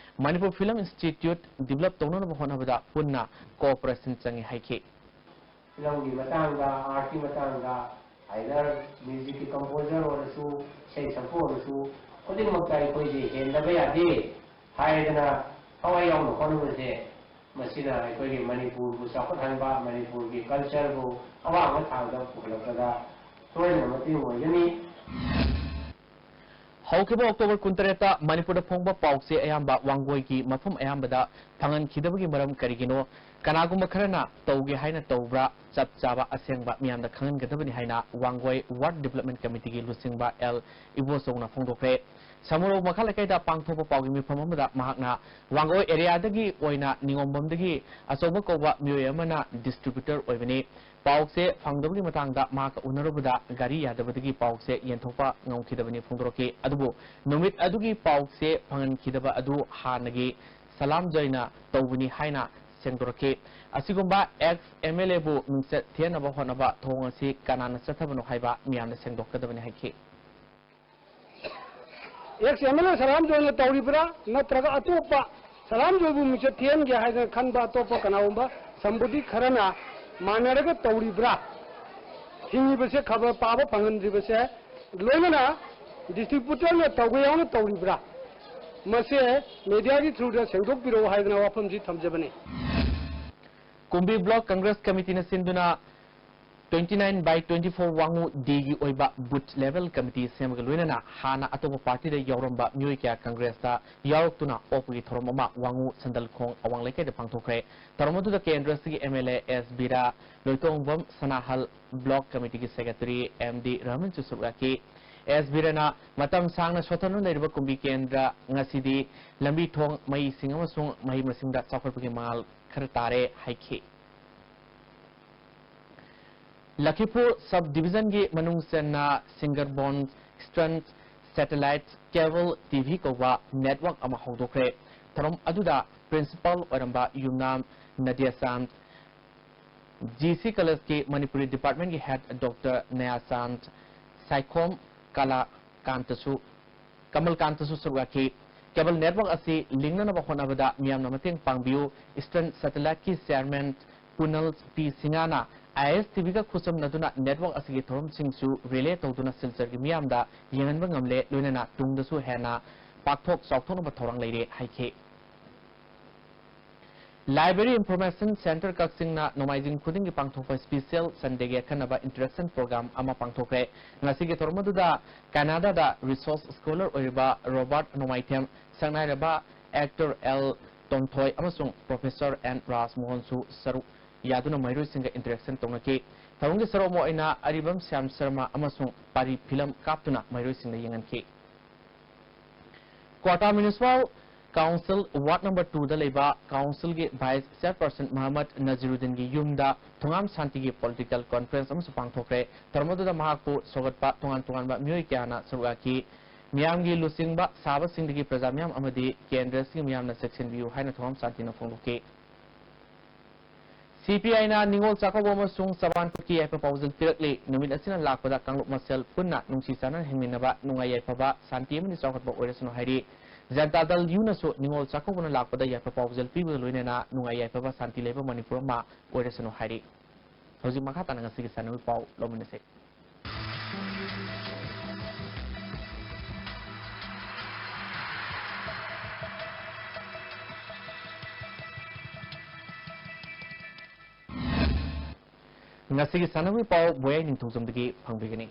ꯃꯅꯤꯄꯨꯔ ꯐꯤꯂꯝ ꯏꯟꯁꯇꯤꯇ꯭ꯌꯨꯠ ꯗꯤꯕꯦꯂꯞ ꯇꯧꯅꯅꯕ ꯍꯣꯠꯅꯕꯗ ꯄꯨꯟꯅ ꯀꯣꯑꯣꯄꯔꯦꯁꯟ ꯆꯪꯏ ꯍꯥꯏꯈꯤ꯫ ꯐꯤꯂꯝꯒꯤ ꯃꯇꯥꯡꯗ, ꯑꯥꯔꯠꯀꯤ ꯃꯇꯥꯡꯗ, ꯑꯥꯏꯗꯔ ꯃ꯭ꯌꯨꯖꯤꯛꯀꯤ ꯀꯝꯄꯣꯖꯔ ꯑꯣꯏꯔꯁꯨ, ꯏꯁꯩ ꯁꯛꯄ ꯑꯣꯏꯔꯁꯨ, ꯈꯨꯗꯤꯡꯃꯛꯇ ꯑꯩꯈꯣꯏꯁꯦ ꯍꯦꯟꯗꯕ ꯌꯥꯗꯦ ꯍꯥꯏꯗꯅ ꯊꯋꯥꯏ ꯌꯥꯎꯅ ꯍꯣꯠꯅꯕꯁꯦ, ꯃꯁꯤꯅ ꯑꯩꯈꯣꯏꯒꯤ ꯃꯅꯤꯄꯨꯔꯕꯨ ꯆꯥꯎꯈꯠꯍꯟꯕ, ꯃꯅꯤꯄꯨꯔꯒꯤ ꯀꯜꯆꯔꯕꯨ ꯑꯋꯥꯡꯕ ꯊꯥꯛꯇ ꯄꯨꯈꯠꯂꯛꯄꯗ ꯁꯣꯏꯗꯅ ꯃꯇꯦꯡ ꯑꯣꯏꯒꯅꯤ꯫ ꯍꯧꯈꯤꯕ ꯑꯣꯛꯇꯣꯕꯔ ꯀꯨꯟꯇꯔꯦꯠꯇ ꯃꯅꯤꯄꯨꯔꯗ ꯐꯣꯡꯕ ꯄꯥꯎ ꯆꯦ ꯑꯌꯥꯝꯕ ꯋꯥꯡꯒꯣꯏꯒꯤ ꯃꯐꯝ ꯑꯌꯥꯝꯕꯗ ꯐꯪꯍꯟꯈꯤꯗꯕꯒꯤ ꯃꯔꯝ ꯀꯔꯤꯒꯤꯅꯣ? ꯀꯅꯥꯒꯨꯝꯕ ꯈꯔꯅ ꯇꯧꯒꯦ ꯍꯥꯏꯅ ꯇꯧꯕ꯭ꯔꯥ, ꯆꯞ ꯆꯥꯕ ꯑꯁꯦꯡꯕ ꯃꯤꯌꯥꯝꯗ ꯈꯪꯍꯟꯒꯗꯕꯅꯤ ꯍꯥꯏꯅ ꯋꯥꯡꯒꯣꯏ ꯋꯥꯔꯗ ꯗꯤꯕꯂꯞꯃꯦꯟ ꯀꯃꯤꯇꯤꯒꯤ ꯂꯨꯆꯤꯡꯕ ꯑꯦꯜ ꯏꯕꯣꯆꯧꯅ ꯐꯣꯡꯗꯣꯛꯈ꯭ꯔꯦ꯫ ꯁꯃꯨꯔꯧ ꯃꯈꯥ ꯂꯩꯀꯥꯏꯗ ꯄꯥꯡꯊꯣꯛꯄ ꯄꯥꯎꯒꯤ ꯃꯤꯐꯝ ꯑꯃꯗ ꯃꯍꯥꯛꯅ ꯋꯥꯡꯒꯣꯏ ꯑꯦꯔꯤꯌꯥꯗꯒꯤ ꯑꯣꯏꯅ ꯅꯤꯉꯣꯝꯕꯝꯗꯒꯤ ꯑꯆꯧꯕ ꯀꯧꯕ ꯃꯤꯑꯣꯏ ꯑꯃꯅ ꯗꯤꯁꯇ꯭ꯔꯤꯕ꯭ꯌꯨꯇꯔ ꯑꯣꯏꯕꯅꯤ꯫ ꯄꯥꯎꯁꯦ ꯐꯪꯗꯕꯒꯤ ꯃꯇꯥꯡꯗ ꯃꯍꯥꯛꯀ ꯎꯅꯔꯨꯕꯗ ꯒꯥꯔꯤ ꯌꯥꯗꯕꯗꯒꯤ ꯄꯥꯎꯁꯦ ꯌꯦꯟꯊꯣꯛꯄ ꯉꯝꯈꯤꯗꯕꯅꯤ ꯐꯣꯡꯗꯣꯔꯛꯈꯤ꯫ ꯑꯗꯨꯕꯨ ꯅꯨꯃꯤꯠ ꯑꯗꯨꯒꯤ ꯄꯥꯎꯁꯦ ꯐꯪꯍꯟꯈꯤꯗꯕ ꯑꯗꯨ ꯍꯥꯟꯅꯒꯤ ꯁꯂꯥꯝ ꯖꯣꯏꯅ ꯇꯧꯕꯅꯤ ꯍꯥꯏꯅ ꯁꯦꯡꯗꯣꯔꯛꯈꯤ꯫ ꯑꯁꯤꯒꯨꯝꯕ ꯑꯦꯛꯁ ꯑꯦꯝ ꯑꯦꯜ ꯑꯦꯕꯨ ꯃꯤꯡꯆꯠ ꯊꯤꯍꯟꯅꯕ ꯍꯣꯠꯅꯕ ꯊꯧꯑꯣꯡ ꯑꯁꯤ ꯀꯅꯥꯅ ꯆꯠꯊꯕꯅꯣ ꯍꯥꯏꯕ ꯃꯤꯌꯥꯝꯅ ꯁꯦꯡꯗꯣꯛꯀꯗꯕꯅꯤ ꯍꯥꯏꯈꯤ꯫ ꯑꯦꯛꯁ ꯑꯦꯝ ꯑꯦꯜ ꯑꯦ ꯁꯂꯥꯝ ꯖꯣꯏꯅ ꯇꯧꯔꯤꯕ꯭ꯔꯥ, ꯅꯠꯇ꯭ꯔꯒ ꯑꯇꯣꯞꯄ ꯁꯂꯥꯝ ꯖꯣꯏꯕꯨ ꯃꯤꯡꯆꯠ ꯊꯤꯍꯟꯒꯦ ꯍꯥꯏꯗꯅ ꯈꯟꯕ ꯑꯇꯣꯞꯄ ꯀꯅꯥꯒꯨꯝꯕ ꯁꯝꯕꯨꯗꯤ ꯈꯔꯅ ꯃꯥꯟꯅꯔꯒ ꯇꯧꯔꯤꯕ꯭ꯔꯥ? ꯍꯤꯡꯉꯤꯕꯁꯦ ꯈꯕꯔ ꯄꯥꯕ ꯐꯪꯍꯟꯗ꯭ꯔꯤꯕꯁꯦ, ꯂꯣꯏꯅꯅ ꯗꯤꯁꯇ꯭ꯔꯤꯕ꯭ꯌꯨꯇꯔꯅ ꯇꯧꯕ ꯌꯥꯎꯅ ꯇꯧꯔꯤꯕ꯭ꯔꯥ? ꯃꯁꯦ ꯃꯦꯗꯤꯌꯥꯒꯤ ꯊ꯭ꯔꯨꯗ ꯁꯦꯡꯗꯣꯛꯄꯤꯔꯛꯎ ꯍꯥꯏꯗꯅ ꯋꯥꯐꯝꯁꯤ ꯊꯝꯖꯕꯅꯤ꯫ ꯀꯨꯝꯕꯤ ꯕ꯭ꯂꯣꯛ ꯀꯪꯒ꯭ꯔꯦꯁ ꯀꯃꯤꯇꯤꯅ ꯁꯤꯟꯗꯨꯅ twenty nine by twenty four ꯋꯥꯡꯉꯨ ꯗꯤꯒꯤ ꯑꯣꯏꯕ ꯕꯨꯊ ꯂꯦꯚꯦꯜ ꯀꯃꯤꯇꯤ ꯁꯦꯝꯕꯒ ꯂꯣꯏꯅꯅ ꯍꯥꯟꯅ ꯑꯇꯣꯞꯄ ꯄꯥꯔꯇꯤꯗ ꯌꯥꯎꯔꯝꯕ ꯃꯤꯑꯣꯏ ꯀꯌꯥ ꯀꯪꯒ꯭ꯔꯦꯁꯇ ꯌꯥꯎꯔꯛꯇꯨꯅ ꯑꯣꯛꯄꯒꯤ ꯊꯧꯔꯝ ꯑꯃ ꯋꯥꯡꯉꯨ ꯁꯟꯗꯜꯈꯣꯡ ꯑꯋꯥꯡ ꯂꯩꯀꯥꯏꯗ ꯄꯥꯡꯊꯣꯛꯈ꯭ꯔꯦ꯫ ꯊꯧꯔꯝ ꯑꯗꯨꯗ ꯀꯦꯟꯗ꯭ꯔꯁꯤꯒꯤ M L A S Bira, Loitongbam Sanahal, block ꯀꯃꯤꯇꯤꯒꯤ ꯁꯦꯀ꯭ꯔꯦꯇꯔꯤ ꯑꯦꯝ ꯗꯤ ꯔꯍꯃꯟꯁꯨ ꯁꯔꯨꯛ ꯌꯥꯈꯤ꯫ ꯑꯦꯁ ꯕꯤꯔꯥꯅ ꯃꯇꯝ ꯁꯥꯡꯅ ꯁꯣꯠꯊꯗꯨꯅ ꯂꯩꯔꯤꯕ ꯀꯨꯝꯕꯤ ꯀꯦꯟꯗ꯭ꯔ ꯉꯁꯤꯗꯤ ꯂꯝꯕꯤ ꯊꯣꯡ, ꯃꯩ ꯏꯁꯤꯡ ꯑꯃꯁꯨꯡ ꯃꯍꯩ ꯃꯁꯤꯡꯗ ꯆꯥꯎꯈꯠꯄꯒꯤ ꯃꯉꯥꯜ ꯈꯔ ꯇꯥꯔꯦ ꯍꯥꯏꯈꯤ꯫ ꯂꯈꯤꯄꯨꯔ ꯁꯕ ꯗꯤꯕꯤꯖꯟꯒꯤ ꯃꯅꯨꯡ ꯆꯟꯅ Singarbon eastern satellite cable T V ꯀꯧꯕ ꯅꯦꯠꯋꯥꯔꯛ ꯑꯃ ꯍꯧꯗꯣꯛꯈ꯭ꯔꯦ꯫ ꯊꯧꯔꯝ ꯑꯗꯨꯗ ꯄ꯭ꯔꯤꯟꯁꯤꯄꯥꯜ ꯑꯣꯏꯔꯝꯕ ꯌꯨꯝꯅꯥꯝ ꯅꯗꯤꯌꯥꯆꯥꯟ, ꯖꯤ ꯁꯤ ꯀꯂꯦꯖꯀꯤ ꯃꯅꯤꯄꯨꯔꯤ ꯗꯤꯄꯥꯔꯠꯃꯦꯟꯒꯤ ꯍꯦꯗ ꯗꯣꯛꯇꯔ ꯅꯌꯥꯆꯥꯟ ꯁꯥꯏꯈꯣꯝ ꯀꯂꯥꯀꯥꯟꯇꯁꯨ, ꯀꯃꯜꯀꯥꯟꯇꯁꯨ ꯁꯔꯨꯛ ꯌꯥꯈꯤ꯫ ꯀꯦꯕꯜ ꯅꯦꯠꯋꯥꯔꯛ ꯑꯁꯤ ꯂꯤꯡꯅꯅꯕ ꯍꯣꯠꯅꯕꯗ ꯃꯤꯌꯥꯝꯅ ꯃꯇꯦꯡ ꯄꯥꯡꯕꯤꯌꯨ꯫ ꯏꯁꯇꯔꯟ ꯁꯦꯇꯦꯂꯥꯏꯠꯀꯤ ꯆꯤꯌꯥꯔꯃꯦꯟ ꯄꯨꯅꯜ ꯄꯤ ꯁꯤꯡꯍꯅ ꯑꯥꯏ ꯑꯦꯁ ꯇꯤ ꯚꯤꯒ ꯈꯨꯠꯁꯝꯅꯗꯨꯅ ꯅꯦꯠꯋꯥꯔꯛ ꯑꯁꯤꯒꯤ ꯊꯧꯔꯝꯁꯤꯡꯁꯨ ꯔꯤꯂꯦ ꯇꯧꯗꯨꯅ ꯁꯤꯜꯆꯔꯒꯤ ꯃꯤꯌꯥꯝꯗ ꯌꯦꯡꯍꯟꯕ ꯉꯝꯂꯦ, ꯂꯣꯏꯅꯅ ꯇꯨꯡꯗꯁꯨ ꯍꯦꯟꯅ ꯄꯥꯛꯊꯣꯛ ꯆꯥꯎꯊꯣꯛꯅꯕ ꯊꯧꯔꯥꯡ ꯂꯩꯔꯦ ꯍꯥꯏꯈꯤ꯫ ꯂꯥꯏꯕ꯭ꯔꯦꯔꯤ ꯏꯟꯐꯣꯔꯃꯦꯁꯟ ꯁꯦꯟꯇꯔ ꯀꯛꯆꯤꯡꯅ ꯅꯣꯡꯃꯥꯏꯖꯤꯡ ꯈꯨꯗꯤꯡꯒꯤ ꯄꯥꯡꯊꯣꯛꯄ ꯁ꯭ꯄꯤꯁꯦꯜ ꯁꯟꯗꯦꯒꯤ ꯑꯈꯟꯅꯕ ꯏꯟꯇꯔꯦꯛꯁꯟ ꯄ꯭ꯔꯣꯒ꯭ꯔꯥꯝ ꯑꯃ ꯄꯥꯡꯊꯣꯛꯈ꯭ꯔꯦ꯫ ꯉꯁꯤꯒꯤ ꯊꯧꯔꯝ ꯑꯗꯨꯗ ꯀꯅꯥꯗꯥꯗ ꯔꯤꯁꯣꯔꯁ ꯁ꯭ꯀꯣꯂꯔ ꯑꯣꯏꯔꯤꯕ ꯔꯣꯕꯥꯔꯠ ꯅꯣꯡꯃꯥꯏꯊꯦꯝ, ꯁꯛꯅꯥꯏꯔꯕ ꯑꯦꯛꯇꯔ ꯑꯦꯜ ꯇꯣꯟꯊꯣꯏ ꯑꯃꯁꯨꯡ Professor N ꯔꯥꯖꯃꯣꯍꯟꯁꯨ ꯁꯔꯨꯛ ꯌꯥꯗꯨꯅ ꯃꯍꯩꯔꯣꯏꯁꯤꯡꯒ interaction ꯇꯧꯅꯈꯤ꯫ ꯊꯧꯔꯝꯒꯤ ꯁꯔꯨꯛ ꯑꯃ ꯑꯣꯏꯅ ꯑꯔꯤꯕꯝ ꯁ꯭ꯌꯥꯝ ꯁꯔꯃ ꯑꯃꯁꯨꯡ ꯄꯥꯔꯤ ꯐꯤꯂꯝ ꯀꯥꯞꯇꯨꯅ ꯃꯍꯩꯔꯣꯏꯁꯤꯡꯗ ꯌꯦꯡꯍꯟꯈꯤ꯫ Quota Municipal Council Ward number two ꯗ ꯂꯩꯕ council ꯒꯤ Vice Chairperson ꯃꯍꯃꯗ ꯅꯖꯤꯔꯨꯗꯤꯟꯒꯤ ꯌꯨꯝꯗ ꯊꯣꯉꯥꯝ ꯁꯥꯟꯇꯤꯒꯤ political conference ꯑꯃꯁꯨ ꯄꯥꯡꯊꯣꯛꯈ꯭ꯔꯦ꯫ ꯊꯧꯔꯝ ꯑꯗꯨꯗ ꯃꯍꯥꯛꯄꯨ ꯁꯧꯒꯠꯄ ꯇꯣꯉꯥꯟ ꯇꯣꯉꯥꯟꯕ ꯃꯤꯑꯣꯏ ꯀꯌꯥꯅ ꯁꯔꯨꯛ ꯌꯥꯈꯤ꯫ ꯃꯤꯌꯥꯝꯒꯤ ꯂꯨꯆꯤꯡꯕ ꯁꯥꯕꯁꯤꯡꯗꯒꯤ ꯄ꯭ꯔꯖꯥ ꯃꯤꯌꯥꯝ ꯑꯃꯗꯤ ꯀꯦꯟꯗ꯭ꯔꯁꯤꯡ ꯃꯤꯌꯥꯝꯅ ꯆꯦꯛꯁꯤꯟꯕꯤꯌꯨ ꯍꯥꯏꯅ ꯊꯣꯉꯥꯝ ꯁꯥꯟꯇꯤꯅ ꯐꯣꯡꯗꯣꯛꯈꯤ꯫ CPIꯅ ꯅꯤꯉꯣꯜ ꯆꯥꯛꯀꯧꯕ ꯑꯃꯁꯨꯡ ꯆꯕꯥꯟꯈꯨꯠꯀꯤ ꯌꯥꯏꯐ ꯄꯥꯎꯖꯦꯜ ꯄꯤꯔꯛꯂꯤ꯫ ꯅꯨꯃꯤꯠ ꯑꯁꯤꯅ ꯂꯥꯛꯄꯗ ꯀꯥꯡꯂꯨꯞ ꯃꯁꯦꯜ ꯄꯨꯟꯅ ꯅꯨꯡꯁꯤ ꯆꯥꯟꯅꯅ ꯍꯤꯡꯃꯤꯟꯅꯕ, ꯅꯨꯡꯉꯥꯏ ꯌꯥꯏꯐꯕ, ꯁꯥꯟꯇꯤ ꯑꯃꯗꯤ ꯆꯥꯎꯈꯠꯄ ꯑꯣꯏꯔꯁꯅꯨ ꯍꯥꯏꯔꯤ꯫ ꯖꯅꯇꯥ ꯗꯜ ꯌꯨꯅꯁꯨ ꯅꯤꯉꯣꯜ ꯆꯥꯛꯀꯧꯕꯅ ꯂꯥꯛꯄꯗ ꯌꯥꯏꯐ ꯄꯥꯎꯖꯦꯜ ꯄꯤꯕꯒ ꯂꯣꯏꯅꯅ ꯅꯨꯡꯉꯥꯏ ꯌꯥꯏꯐꯕ, ꯁꯥꯟꯇꯤ ꯂꯩꯕ ꯃꯅꯤꯄꯨꯔ ꯑꯃ ꯑꯣꯏꯔꯁꯅꯨ ꯍꯥꯏꯔꯤ꯫ ꯍꯧꯖꯤꯛ ꯃꯈꯥ ꯇꯥꯅ ꯉꯁꯤꯒꯤ ꯁꯥꯟꯅꯕꯒꯤ ꯄꯥꯎ ꯂꯧꯃꯤꯟꯅꯁꯤ꯫ ꯉꯁꯤꯒꯤ ꯁꯥꯟꯅꯕꯒꯤ ꯄꯥꯎ ꯕꯣꯌꯥꯏ ꯅꯤꯡꯊꯧꯖꯝꯗꯒꯤ ꯐꯪꯕꯤꯒꯅꯤ꯫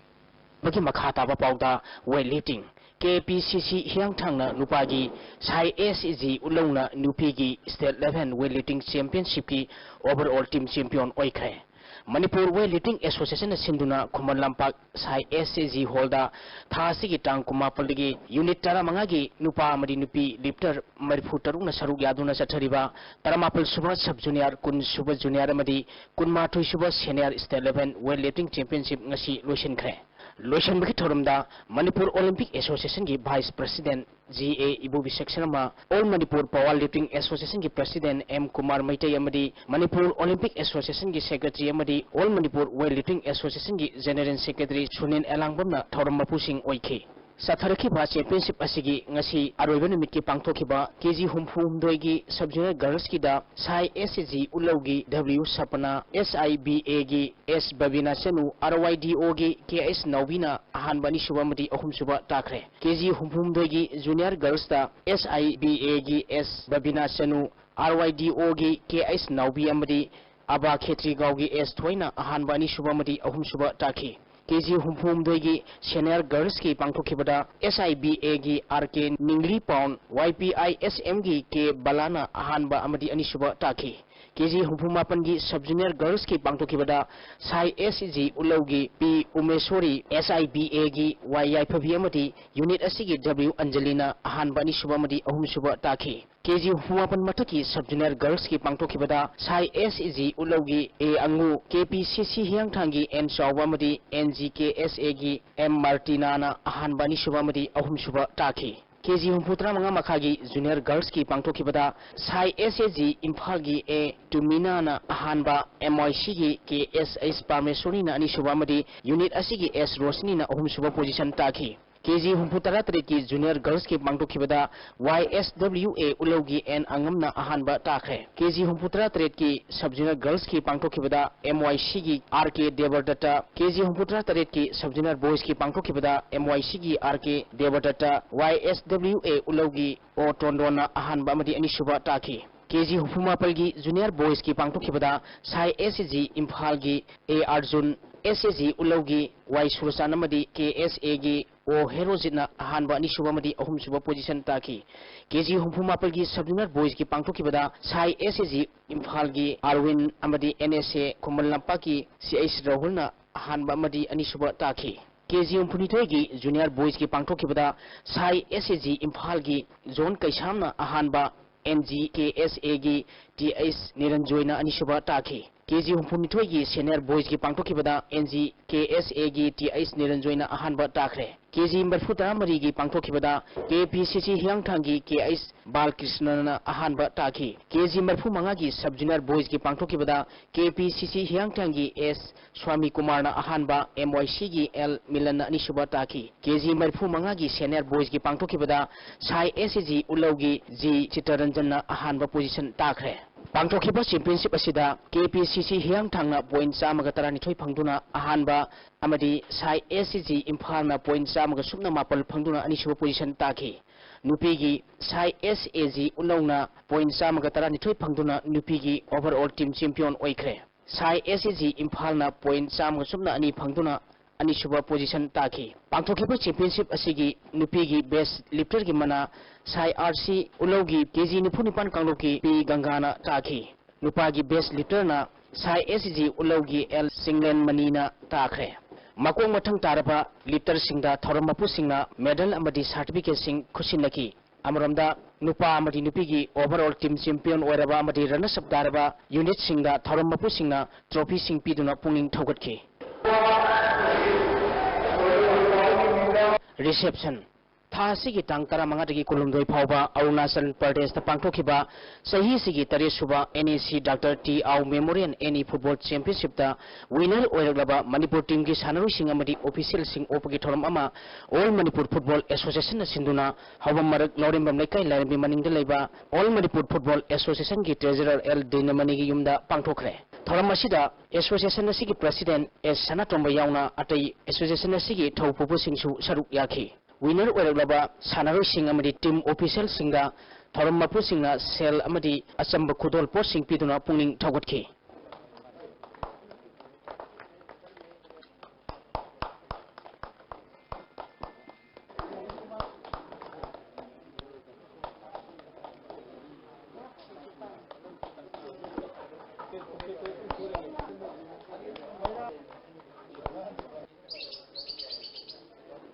ꯃꯒꯤ ꯃꯈꯥ ꯇꯥꯕ ꯄꯥꯎꯗ weight lifting, KPCC ꯍꯤꯌꯥꯡꯊꯥꯡꯅ ꯅꯨꯄꯥꯒꯤ, ꯁꯥꯏ SG ꯎꯠꯂꯧꯅ ꯅꯨꯄꯤꯒꯤ state level weight lifting championshipꯀꯤ overall team champion ꯑꯣꯏꯈ꯭ꯔꯦ꯫ ꯃꯅꯤꯄꯨꯔ weight lifting associationꯅ ꯁꯤꯟꯗꯨꯅ ꯈꯨꯃꯟ ꯂꯝꯄꯥꯛ ꯁꯥꯏ SG hallꯗ ꯊꯥ ꯑꯁꯤꯒꯤ ꯇꯥꯡ ꯀꯨꯟꯃꯥꯄꯜꯗꯒꯤ unit ꯇꯔꯥꯃꯉꯥꯒꯤ ꯅꯨꯄꯥ ꯑꯃꯗꯤ ꯅꯨꯄꯤ lifter ꯃꯔꯤꯐꯨ ꯇꯔꯨꯛꯅ ꯁꯔꯨꯛ ꯌꯥꯗꯨꯅ ꯆꯠꯊꯔꯤꯕ ꯇꯔꯥꯃꯥꯄꯜ ꯁꯨꯕ sub junior, ꯀꯨꯟ ꯁꯨꯕ junior ꯑꯃꯗꯤ ꯀꯨꯟꯃꯥꯊꯣꯏ ꯁꯨꯕ senior state level weight lifting championship ꯉꯁꯤ ꯂꯣꯏꯁꯤꯟꯈ꯭ꯔꯦ꯫ ꯂꯣꯏꯁꯤꯟꯕꯒꯤ ꯊꯧꯔꯝꯗ Manipur Olympic Associationꯒꯤ Vice President G A Ibobi ꯁꯛꯁꯦꯅ, All Manipur Power Lifting Associationꯒꯤ President M Kumar Meitei ꯑꯃꯗꯤ ꯃꯅꯤꯄꯨꯔ Olympic Associationꯒꯤ Secretary ꯑꯃꯗꯤ All Manipur Weight Lifting Associationꯒꯤ General Secretary Sunil ꯑꯦꯂꯥꯡꯕꯝꯅ ꯊꯧꯔꯝ ꯃꯄꯨꯁꯤꯡ ꯑꯣꯏꯈꯤ꯫ ꯆꯠꯊꯔꯛꯈꯤꯕ championship ꯑꯁꯤꯒꯤ ꯉꯁꯤ ꯑꯔꯣꯏꯕ ꯅꯨꯃꯤꯠꯀꯤ ꯄꯥꯡꯊꯣꯛꯈꯤꯕ KG ꯍꯨꯝꯐꯨ ꯍꯨꯝꯗꯣꯏꯒꯤ sub junior girlsꯀꯤꯗ ꯁꯥꯏ SG ꯎꯠꯂꯧꯒꯤ W ꯁꯄꯅꯥ, SIBAꯒꯤ S ꯕꯕꯤꯅꯥ ꯆꯅꯨ, RYDOꯒꯤ KS ꯅꯥꯎꯕꯤꯅ ꯑꯍꯥꯟꯕ, ꯑꯅꯤꯁꯨꯕ ꯑꯃꯗꯤ ꯑꯍꯨꯝꯁꯨꯕ ꯇꯥꯈ꯭ꯔꯦ꯫ KG ꯍꯨꯝꯐꯨ ꯍꯨꯝꯗꯣꯏꯒꯤ junior girlsꯇ SIBAꯒꯤ S ꯕꯕꯤꯅꯥ ꯆꯅꯨ, RYDOꯒꯤ KS ꯅꯥꯎꯕꯤ ꯑꯃꯗꯤ ꯑꯕꯥ ꯈꯦꯇ꯭ꯔꯤꯒꯥꯎꯒꯤ S ꯊꯣꯏꯅ ꯑꯍꯥꯟꯕ, ꯑꯅꯤꯁꯨꯕ ꯑꯃꯗꯤ ꯑꯍꯨꯝꯁꯨꯕ ꯇꯥꯈꯤ꯫ ꯀꯦ ꯖꯤ ꯍꯨꯝꯐꯨꯍꯨꯝꯗꯣꯏꯒꯤ senior girls ꯀꯤ ꯄꯥꯡꯊꯣꯛꯈꯤꯕꯗ S I B A ꯒꯤ R K ꯅꯤꯡꯂꯤ ꯄꯥꯎꯟ, Y P I S M ꯒꯤ K ꯕꯂꯥꯅ ꯑꯍꯥꯟꯕ ꯑꯃꯗꯤ ꯑꯅꯤꯁꯨꯕ ꯇꯥꯈꯤ꯫ ꯀꯦ ꯖꯤ ꯍꯨꯝꯐꯨꯃꯥꯄꯟꯒꯤ sub junior girls ꯀꯤ ꯄꯥꯡꯊꯣꯛꯈꯤꯕꯗ ꯁꯥꯏ S G ꯎꯠꯂꯧꯒꯤ P ꯎꯃꯦꯁꯣꯔꯤ, S I B A ꯒꯤ Y ꯌꯥꯏꯐꯕꯤ ꯑꯃꯗꯤ unit ꯑꯁꯤꯒꯤ W ꯑꯟꯖꯂꯤꯅ ꯑꯍꯥꯟꯕ, ꯑꯅꯤꯁꯨꯕ ꯑꯃꯗꯤ ꯑꯍꯨꯝꯁꯨꯕ ꯇꯥꯈꯤ꯫ ꯀꯦ ꯖꯤ ꯍꯨꯝꯐꯨꯃꯥꯄꯟ ꯃꯊꯛꯀꯤ sub junior girls ꯀꯤ ꯄꯥꯡꯊꯣꯛꯈꯤꯕꯗ ꯁꯥꯏ S G ꯎꯠꯂꯧꯒꯤ A ꯑꯉꯨ, K P C C ꯍꯤꯌꯥꯡꯊꯥꯡꯒꯤ N ꯆꯥꯎꯕ ꯑꯃꯗꯤ N G K S A ꯒꯤ M ꯃꯥꯔꯇꯤꯅꯥꯅ ꯑꯍꯥꯟꯕ, ꯑꯅꯤꯁꯨꯕ ꯑꯃꯗꯤ ꯑꯍꯨꯝꯁꯨꯕ ꯇꯥꯈꯤ꯫ ꯀꯦ ꯖꯤ ꯍꯨꯝꯐꯨ ꯇꯔꯥꯃꯉꯥ ꯃꯈꯥꯒꯤ junior girls ꯀꯤ ꯄꯥꯡꯊꯣꯛꯈꯤꯕꯗ ꯁꯥꯏ S G ꯏꯝꯐꯥꯜꯒꯤ A ꯇꯨꯃꯤꯅꯥꯅ ꯑꯍꯥꯟꯕ, M Y C ꯒꯤ K S H ꯄꯥꯔꯃꯦꯁꯣꯔꯤꯅ ꯑꯅꯤꯁꯨꯕ ꯑꯃꯗꯤ unit ꯑꯁꯤꯒꯤ S ꯔꯣꯁꯅꯤꯅ ꯑꯍꯨꯝꯁꯨꯕ position ꯇꯥꯈꯤ꯫ ꯀꯦ ꯖꯤ ꯍꯨꯝꯐꯨ ꯇꯔꯥꯇꯔꯦꯠꯀꯤ junior girls ꯀꯤ ꯄꯥꯡꯊꯣꯛꯈꯤꯕꯗ Y S W A ꯎꯠꯂꯧꯒꯤ N ꯑꯉꯝꯅ ꯑꯍꯥꯟꯕ ꯇꯥꯈ꯭ꯔꯦ꯫ ꯀꯦ ꯖꯤ ꯍꯨꯝꯐꯨ ꯇꯔꯥꯇꯔꯦꯠꯀꯤ sub junior girls ꯀꯤ ꯄꯥꯡꯊꯣꯛꯈꯤꯕꯗ M Y C ꯒꯤ R K ꯗꯦꯕꯔꯗꯠꯇ, ꯀꯦ ꯖꯤ ꯍꯨꯝꯐꯨ ꯇꯔꯥꯇꯔꯦꯠꯀꯤ sub junior boys ꯀꯤ ꯄꯥꯡꯊꯣꯛꯈꯤꯕꯗ M Y C ꯒꯤ R K ꯗꯦꯕꯔꯗꯠꯇ, Y S W A ꯎꯠꯂꯧꯒꯤ O ꯇꯣꯟꯗꯣꯟꯅ ꯑꯍꯥꯟꯕ ꯑꯃꯗꯤ ꯑꯅꯤꯁꯨꯕ ꯇꯥꯈꯤ꯫ ꯀꯦ ꯖꯤ ꯍꯨꯝꯐꯨ ꯃꯥꯄꯜꯒꯤ junior boys ꯀꯤ ꯄꯥꯡꯊꯣꯛꯈꯤꯕꯗ ꯁꯥꯏ S G ꯏꯝꯐꯥꯜꯒꯤ A Arjun, S A G ꯎꯠꯂꯧꯒꯤ Y ꯁꯨꯔꯆꯥꯟ ꯑꯃꯗꯤ K S A ꯒꯤ O ꯍꯦꯔꯣꯖꯤꯠꯅ ꯑꯍꯥꯟꯕ, ꯑꯅꯤꯁꯨꯕ ꯑꯃꯗꯤ ꯑꯍꯨꯝꯁꯨꯕ position ꯇꯥꯈꯤ꯫ ꯀꯦ ꯖꯤ ꯍꯨꯝꯐꯨ ꯃꯥꯄꯜꯒꯤ sub junior boys ꯀꯤ ꯄꯥꯡꯊꯣꯛꯈꯤꯕꯗ ꯁꯥꯏ S A G ꯏꯝꯐꯥꯜꯒꯤ ꯑꯥꯔꯋꯤꯟ ꯑꯃꯗꯤ N S A Khuman ꯂꯝꯄꯥꯛꯀꯤ C H ꯔꯥꯍꯨꯜꯅ ꯑꯍꯥꯟꯕ ꯑꯃꯗꯤ ꯑꯅꯤꯁꯨꯕ ꯇꯥꯈꯤ꯫ ꯀꯦ ꯖꯤ ꯍꯨꯝꯐꯨꯅꯤꯊꯣꯏꯒꯤ junior boys ꯀꯤ ꯄꯥꯡꯊꯣꯛꯈꯤꯕꯗ ꯁꯥꯏ S A G ꯏꯝꯐꯥꯜꯒꯤ ꯖꯣꯟ ꯀꯩꯁꯥꯝꯅ ꯑꯍꯥꯟꯕ, N G K S A ꯒꯤ T H ꯅꯤꯔꯟꯖꯣꯏꯅ ꯑꯅꯤꯁꯨꯕ ꯇꯥꯈꯤ꯫ ꯀꯦ ꯖꯤ ꯍꯨꯝꯐꯨꯅꯤꯊꯣꯏꯒꯤ senior boys ꯀꯤ ꯄꯥꯡꯊꯣꯛꯈꯤꯕꯗ N G K S A ꯒꯤ T H ꯅꯤꯔꯟꯖꯣꯏꯅ ꯑꯍꯥꯟꯕ ꯇꯥꯈ꯭ꯔꯦ꯫ ꯀꯦ ꯖꯤ ꯃꯔꯤꯐꯨ ꯇꯔꯥꯃꯔꯤꯒꯤ ꯄꯥꯡꯊꯣꯛꯈꯤꯕꯗ K P C C ꯍꯤꯌꯥꯡꯊꯥꯡꯒꯤ K H ꯕꯥꯂꯀ꯭ꯔꯤꯁꯅꯅ ꯑꯍꯥꯟꯕ ꯇꯥꯈꯤ꯫ ꯀꯦ ꯖꯤ ꯃꯔꯤꯐꯨ ꯃꯉꯥꯒꯤ sub junior boys ꯀꯤ ꯄꯥꯡꯊꯣꯛꯈꯤꯕꯗ K P C C ꯍꯤꯌꯥꯡꯊꯥꯡꯒꯤ S swami ꯀꯨꯃꯥꯔꯅ ꯑꯍꯥꯟꯕ, M Y C ꯒꯤ L ꯃꯤꯂꯟꯅ ꯑꯅꯤꯁꯨꯕ ꯇꯥꯈꯤ꯫ ꯀꯦ ꯖꯤ ꯃꯔꯤꯐꯨ ꯃꯉꯥꯒꯤ senior boys ꯀꯤ ꯄꯥꯡꯊꯣꯛꯈꯤꯕꯗ ꯁꯥꯏ S G ꯎꯠꯂꯧꯒꯤ G ꯆꯤꯇꯔꯟꯖꯟꯅ ꯑꯍꯥꯟꯕ position ꯇꯥꯈ꯭ꯔꯦ꯫ ꯄꯥꯡꯊꯣꯛꯈꯤꯕ championship ꯑꯁꯤꯗ K P C C ꯍꯤꯌꯥꯡꯊꯥꯡꯅ point ꯆꯥꯝꯃꯒ ꯇꯔꯥꯅꯤꯊꯣꯏ ꯐꯪꯗꯨꯅ ꯑꯍꯥꯟꯕ ꯑꯃꯗꯤ ꯁꯥꯏ S G ꯏꯝꯐꯥꯜꯅ point ꯆꯥꯝꯃꯒ ꯁꯨꯞꯅ ꯃꯥꯄꯜ ꯐꯪꯗꯨꯅ ꯑꯅꯤꯁꯨꯕ position ꯇꯥꯈꯤ꯫ ꯅꯨꯄꯤꯒꯤ ꯁꯥꯏ S A G ꯎꯠꯂꯧꯅ point ꯆꯥꯝꯃꯒ ꯇꯔꯥꯅꯤꯊꯣꯏ ꯐꯪꯗꯨꯅ ꯅꯨꯄꯤꯒꯤ overall team champion ꯑꯣꯏꯈ꯭ꯔꯦ꯫ ꯁꯥꯏ S A G ꯏꯝꯐꯥꯜꯅ point ꯆꯥꯝꯃꯒ ꯁꯨꯞꯅ ꯑꯅꯤ ꯐꯪꯗꯨꯅ ꯑꯅꯤꯁꯨꯕ position ꯇꯥꯈꯤ꯫ ꯄꯥꯡꯊꯣꯛꯈꯤꯕ championship ꯑꯁꯤꯒꯤ ꯅꯨꯄꯤꯒꯤ best lifterꯒꯤ ꯃꯅꯥ ꯁꯥꯏ ꯑꯥꯔ ꯁꯤ ꯎꯂꯧꯒꯤ ꯀꯦ ꯖꯤ ꯅꯤꯐꯨ ꯅꯤꯄꯥꯟ ꯀꯥꯡꯂꯨꯞꯀꯤ ꯄꯤ ꯒꯪꯒꯥꯅ ꯇꯥꯈꯤ꯫ ꯅꯨꯄꯥꯒꯤ best lifterꯅ ꯁꯥꯏ ꯑꯦꯁ ꯖꯤ ꯎꯂꯧꯒꯤ ꯑꯦꯜ ꯆꯤꯡꯂꯦꯟ ꯃꯅꯤꯅ ꯇꯥꯈ꯭ꯔꯦ꯫ ꯃꯀꯣꯛ ꯃꯊꯪ ꯇꯥꯔꯕ lifterꯁꯤꯡꯗ ꯊꯧꯔꯝ ꯃꯄꯨꯁꯤꯡꯅ medal ꯑꯃꯗꯤ certificateꯁꯤꯡ ꯈꯨꯠꯁꯤꯟꯅꯈꯤ꯫ ꯑꯃꯔꯣꯝꯗ, ꯅꯨꯄꯥ ꯑꯃꯗꯤ ꯅꯨꯄꯤꯒꯤ overall team champion ꯑꯣꯏꯔꯕ ꯑꯃꯗꯤ runners up ꯇꯥꯔꯕ unitꯁꯤꯡꯗ ꯊꯧꯔꯝ ꯃꯄꯨꯁꯤꯡꯅ trophyꯁꯤꯡ ꯄꯤꯗꯨꯅ ꯄꯨꯛꯅꯤꯡ ꯊꯧꯒꯠꯈꯤ꯫ Reception꯫ ꯊꯥ ꯑꯁꯤꯒꯤ ꯇꯥꯡ ꯇꯔꯥꯃꯉꯥꯗꯒꯤ ꯀꯨꯟꯍꯨꯝꯗꯣꯏ ꯐꯥꯎꯕ ꯑꯔꯨꯅꯥꯆꯜ ꯄ꯭ꯔꯗꯦꯁꯇ ꯄꯥꯡꯊꯣꯛꯈꯤꯕ ꯆꯍꯤꯁꯤꯒꯤ ꯇꯔꯦꯠꯁꯨꯕ N A C Doctor T Ao Memorial Any Football Championshipꯇ winner ꯑꯣꯏꯔꯛꯂꯕ Manipur teamꯒꯤ ꯁꯥꯟꯅꯔꯣꯏꯁꯤꯡ ꯑꯃꯗꯤ officialꯁꯤꯡ ꯑꯣꯛꯄꯒꯤ ꯊꯧꯔꯝ ꯑꯃ All Manipur Football Associationꯅ ꯁꯤꯟꯗꯨꯅ ꯍꯧꯕꯝ ꯃꯔꯛ ꯂꯧꯔꯦꯝꯕꯝ ꯂꯩꯀꯥꯏ ꯂꯥꯏꯔꯦꯝꯕꯤ ꯃꯅꯤꯡꯗ ꯂꯩꯕ All Manipur Football Associationꯒꯤ treasurer L ꯗꯤꯅꯃꯅꯤꯒꯤ ꯌꯨꯝꯗ ꯄꯥꯡꯊꯣꯛꯈ꯭ꯔꯦ꯫ ꯊꯧꯔꯝ ꯑꯁꯤꯗ association ꯑꯁꯤꯒꯤ president S ꯁꯅꯥꯇꯣꯝꯕ ꯌꯥꯎꯅ ꯑꯇꯩ association ꯑꯁꯤꯒꯤ ꯊꯧ ꯄꯨꯕꯁꯤꯡꯁꯨ ꯁꯔꯨꯛ ꯌꯥꯈꯤ꯫ Winner ꯑꯣꯏꯔꯛꯂꯕ ꯁꯥꯟꯅꯔꯣꯏꯁꯤꯡ ꯑꯃꯗꯤ team officialꯁꯤꯡꯗ ꯊꯧꯔꯝ ꯃꯄꯨꯁꯤꯡꯅ ꯁꯦꯜ ꯑꯃꯗꯤ ꯑꯆꯝꯕ ꯈꯨꯗꯣꯜ ꯄꯣꯠꯁꯤꯡ ꯄꯤꯗꯨꯅ ꯄꯨꯛꯅꯤꯡ ꯊꯧꯒꯠꯈꯤ꯫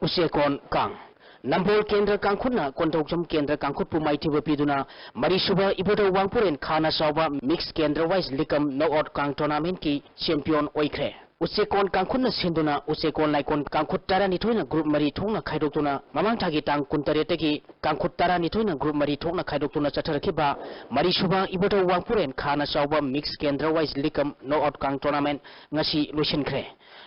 ꯎꯆꯦꯀꯣꯟ ꯀꯥꯡ꯫ ꯅꯝꯕꯣꯜ ꯀꯦꯟꯗ꯭ꯔ ꯀꯥꯡꯈꯨꯠꯅ ꯀꯣꯟꯊꯧꯖꯝ ꯀꯦꯟꯗ꯭ꯔ ꯀꯥꯡꯈꯨꯠꯄꯨ ꯃꯥꯏꯊꯤꯕ ꯄꯤꯗꯨꯅ ꯃꯔꯤꯁꯨꯕ ꯏꯕꯨꯙꯧ ꯋꯥꯡꯄꯨꯔꯦꯟ ꯈꯥꯅ ꯆꯥꯎꯕ mix gender wise ꯂꯤꯀꯝ knockout ꯀꯥꯡ tournamentꯀꯤ champion ꯑꯣꯏꯈ꯭ꯔꯦ꯫ ꯎꯆꯦꯀꯣꯟ ꯀꯥꯡꯈꯨꯠꯅ ꯁꯤꯟꯗꯨꯅ ꯎꯆꯦꯀꯣꯟ ꯂꯥꯏꯀꯣꯟ ꯀꯥꯡꯈꯨꯠ ꯇꯔꯥꯅꯤꯊꯣꯏꯅ group ꯃꯔꯤ ꯊꯣꯛꯅ ꯈꯥꯏꯗꯣꯛꯇꯨꯅ ꯃꯃꯥꯡ ꯊꯥꯒꯤ ꯇꯥꯡ ꯀꯨꯟꯇꯔꯦꯠꯇꯒꯤ ꯀꯥꯡꯈꯨꯠ ꯇꯔꯥꯅꯤꯊꯣꯏꯅ group ꯃꯔꯤ ꯊꯣꯛꯅ ꯈꯥꯏꯗꯣꯛꯇꯨꯅ ꯆꯠꯊꯔꯛꯈꯤꯕ ꯃꯔꯤꯁꯨꯕ ꯏꯕꯨꯙꯧ ꯋꯥꯡꯄꯨꯔꯦꯟ ꯈꯥꯅ ꯆꯥꯎꯕ mix gender wise ꯂꯤꯀꯝ knockout ꯀꯥꯡ tournament ꯉꯁꯤ ꯂꯣꯏꯁꯤꯟꯈ꯭ꯔꯦ꯫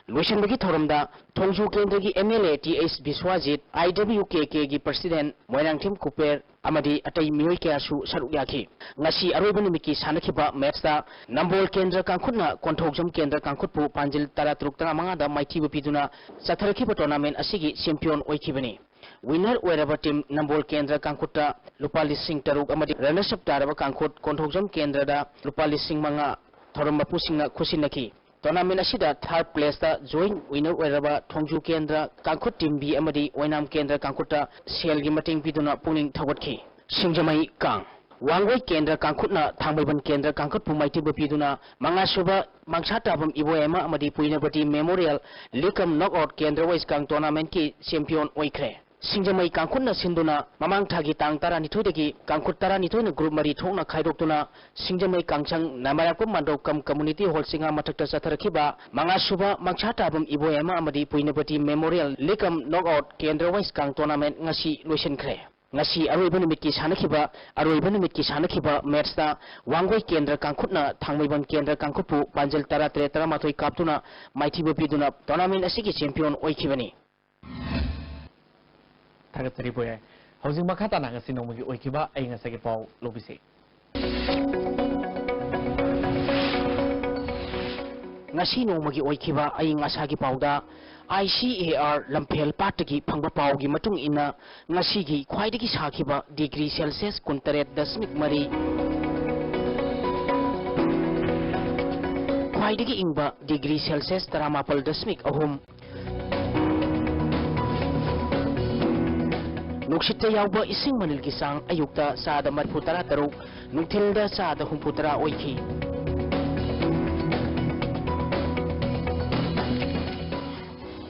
ꯂꯣꯏꯁꯤꯟꯕꯒꯤ ꯊꯧꯔꯝꯗ ꯊꯣꯡꯖꯨ ꯀꯦꯟꯗ꯭ꯔꯒꯤ M L A T H ꯕꯤꯁ꯭ꯋꯥꯖꯤꯠ, I W K Kꯒꯤ president Moirangthem copper ꯑꯃꯗꯤ ꯑꯇꯩ ꯃꯤꯑꯣꯏ ꯀꯌꯥꯁꯨ ꯁꯔꯨꯛ ꯌꯥꯈꯤ꯫ ꯉꯁꯤ ꯑꯔꯣꯏꯕ ꯅꯨꯃꯤꯠꯀꯤ ꯁꯥꯟꯅꯈꯤꯕ matchꯇ ꯅꯝꯕꯣꯜ ꯀꯦꯟꯗ꯭ꯔ ꯀꯥꯡꯈꯨꯠꯅ ꯀꯣꯟꯊꯧꯖꯝ ꯀꯦꯟꯗ꯭ꯔ ꯀꯥꯡꯈꯨꯠꯄꯨ ꯄꯥꯟꯖꯤꯜ ꯇꯔꯥꯇꯔꯨꯛ ꯇꯔꯥꯃꯉꯥꯗ ꯃꯥꯏꯊꯤꯕ ꯄꯤꯗꯨꯅ ꯆꯠꯊꯔꯛꯈꯤꯕ tournament ꯑꯁꯤꯒꯤ champion ꯑꯣꯏꯈꯤꯕꯅꯤ꯫ Winner ꯑꯣꯏꯔꯕ team ꯅꯝꯕꯣꯜ ꯀꯦꯟꯗ꯭ꯔ ꯀꯥꯡꯈꯨꯠꯇ ꯂꯨꯄꯥ ꯂꯤꯁꯤꯡ ꯇꯔꯨꯛ ꯑꯃꯗꯤ runners up ꯇꯥꯔꯕ ꯀꯥꯡꯈꯨꯠ ꯀꯣꯟꯊꯧꯖꯝ ꯀꯦꯟꯗ꯭ꯔꯗ ꯂꯨꯄꯥ ꯂꯤꯁꯤꯡ ꯃꯉꯥ ꯊꯧꯔꯝ ꯃꯄꯨꯁꯤꯡꯅ ꯈꯨꯠꯁꯤꯟꯅꯈꯤ꯫ Tournament ꯑꯁꯤꯗ third place ꯇ joint winner ꯑꯣꯏꯔꯕ ꯊꯣꯡꯖꯨ ꯀꯦꯟꯗ꯭ꯔ ꯀꯥꯡꯈꯨꯠ team B ꯑꯃꯗꯤ ꯑꯣꯏꯅꯥꯝ ꯀꯦꯟꯗ꯭ꯔ ꯀꯥꯡꯈꯨꯠꯇ ꯁꯦꯜꯒꯤ ꯃꯇꯦꯡ ꯄꯤꯗꯨꯅ ꯄꯨꯛꯅꯤꯡ ꯊꯧꯒꯠꯈꯤ꯫ ꯁꯤꯡꯖꯃꯩ ꯀꯥꯡ꯫ ꯋꯥꯡꯒꯣꯏ ꯀꯦꯟꯗ꯭ꯔ ꯀꯥꯡꯈꯨꯠꯅ ꯊꯥꯡꯃꯩꯕꯟ ꯀꯦꯟꯗ꯭ꯔ ꯀꯥꯡꯈꯨꯠꯄꯨ ꯃꯥꯏꯊꯤꯕ ꯄꯤꯗꯨꯅ ꯃꯉꯥꯁꯨꯕ ꯃꯪꯁꯥꯇꯥꯕꯝ ꯏꯕꯣꯌꯥꯏꯃ ꯑꯃꯗꯤ ꯄꯨꯏꯅꯕꯇꯤ Memorial League cum Knockout ꯀꯦꯟꯗ꯭ꯔ ꯋꯥꯏꯁ ꯀꯥꯡ tournament ꯀꯤ champion ꯑꯣꯏꯈ꯭ꯔꯦ꯫ ꯁꯤꯡꯖꯃꯩ ꯀꯥꯡꯈꯨꯠꯅ ꯁꯤꯟꯗꯨꯅ ꯃꯃꯥꯡ ꯊꯥꯒꯤ ꯇꯥꯡ ꯇꯔꯥꯅꯤꯊꯣꯏꯗꯒꯤ ꯀꯥꯡꯈꯨꯠ ꯇꯔꯥꯅꯤꯊꯣꯏꯅ group ꯃꯔꯤ ꯊꯣꯛꯅ ꯈꯥꯏꯗꯣꯛꯇꯨꯅ ꯁꯤꯡꯖꯃꯩ ꯀꯥꯡꯁꯪ ꯅꯥꯃꯔꯥꯞꯀꯝ ꯃꯟꯗꯣꯞ cum community hall ꯆꯤꯡꯉꯥ ꯃꯊꯛꯇ ꯆꯠꯊꯔꯛꯈꯤꯕ ꯃꯉꯥꯁꯨꯕ ꯃꯪꯁꯥꯇꯥꯕꯝ ꯏꯕꯣꯌꯥꯏꯃ ꯑꯃꯗꯤ ꯄꯨꯏꯅꯕꯇꯤ Memorial League cum Knockout ꯀꯦꯟꯗ꯭ꯔ ꯋꯥꯏꯁ ꯀꯥꯡ tournament ꯉꯁꯤ ꯂꯣꯏꯁꯤꯟꯈ꯭ꯔꯦ꯫ ꯉꯁꯤ ꯑꯔꯣꯏꯕ ꯅꯨꯃꯤꯠꯀꯤ ꯁꯥꯟꯅꯈꯤꯕ, ꯑꯔꯣꯏꯕ ꯅꯨꯃꯤꯠꯀꯤ ꯁꯥꯟꯅꯈꯤꯕ match ꯇ ꯋꯥꯡꯒꯣꯏ ꯀꯦꯟꯗ꯭ꯔ ꯀꯥꯡꯈꯨꯠꯅ ꯊꯥꯡꯃꯩꯕꯟ ꯀꯦꯟꯗ꯭ꯔ ꯀꯥꯡꯈꯨꯠꯄꯨ ꯄꯥꯟꯖꯜ ꯇꯔꯥ ꯇꯔꯦꯠ, ꯇꯔꯥꯃꯥꯊꯣꯏ ꯀꯥꯞꯇꯨꯅ ꯃꯥꯏꯊꯤꯕ ꯄꯤꯗꯨꯅ tournament ꯑꯁꯤꯒꯤ champion ꯑꯣꯏꯈꯤꯕꯅꯤ꯫ ꯊꯥꯒꯠꯆꯔꯤ ꯄꯣꯌꯥꯏ꯫ ꯍꯧꯖꯤꯛ ꯃꯈꯥ ꯇꯥꯅ ꯉꯁꯤ ꯅꯣꯡꯃꯒꯤ ꯑꯣꯏꯈꯤꯕ ꯑꯏꯪ ꯑꯁꯥꯒꯤ ꯄꯥꯎ ꯂꯧꯕꯤꯁꯤ꯫ ꯉꯁꯤ ꯅꯣꯡꯃꯒꯤ ꯑꯣꯏꯈꯤꯕ ꯑꯏꯪ ꯑꯁꯥꯒꯤ ꯄꯥꯎꯗ, I C A R ꯂꯝꯐꯦꯜ ꯄꯥꯠꯇꯒꯤ ꯐꯪꯕ ꯄꯥꯎꯒꯤ ꯃꯇꯨꯡ ꯏꯟꯅ, ꯉꯁꯤꯒꯤ ꯈ꯭ꯋꯥꯏꯗꯒꯤ ꯁꯥꯈꯤꯕ degree Celsius ꯀꯨꯟꯇꯔꯦꯠ ꯗꯁꯃꯤꯛ ꯃꯔꯤ, ꯈ꯭ꯋꯥꯏꯗꯒꯤ ꯏꯪꯕ degree Celsius ꯇꯔꯥꯃꯥꯄꯜ ꯗꯁꯃꯤꯛ ꯑꯍꯨꯝ, ꯅꯨꯡꯁꯤꯠꯇ ꯌꯥꯎꯕ ꯏꯁꯤꯡ ꯃꯅꯤꯜꯒꯤ ꯆꯥꯡ ꯑꯌꯨꯛꯇ ꯆꯥꯗ ꯃꯔꯤꯐꯨ ꯇꯔꯥ ꯇꯔꯨꯛ, ꯅꯨꯡꯊꯤꯜꯗ ꯆꯥꯗ ꯍꯨꯝꯐꯨ ꯇꯔꯥ ꯑꯣꯏꯈꯤ꯫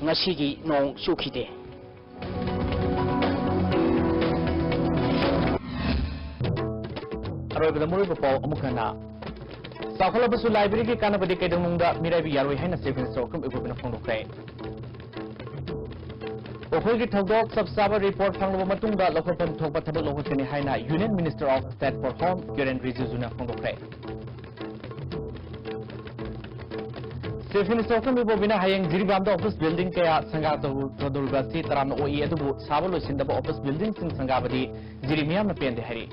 ꯉꯁꯤꯒꯤ ꯅꯣꯡ ꯆꯨꯈꯤꯗꯦ꯫ ꯑꯔꯣꯏꯕꯗ ꯃꯔꯨꯑꯣꯏꯕ ꯄꯥꯎ ꯑꯃꯨꯛ ꯍꯟꯅ꯫ ꯆꯥꯎꯈꯠꯂꯕꯁꯨ library ꯒꯤ ꯀꯥꯟꯅꯕꯗꯤ ꯀꯩꯗꯧꯅꯨꯡꯗ ꯃꯤꯔꯥꯏꯕ ꯌꯥꯔꯣꯏ ꯍꯥꯏꯅ Chief Minister ꯑꯣꯀ꯭ꯔꯝ ꯏꯕꯣꯕꯤꯅ ꯐꯣꯡꯗꯣꯛꯈ꯭ꯔꯦ꯫ ꯎꯈ꯭ꯔꯨꯜꯒꯤ ꯊꯧꯗꯣꯛ ꯆꯞ ꯆꯥꯕ report ꯐꯪꯂꯕ ꯃꯇꯨꯡꯗ ꯂꯧꯈꯠꯐꯝ ꯊꯣꯛꯄ ꯊꯕꯛ ꯂꯧꯈꯠꯀꯅꯤ ꯍꯥꯏꯅ Union Minister of State for Home ꯀꯤꯔꯦꯟ ꯔꯤꯖꯤꯖꯨꯅ ꯐꯣꯡꯗꯣꯛꯈ꯭ꯔꯦ꯫ Chief Minister Okram ꯏꯕꯣꯕꯤꯅ ꯍꯌꯦꯡ ꯖꯤꯔꯤꯕꯥꯝꯗ office building ꯀꯌꯥ ꯁꯪꯒꯥ ꯇꯧ-, ꯇꯧꯗꯧꯔꯤꯕ ꯑꯁꯤ ꯇꯔꯥꯝꯅ ꯑꯣꯛꯏ, ꯑꯗꯨꯕꯨ ꯁꯥꯕ ꯂꯣꯏꯁꯤꯟꯗꯕ office building ꯁꯤꯡ ꯁꯪꯒꯥꯕꯗꯤ ꯖꯤꯔꯤ ꯃꯤꯌꯥꯝꯅ ꯄꯦꯟꯗꯦ ꯍꯥꯏꯔꯤ꯫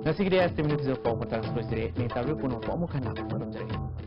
ꯉꯁꯤꯒꯤꯗꯤ ꯑꯦꯁ ꯇꯤ ꯃꯤꯅꯤꯠꯁꯤꯗ ꯄꯥꯎ ꯃꯇꯥꯡ ꯂꯣꯏꯁꯤꯜꯂꯦ꯫ ꯅꯤꯡꯊꯧꯖꯝ ꯄꯨꯝꯅꯃꯛꯄꯨ ꯑꯃꯨꯛ ꯍꯟꯅ ꯈꯨꯔꯨꯝꯖꯔꯤ꯫